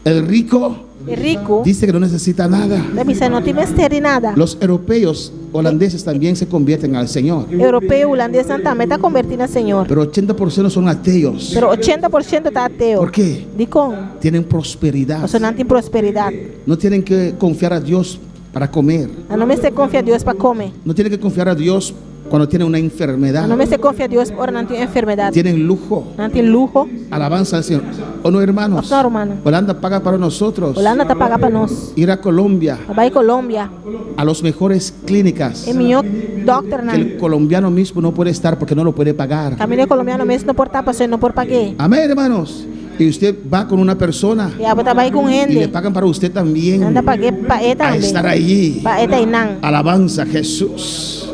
El rico. E riku. Dice que no necesita nada. Ta bisa no tin mester di nada. Los europeos holandeses también se convierten al Señor. Europeo hulandesnan tambe ta converti na Señor. Pero 80% son ateos. Pero 80% ta ateo. ¿Por qué? Dikon? Tienen prosperidad. Pasobra nan tin prosperidad. No tienen que confiar a Dios para comer. Nan no mester confia Dios pa come. No tienen que confiar a Dios cuando tienen una enfermedad. Nan no mester confia Dios ora nan tin un enfermedad. Tienen lujo. Nan tin luho. Alabanza al Señor. O no, hermanos? Of no, rumannan? Holanda paga para nosotros. Holanda ta paga pa nos. Ir a Colombia. Pa bai Colombia. A los mejores clínicas. E mihó dokternan. Que el colombiano mismo no puede estar porque no lo puede pagar. Kaminda e colombiano mes no por ta pasobra e no por pag'é. Amén, hermanos. Y usted va con una persona. Y abo ta bai cu un hende. Y le pagan para usted también. Nan ta pagu'é pa e tambe. A estar allí. Pa e ta einan. Alabanza a Jesús.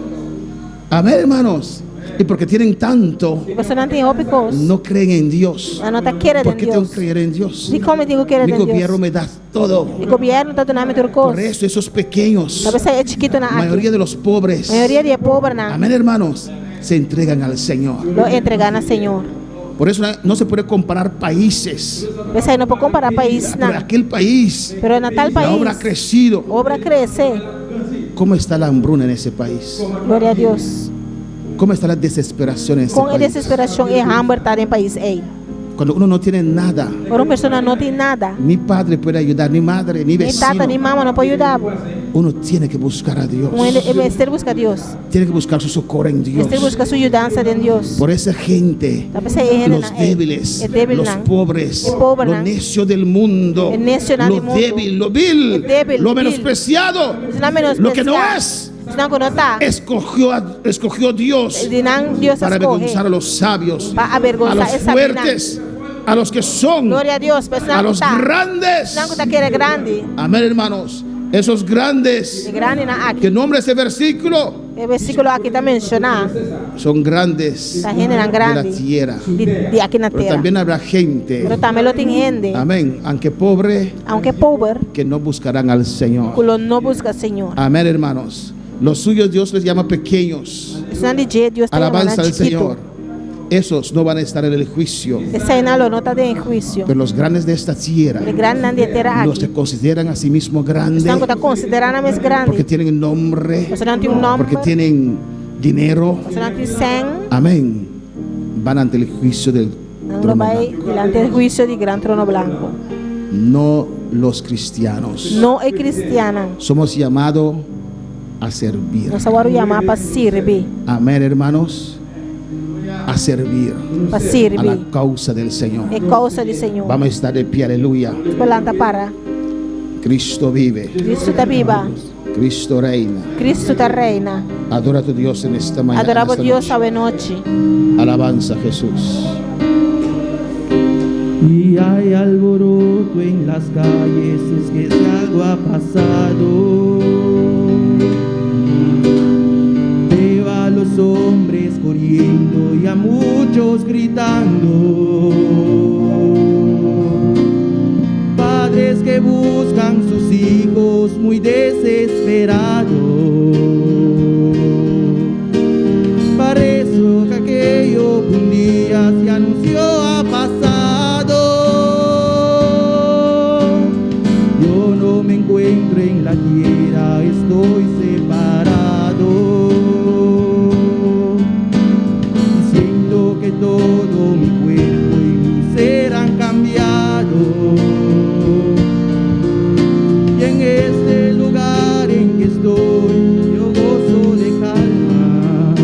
Amén, hermanos. Y porque tienen tanto. Y pasobra nan tin hopi cos. No creen en Dios. Nan no ta kere den ¿Por qué Dios. tengo que creer en Dios? Dicon mi tin cu kere Mi den Dios? gobierno me da todo. Mi gobierno ta duna mi tur cos. Por eso esos pequeños. Ta p'esei e chikitonan aki. Mayoría de los pobres. Mayoria di e pobernan. Amén, hermanos. Se entregan al Señor. Lo entrega na Señor. Por eso no se puede comparar países. P'esei no por kompará paisnan. Pero aquel país. Pero na tal La obra ha pais. crecido. Obra krese. ¿Cómo está la hambruna en ese país? Gloria a Dios. ¿Cómo está la desesperación en ese Kon e país? desesperashon i hamber ta den pais ei? Cuando uno no tiene nada. Ora un persona no tin nada. Ni padre puede ayudar, ni madre, ni Ni tata vecino. ni mama no por yuda bo. Uno tiene que buscar a Dios. Un hende e mester buska Dios. Tiene que buscar su socorro en Dios. Mester buska su yudansa den Dios. Por esa gente, Ta p'esei e los hendenan ei, débiles, e débilnan, los pobres, e pobernan, lo necio del mundo, e necionan lo di mundu, débil, lo vil, e débil, lo vil, menospreciado, esnan lo que no menospresiá, es, esnan ku no ta, escogió, a, escogió Dios di nan Dios a para skohe avergonzar a los sabios, pa a avergonsá los e sabinan. fuertes, a los que son, Gloria a Dios, pa esnan a ku los ta, grandes. esnan ku ta kere grandi. Amén, hermanos. Esos grandes E grandinan aki. que nombra este versículo E versíkulo aki ta menshoná son grandes ta hendenan de la grandi tierra. di, di aki na Pero tera. también habrá gente, Pero tambe lo tin hende, amén, aunque pobre, aunke pober, que no buscarán al Señor. ku lo no buska Señor. Amén, hermanos. Los suyos Dios les llama pequeños. Esnan di dje Dios ta yama nan Alabanza al chikitu. Señor. Esos no van a estar en el juicio. Eseinan lo no ta den huisio. Pero los grandes de esta tierra, E grandenan di e tera los aki, que consideran a sí mismos grandes, esnan ku ta konsiderá nan mes porque grandi, tienen nombre, pasobra nan tin un nòmber, porque tienen dinero, pasobra nan tin sèn, amén, van ante el juicio del nan lo trono bai blanco. dilanti e huisio di gran trono blanko. No los cristianos. No e kristiannan. Somos llamados a servir. Nos a wòrdu yamá pa sirbi. Amén, hermanos. A servir Pa a la sirbi causa del Señor. e kousa di Señor. Vamos a estar de pie, aleluya. Nos por lanta para. Cristo vive. Cristo ta biba. Cristo reina. Cristo ta reina. Adora a tu Dios en esta mañana. Adorá bo esta Dios noche. awe nochi. Alabanza a Jesús. Y hay alboroto en las calles, es que si algo ha pasado. Veo a los hombres corriendo y a muchos gritando. Padres que buscan sus hijos muy desesperados. Para eso me encuentro en la tierra estoy separado. Y siento que todo mi cuerpo y mi ser han cambiado. Y en este lugar en que estoy, yo gozo de calma.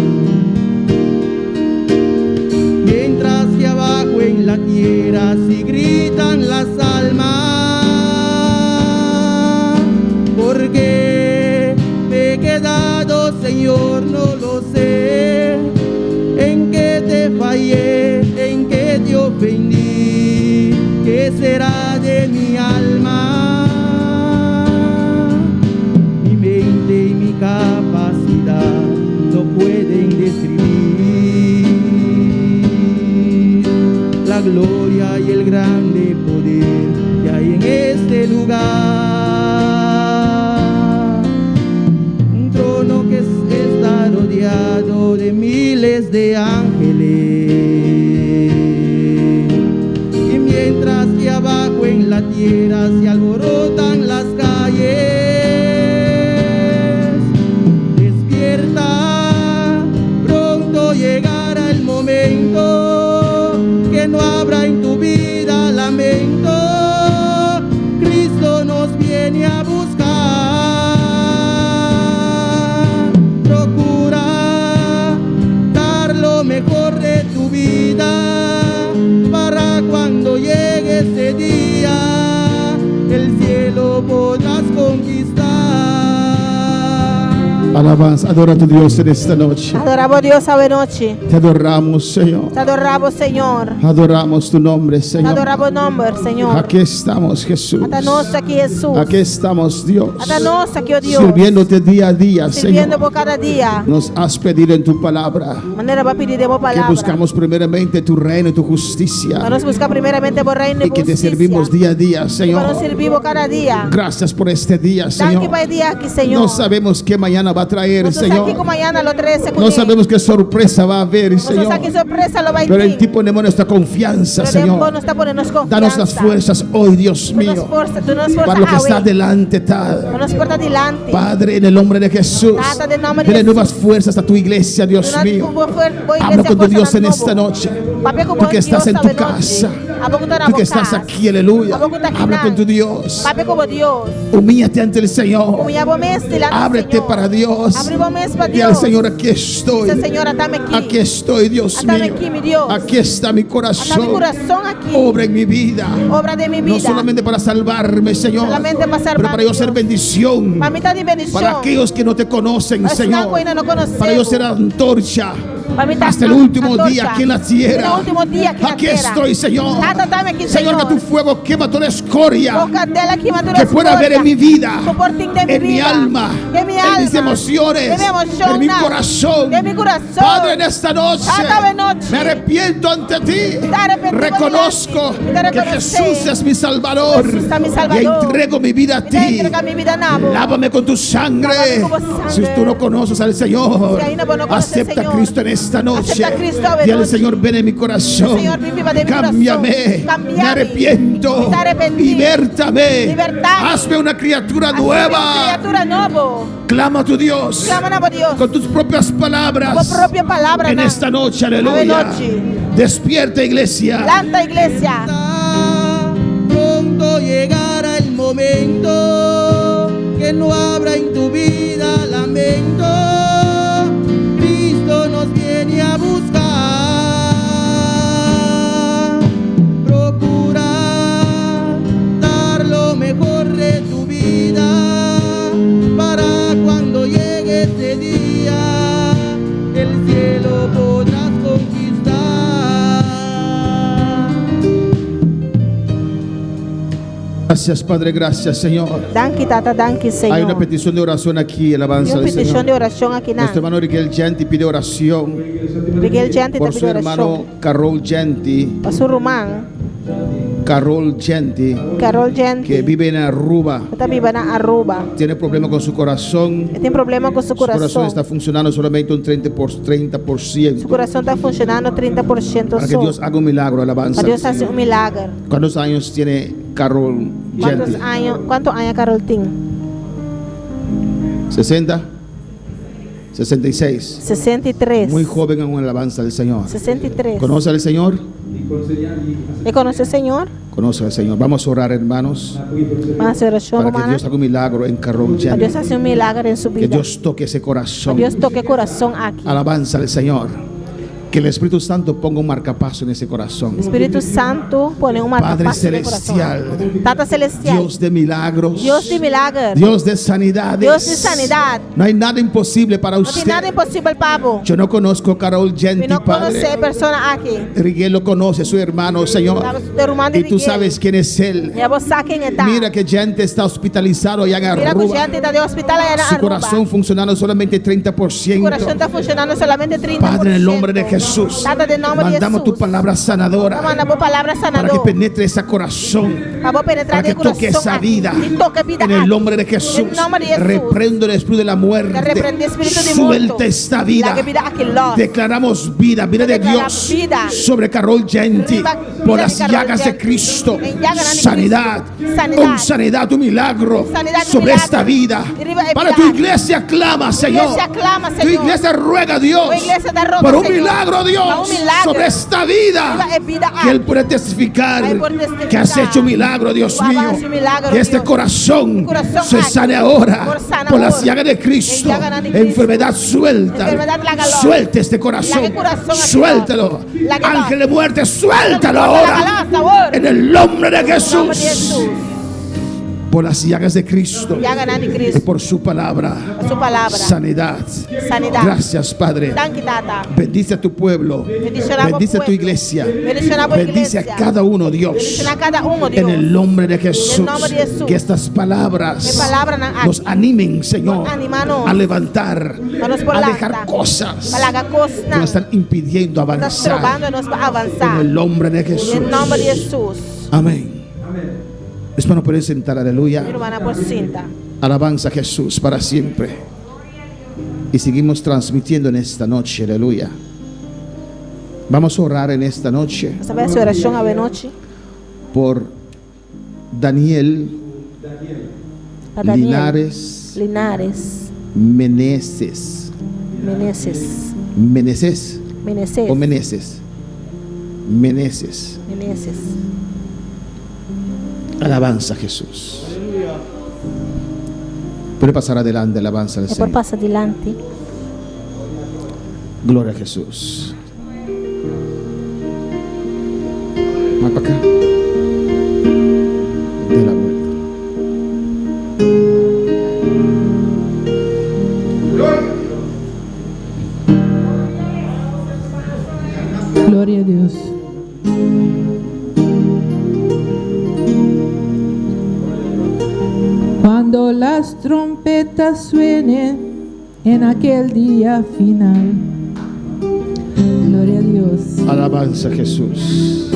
Mientras que abajo en la tierra si gritan las almas, porque me he quedado, Señor, no lo sé. ¿En qué te fallé? ¿En qué te ofendí? ¿Qué será de mi alma? Mi mente y mi capacidad no pueden describir la gloria y el grande poder que hay en este lugar. Un trono que está rodeado de miles de ángeles. Y mientras que abajo en la tierra se alborotan las calles, despierta, pronto llegará el momento que no habrá en tu vida lamento. Cristo nos viene a buscar. Procura dar lo mejor de tu vida para cuando llegue ese día el cielo podrás conquistar. Alabanza, adora a tu Dios en esta noche. Adorá bo Dios awe nochi. Te adoramos, Señor. Te adorá bo, Señor. Adoramos tu nombre, Señor. Adorá bo nòmber, Señor. Aquí estamos, Jesús. Ata nos aki, Hesus. Aquí estamos, Dios. Ata nos aki, oh Dios. Sirviéndote día a día, Sirbiendo Señor. bo kada dia. Nos has pedido en tu palabra Manera bo a pidi den bo que palabra. buscamos primeramente tu reino y tu justicia Pa nos buska primeramente bo reino i y que te hustisia. servimos día a día, Pa nos Señor. sirbi bo kada dia. Gracias por este día, Danki Señor. pa e dia aki, Señor. No sabemos qué mañana va a traer, Nos no sa Señor. kiko mañan lo trese No sabemos qué sorpresa va a haber, Nos no Señor. sa ki sorpresa lo bai Pero en ti tin. ponemos nuestra confianza, Pero den bo Señor. nos ta pone nos konfiansa. Danos las fuerzas hoy, Dios Danos mío, forsa, danos forsa para lo que está awe. delante, Padre. Pa nos por ta dilanti. Padre, en el nombre de Jesús, Tata, den nòmber di dale Hesus. nuevas fuerzas a tu iglesia, Dios Duna mío. bo fuer- bo Habla iglesia con tu forsa Dios en nobo. esta noche. Papia ku Tú bo que estás Dios en tu awe nochi. casa. Abo ku ta na Tú bo que estás kas. aquí, aleluya. Abo ku ta Habla akinan. con tu Dios. Papia ku bo Dios. Humíllate ante el Señor. Humiliá bo mes dilanti Ábrete Señor. para Dios. Habri bo mes pa Di al Dios. Señor, aquí estoy. Bisa, Señor, at'ami aki. Aquí estoy, Dios At'ami mío. aki, mi Dios. Aquí está mi Ata mi corazón. kurason aki. Obra en mi vida. Obra den mi No bida. solamente para salvarme, Señor, Solamente pa pero para yo ser Dios. bendición. Pa mi ta di bendishon. Para aquellos que no te conocen, Pa esnan Señor. ku ainda no konosé Para yo bo. ser antorcha. Pa mi ta Hasta el último antorcha. día aquí en la tierra. Te e último dia aki na Aquí tera. estoy, Señor. Tata, at'ami aki, Señor, que tu fuego quema toda escoria Bo kandela kima tur que pueda haber en mi vida, Ku por tin den mi en mi bida, alma, den mi en mis alma, emociones, den mi emoshon, en mi corazón. den mi kurason. Padre, en esta noche Tata, awe nochi. me arrepiento ante ti. Ta arepentí Reconozco dilanti. Ta que rekonosé. Jesús es mi Salvador Jesús ta mi Salvador. y entrego mi vida a Mi ta ti. entregá mi bida na bo. Lávame con tu sangre. Lávame con tu sangre. Si tú no conoces al Señor, Si ainda bo no konosé acepta a Señor. Cristo en esta noche. Aseptá Kristu awe Di al nochi. Señor, ven en mi corazón. Señor, bin biba den mi Cámbiame. kurason. Kambia Me mi. arrepiento. Mi ta arepentí. Libértame. Libertá mi. Hazme una criatura Hasi mi nueva. kriatura nobo. Clama a tu Dios. Sklama na bo Dios. Con tus propias palabras. Bo propio palabra. En nan. esta noche, aleluya. Awe nochi. Despierta, iglesia. Lanta iglesia. Pronto llegará el momento que no habrá en tu vida lamento. Cristo nos viene a buscar. Procura dar lo mejor de tu vida para cuando llegue ese día el cielo podrás conquistar. Gracias, Padre, gracias, Señor. Danki Tata, danki Señor. Hay una petición de oración aquí, alabanza Tin un al petishon Señor. di orashon aki nan. Nuestro hermano Miguel Genti pide oración Miguel Genti por ta su pidi orashon. hermano Carol Genti Pa su ruman. Carol Genti, Carol Genti. que vive en Aruba. Ta biba na Aruba. Tiene problema con su corazón. E tin problema ku su Su corazón kurason. está funcionando solamente un 30 por 30%. Su kurason ta funshonando 30% Para que so. Dios haga un milagro, alabanza. Pa Dios hasi un milager. ¿Cuántos años tiene Carol Kuantu Genti? aña, kuantu aña Carol tin? 60, 66. 63. Muy joven en una alabanza del Señor. 63. ¿Conoce al Señor? E konosé Señor? Conoce al Señor. Vamos a orar, hermanos, Ban hasi orashon, para que ruman. Dios haga un milagro en Carol Pa Genti. Dios hasi un milager den su Que bida. Dios toque ese corazón. Dios toka e kurason aki. Alabanza al Señor. Que el Espíritu Santo ponga un marcapaso en ese corazón. Spiritu Santu pone un Padre markapaso den e kurason. Celestial. Tata Selestial. Dios de milagros. Dios di milager. Dios de sanidades. Dios di sanidat. No hay nada imposible para No tin usted. nada imposibel pa bo. Yo no conozco a Carol Mi Genti, no konosé Padre. e persona aki. Riguel lo conoce, su hermano, Señor. E ruman di Y tú Riguel. sabes quién es él. I abo sa ken e ta. Mira que Genti está hospitalizado allá en Mira ku Aruba. Genti ta den hospital aya na Su Aruba. corazón funcionando solamente Su kurason 30%. ta funshonando solamente 30%. Padre, en el nombre de Jesús, Tata, den nòmber di mandamos tu Jesús. palabra sanadora Manda bo palabra para que sanador. penetre ese corazón, Pa bo penetrá para que den kurason toque esa aki. vida. I toka bida En el aki. nombre de Jesús, Den nòmber di Jesús. reprendo el espíritu de la muerte. Reprendé spiritu di morto. Suelta esta vida. Laga e bida aki lòs. Declaramos vida, vida de Declaramos Dios vida. sobre Carol Genti Riba por vida las di Carol llagas de Genti. Cristo. Den llaganan di Sanidad, Cristo. Sanidad. un sanidad, un milagro Sanidad, un sobre milagro. esta vida. Riba e Para bida tu aki. iglesia clama, Señor. Iglesia clama, Tu Señor. iglesia ruega a Dios Tu iglesia ta roga, por un Señor. milagro, Pa Dios, un milagro. sobre esta vida. Riba e bida Que Él aki. pueda testificar Él puede testificar. que has hecho un milagro, Dios Que has mío. hecho un milagro, Que este Dios. corazón Corazón se aki. sane ahora Por sana por las ahora. llagas de Cristo. En llaganan di Cristo. Enfermedad suelta. Enfermedad laga lòs. Suelta este corazón. Laga e kurason aki, Suéltalo. Laga lòs. Ángel de muerte, suéltalo Laga ahora. lòs, awor. En el nombre de Den nòmber di Jesús. Jesús. Por las llagas de Cristo. Llaganan di Y Cristo. por su palabra. Su palabra. Sanidad. Sanidat. Gracias, Padre. Danki, Tata. Bendice a tu pueblo. Bendishoná bo Bendice a tu pueblo. iglesia. Bendishoná bo Bendice a iglesia. cada uno, Dios. Bendishoná kada un, Dios. En el nombre de Jesús. En nombre de Jesús. Que estas palabras E palabranan aki. nos animen, Señor, Por animá nos. a levantar, Pa nos a dejar lanta. cosas Pa laga que kosnan. nos están impidiendo Ta avanzar. strobando nos pa avansá. En el nombre de Jesús. Den nòmber di Jesús. Amén. Hermano, pueden sentar, aleluya. Mi rumannan por sinta. Alabanza a Jesús para siempre. Y seguimos transmitiendo en esta noche, aleluya. Vamos a orar en esta noche Nos ta bai hasi orashon awe nochi. por Daniel Pa Daniel. Linares Linares. Meneses. Meneses. Meneses Meneses. o Meneses. Meneses. Meneses. Alabanza a Jesús. Puede pasar adelante, alabanza al E por Señor. pasa dilanti. Gloria a Jesús. Más para acá. De la vuelta. Gloria a Dios. Cuando las trompetas suenen en aquel día final. Gloria a Dios. Alabanza a Jesús.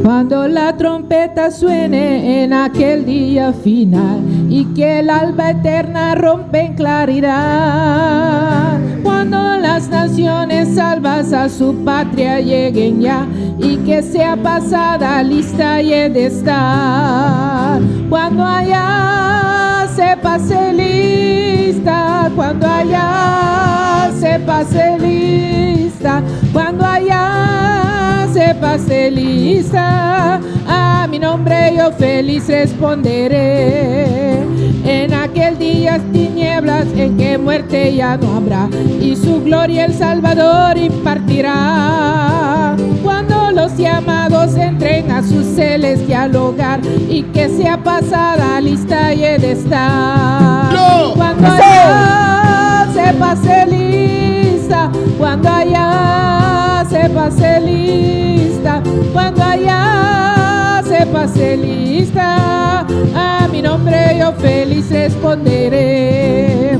Cuando la trompeta suene en aquel día final y que el alba eterna rompe en claridad. Cuando las naciones salvas a su patria lleguen ya y que sea pasada lista y he de estar. Cuando allá se pase lista, cuando allá se pase lista, cuando allá se pase lista, a mi nombre yo feliz responderé. En aquel día tinieblas en que muerte ya no habrá y su gloria el Salvador impartirá. Cuando los llamados entren a su celestial hogar y que sea pasada lista y he de estar. ¡No! Cuando allá se pase lista, cuando allá se pase lista, cuando allá se pase lista, a mi nombre yo feliz responderé.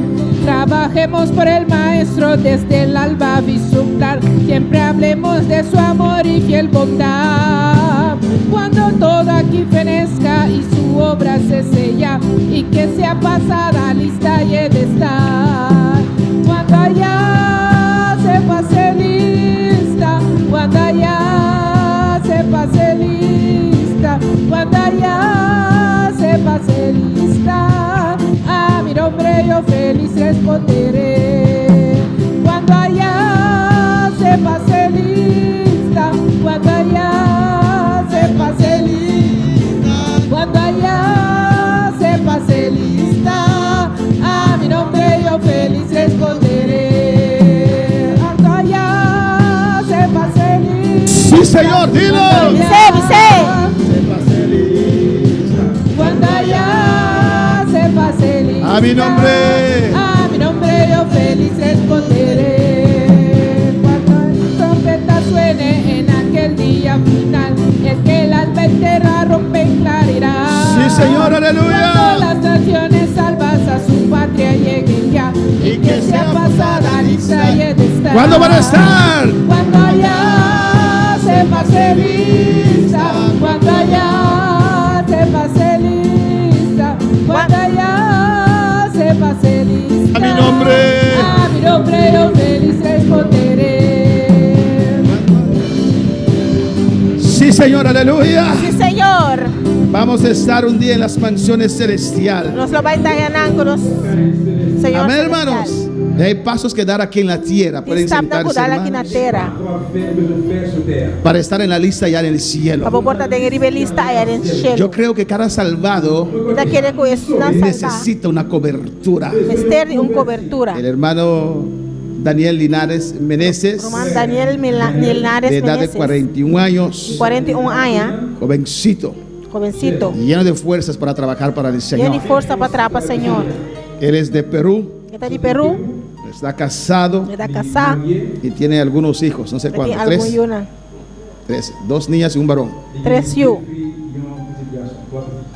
Trabajemos por el Maestro desde el alba vislumbrar. Siempre hablemos de su amor y fiel bondad. Cuando todo aquí fenezca y su obra cese ya, y que sea pasada lista y he de estar. Cuando allá se pase lista, cuando allá se pase lista, cuando allá se pase lista, a mi nombre yo feliz responderé. Cuando allá se pase lista, cuando allá se pase lista, cuando allá se pase lista, a mi nombre yo feliz responderé. Cuando allá se pase lista. Sí, Señor, dilo. Bis'é, bis'é. Cuando allá se pase lista. A mi nombre. A mi nombre yo feliz responderé. Cuando la trompeta suene en aquel día final, el que el alba entera rompe en claridad. Sí, Señor, aleluya. Cuando las naciones salvas a su patria lleguen ya. Y que sea pasada lista y he de estar. ¿Cuándo van a estar? Cuando allá se pase lista, cuando allá se pase lista, cuando allá se pase lista. A mi nombre. A mi nombre yo feliz responderé. Sí, Señor, aleluya. Sí, Señor. Vamos a estar un día en las mansiones celestiales. Nos lo bai ta einan ku nos Señor. Amén, hermanos. Hay pasos que dar aquí en la tierra. Pueden Stap sentarse, ku dal aki na hermanos, tera. para estar en la lista ya en el cielo. Pa por ta den riba lista aya den Yo shelu. creo que cada salvado Mi ta kere ku esnan salvá. necesita una cobertura. Mester di un kobertura. El hermano Daniel Linares Meneses, Ruman Daniel Linares de edad de Meneses, 41 años, 41 aña, jovencito, hobensito. lleno de fuerzas para trabajar para el Yen di Señor. forsa pa traha pa Señor. Él es de Perú, E ta di Perú, está casado e ta kasá, y tiene algunos hijos, no sé e tin cuántos, algun tres, yunan. tres, dos niñas y un varón. Tres yu.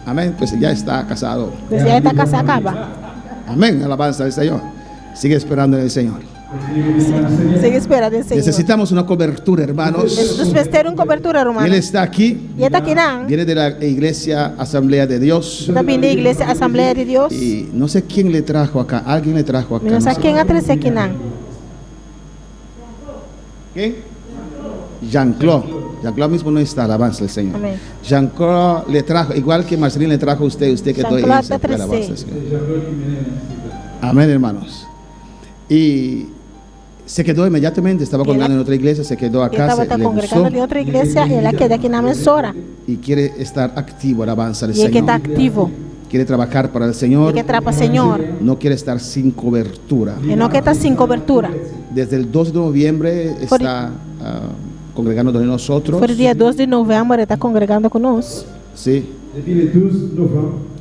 Amén, pues ya está casado. Pues ya e ta kasá kaba. Amén, alabanza al Señor. Sigue esperando en el Señor. Sigui spera den Señor. Necesitamos una cobertura, hermanos. Nos mester un kobertura, Y ruman. él está aquí, I e ta akinan. viene de la iglesia Asamblea de Dios. Ta bin di Iglesia Asamblea di Dios. Y no sé quién le trajo acá, alguien le trajo acá. Mi no no sa sé. ken a tres'é akinan. ¿Quién? Jean-Claude. Jean-Claude mismo no está, alabanza al Señor. Amén. Jean-Claude le trajo, igual que Marcelín le trajo a usted, usted que Jean-Claude ese, te alabanza al Señor. Amén, hermanos. Y se quedó inmediatamente, estaba Y él- congregando en otra iglesia, se quedó E acá, se, tabata le kongregando gustó den otro iglesia i el a keda akinan mesora. y quiere estar activo, alabanza al I e ke Señor. ta aktivo. Quiere trabajar para el Señor, E ke traha pa Señor. no quiere estar sin cobertura. E no ke ta sin kobertura. Desde el 2 de noviembre está ah, congregando de nosotros. For di dia 2 di novèmber e ta kongregando ku nos. Sí. Dia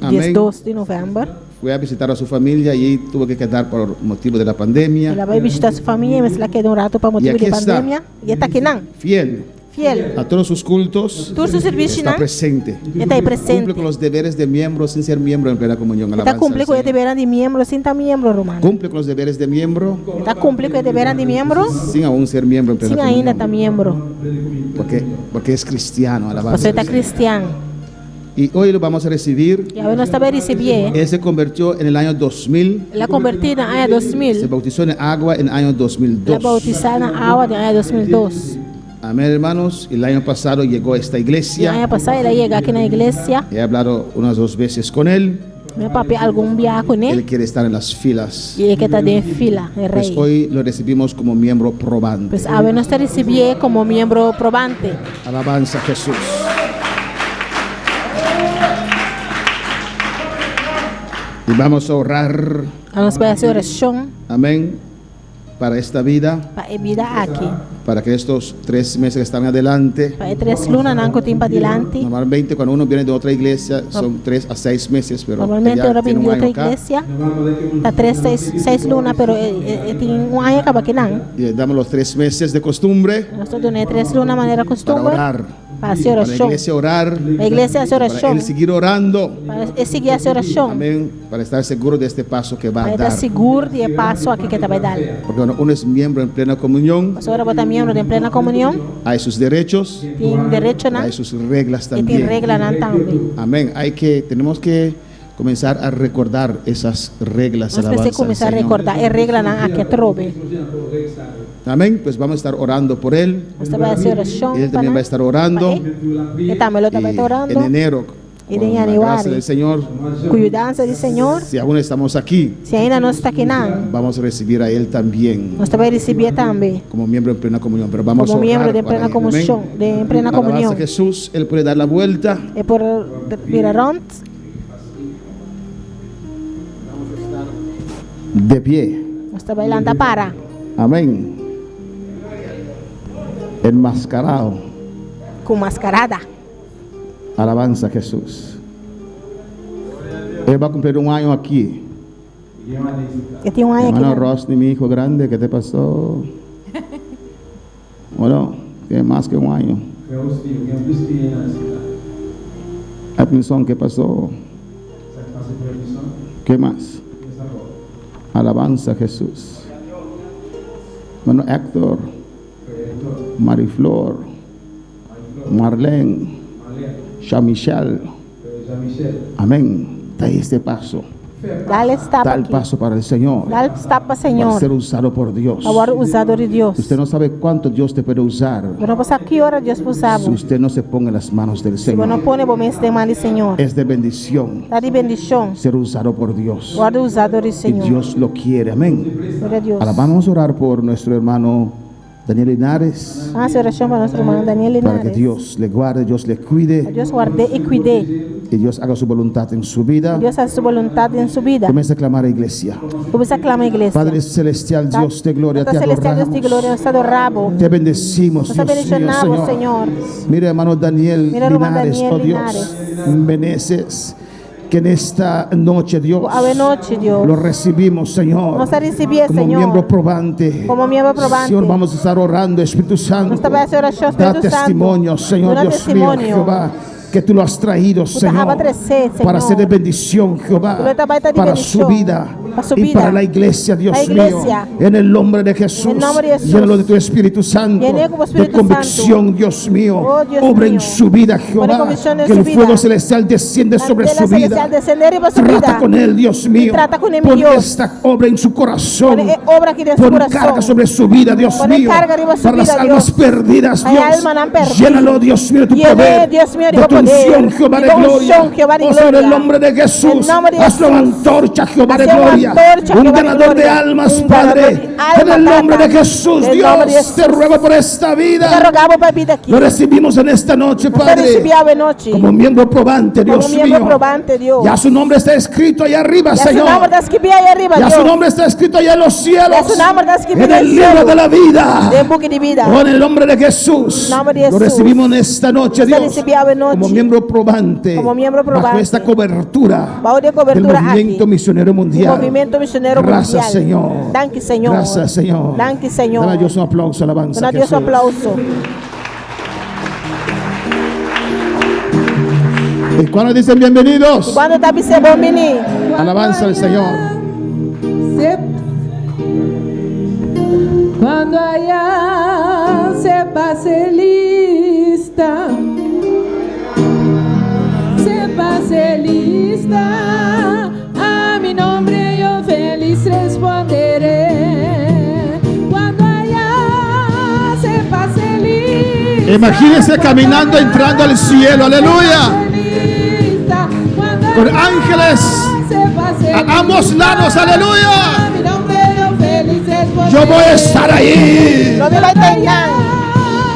Amén. 2 di novèmber. Fue a visitar a su familia y tuvo que quedar por motivo de la pandemia. El a bai bishitá su famia i mester a keda un ratu pa motibu aquí di está. pandemia. I e ta akinan. Fiel Fiel. a todos sus cultos. Tur su servisio, Está no? presente. E ta ei presente. Cumple con los deberes de miembro sin ser miembro en plena comunión. E ta Alabanza kumpli al ku e Señor. debernan di miembro sin ta miembro, ruman. Cumple con los deberes de miembro E ta kumpli ku e debernan di miembro sin aún ser miembro en plena sin ainda comunión. ta miembro. Porque, porque es cristiano. Alabanza Pasobra al e ta Señor. kristian. Y hoy lo vamos a recibir. I awe nos ta bai risibié. Él se convirtió en el año 2000. El a kombertí na aña Se 2000. bautizó en agua en el año El a 2002. boutisá na awa den aña 2002. Amén, hermanos. El año pasado llegó a esta I iglesia. aña pasá el a yega aki na iglesia. He hablado unas dos veces con él. Mi a papia algun biaha kuné. Él quiere estar en las filas. I e ke ta den fila, e Pues rei. hoy lo recibimos como miembro probante. Pues awe nos ta risibié komo miembro probante. Alabanza a Jesús. Y vamos a orar, Nos ta bai hasi orashon amén, para esta vida, pa e bida aki. para que estos tres meses que están adelante, Pa e tres lunanan ku tin padilanti. normalmente cuando uno viene de otra iglesia son 3 a 6 meses, pero Normalmente ella ora tiene bin un di otro año acá. iglesia. Ta tres, seis, seis luna, pero e tin un aña kaba akinan. Y le damos los 3 meses de costumbre Nos ta dun'é tres luna manera para kustumber orar. Pa hasi Para la orashon. iglesia orar. Pa iglesia hasi Para orashon. él seguir orando. Pa e sigui hasi orashon. Amén. Para estar seguro de este paso que va Pa a e ta dar. sigur di e paso aki ku e ta bai dal. Porque cuando uno es miembro en plena comunión, Pasobra ora bo ta miembro den plena komunion, hay sus derechos, tin derechonan hay sus reglas i tin también. reglanan tambe. Amén. Hay que, tenemos que comenzar a recordar esas reglas. Nos mester Alabanza al kuminsá Señor. rekordá e reglanan aki atrobe. Amén. Pues vamos a estar orando por él. Nos ta bai hasi orashon Él pa también nan. va a estar orando. Pa e. E tambe lo ta bai Y ta orando. en enero, Y con en la januari. gracia del Señor, Ku yudansa di Señor, si aún estamos aquí, si ainda nos ta akinan, vamos a recibir a él también nos ta bai risibié tambe como miembro en plena comunión. Pero vamos komo a orar miembro den para plena él. komushon, Amén. den plena Alabanza a komunion. Jesús, él puede dar la vuelta. E por bira rònt. De pie. Nos ta bai lanta para. Amén. Enmascarado. Ku maskarada. Alabanza a Jesús. Él va a cumplir un año aquí. E tin un aña Hermano aki. Rosny, mi hijo grande, ¿qué te pasó? Bueno, tiene más que un año. Edmilson, ¿qué pasó? ¿Qué más? Alabanza a Jesús. Bueno, Héctor, Mariflor, Marlene, Jean-Michel. Amén. Da este paso. Dal e stap Da el aki. paso para el Señor. Dal stap pa Para Señor. ser usado por Dios. Pa wòrdu usá dor di Dios. Usted no sabe cuánto Dios te puede usar Bo no por sa ki ora Dios por usa si bo. usted no se pone en las manos del Si bo no Señor. pone bo mes den man di Señor. Es de bendición Ta di bendishon. ser usado por Dios. Wòrdu usá dor di Y Señor. Dios lo quiere. Amén. Gloria a Dios. Ahora vamos a orar por nuestro hermano Daniel Linares. Hasi orashon pa nos ruman Daniel Para que Linares. Dios le guarde, Dios le cuide Dios ward'é i kuid'é. y Dios haga su voluntad en su vida. Dios hasi su boluntat den su bida. Comienza a clamar a iglesia. Kuminsá klama iglesia. Padre celestial, Dios de gloria, te Tata Celestial, Dios de gloria, adoramos. nos ta adorá bo. Te bendecimos, Nos ta Dios mío, bendishoná bo, Señor. Señor. Mira, hermano Daniel Mira, hermano Linares, Daniel oh Dios, Meneses, que en esta noche, Dios, Awe nochi, Dios. lo recibimos, Señor, Nos ta risibié, como Señor. miembro probante. Komo miembro probante. Señor, vamos a estar orando, Espíritu Santo. Nos ta bai hasi orashon, Da Spiritu Santu. testimonio, Señor Duna Dios mío, testimonio. Jehová, que tú lo has traído, Señor, a tres'é, Señor. para ser de bendición, Jehová, Lo ta bai ta di para su bendishon, vida pa su y bida. para la iglesia, Dios Pa iglesia. mío, en el nombre de Jesús, En nombre de Jesús. llénalo de tu Espíritu Santo, Llénalo con de Espíritu convicción, Santo. Dios mío, Oh, Dios obra en mío. su vida, Pone Jehová, convicción en que su el vida. fuego celestial desciende sobre Candela su vida. celestial descender riba su Trata bida. con él, Dios mío. Trata con él, Pon Dios. esta obra en su corazón. Pone e obra aki den su Pon kurason. carga sobre su vida, Dios Pone mío. karga riba su Para las bida, almas Dios. perdidas, Hay Dios. almanan pèrdí. Llénalo, Dios mío, de tu Llénalo, poder. Dios mío, de de tu tu poder. unción, Jehová de De tu gloria. unción, Jehová de Oh, sobre el gloria. nombre de Jesús. En nombre de Hazlo una Jesús. antorcha, Jehová de Hazlo una gloria. antorcha, Un Jehová de ganador de gloria. almas, Un ganador Padre. de En almas, el nombre de Tata. Jesús, En el nombre de Dios, te Jesús. ruego por esta vida. Te rogamos pa e bida aki. Lo recibimos en esta noche, Nos Padre. risibié awe nochi. Como miembro probante, Como Dios miembro mío. probante, Dios. Ya su nombre está escrito allá arriba, Ya su Señor. nòmber ta skibí ei ariba, Ya Dios. su nombre está escrito allá en los cielos. Ya su nòmber ta skibí En en el el libro cielo. de la vida. Den buki di bida. Oh, en el nombre de Jesús. Nombre de Lo Jesús. recibimos en esta noche, Nos Dios. risibié awe nochi. Como miembro probante. Komo miembro Bajo probante. esta cobertura. Bou di e kobertura Del movimiento aki. misionero mundial. Movimiento Misionero Gracias, Mundial. Señor. Danki, Señor. Gracias, Señor. Danki, Señor. Dale a Dios un aplauso, alabanza. Duna a Dios un Jesús. aplauso. Y cuando dicen bienvenidos, Kuantu ta bisa bon biní. alabanza al Señor. Cuando allá se pase lista, se pase lista, a mi nombre yo feliz responderé. Cuando allá se pase lista. Imagínese caminando, entrando al cielo, aleluya. Lista, cuando Con allá ángeles se pase a ambos lados, aleluya. A mi nombre yo feliz responderé. Yo voy a estar ahí. Lo mi bai ta einan.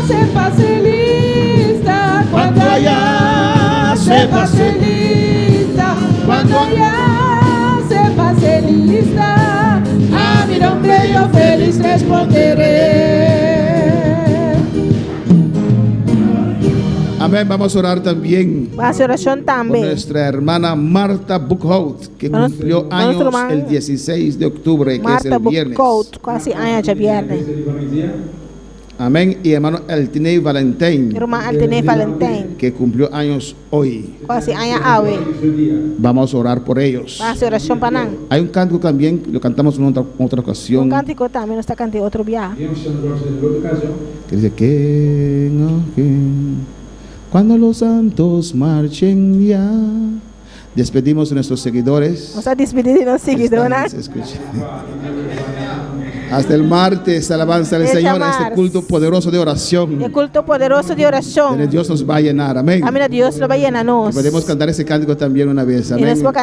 Se pase lista, Cuando allá se pase lista, Cuando cuando allá se pase lista, a mi nombre yo feliz responderé. Amén. Vamos a orar también Ban hasi orashon por tambe. nuestra hermana Marta Buchhout, que Nos- cumplió nuestro años hermano el 16 de octubre, que es Marta el viernes. Buchhout, ku a hasi aña djabièrnè. Amén. Y hermano Eltinei Valentín, Ruman Eltinei Valentín. que cumplió años hoy. Ku a hasi aña awe. Vamos a orar por ellos. Ban hasi orashon pa nan. Hay un cántico también, lo cantamos en otra ocasión, Un kántiko tambe nos ta kanta otro bia. Que dice que no, que cuando los santos marchen ya. Despedimos a nuestros seguidores. Nos ta despedí di nos siguidónan. Están escuchando. Hasta el martes, alabanza al Fecha Señor, a este mars. culto poderoso de oración. E kulto poderoso di orashon. Donde Dios nos va a llenar. Amén. Amén. Dios lo bai yena nos. Podemos cantar ese cántico también una vez. I Amén. nos por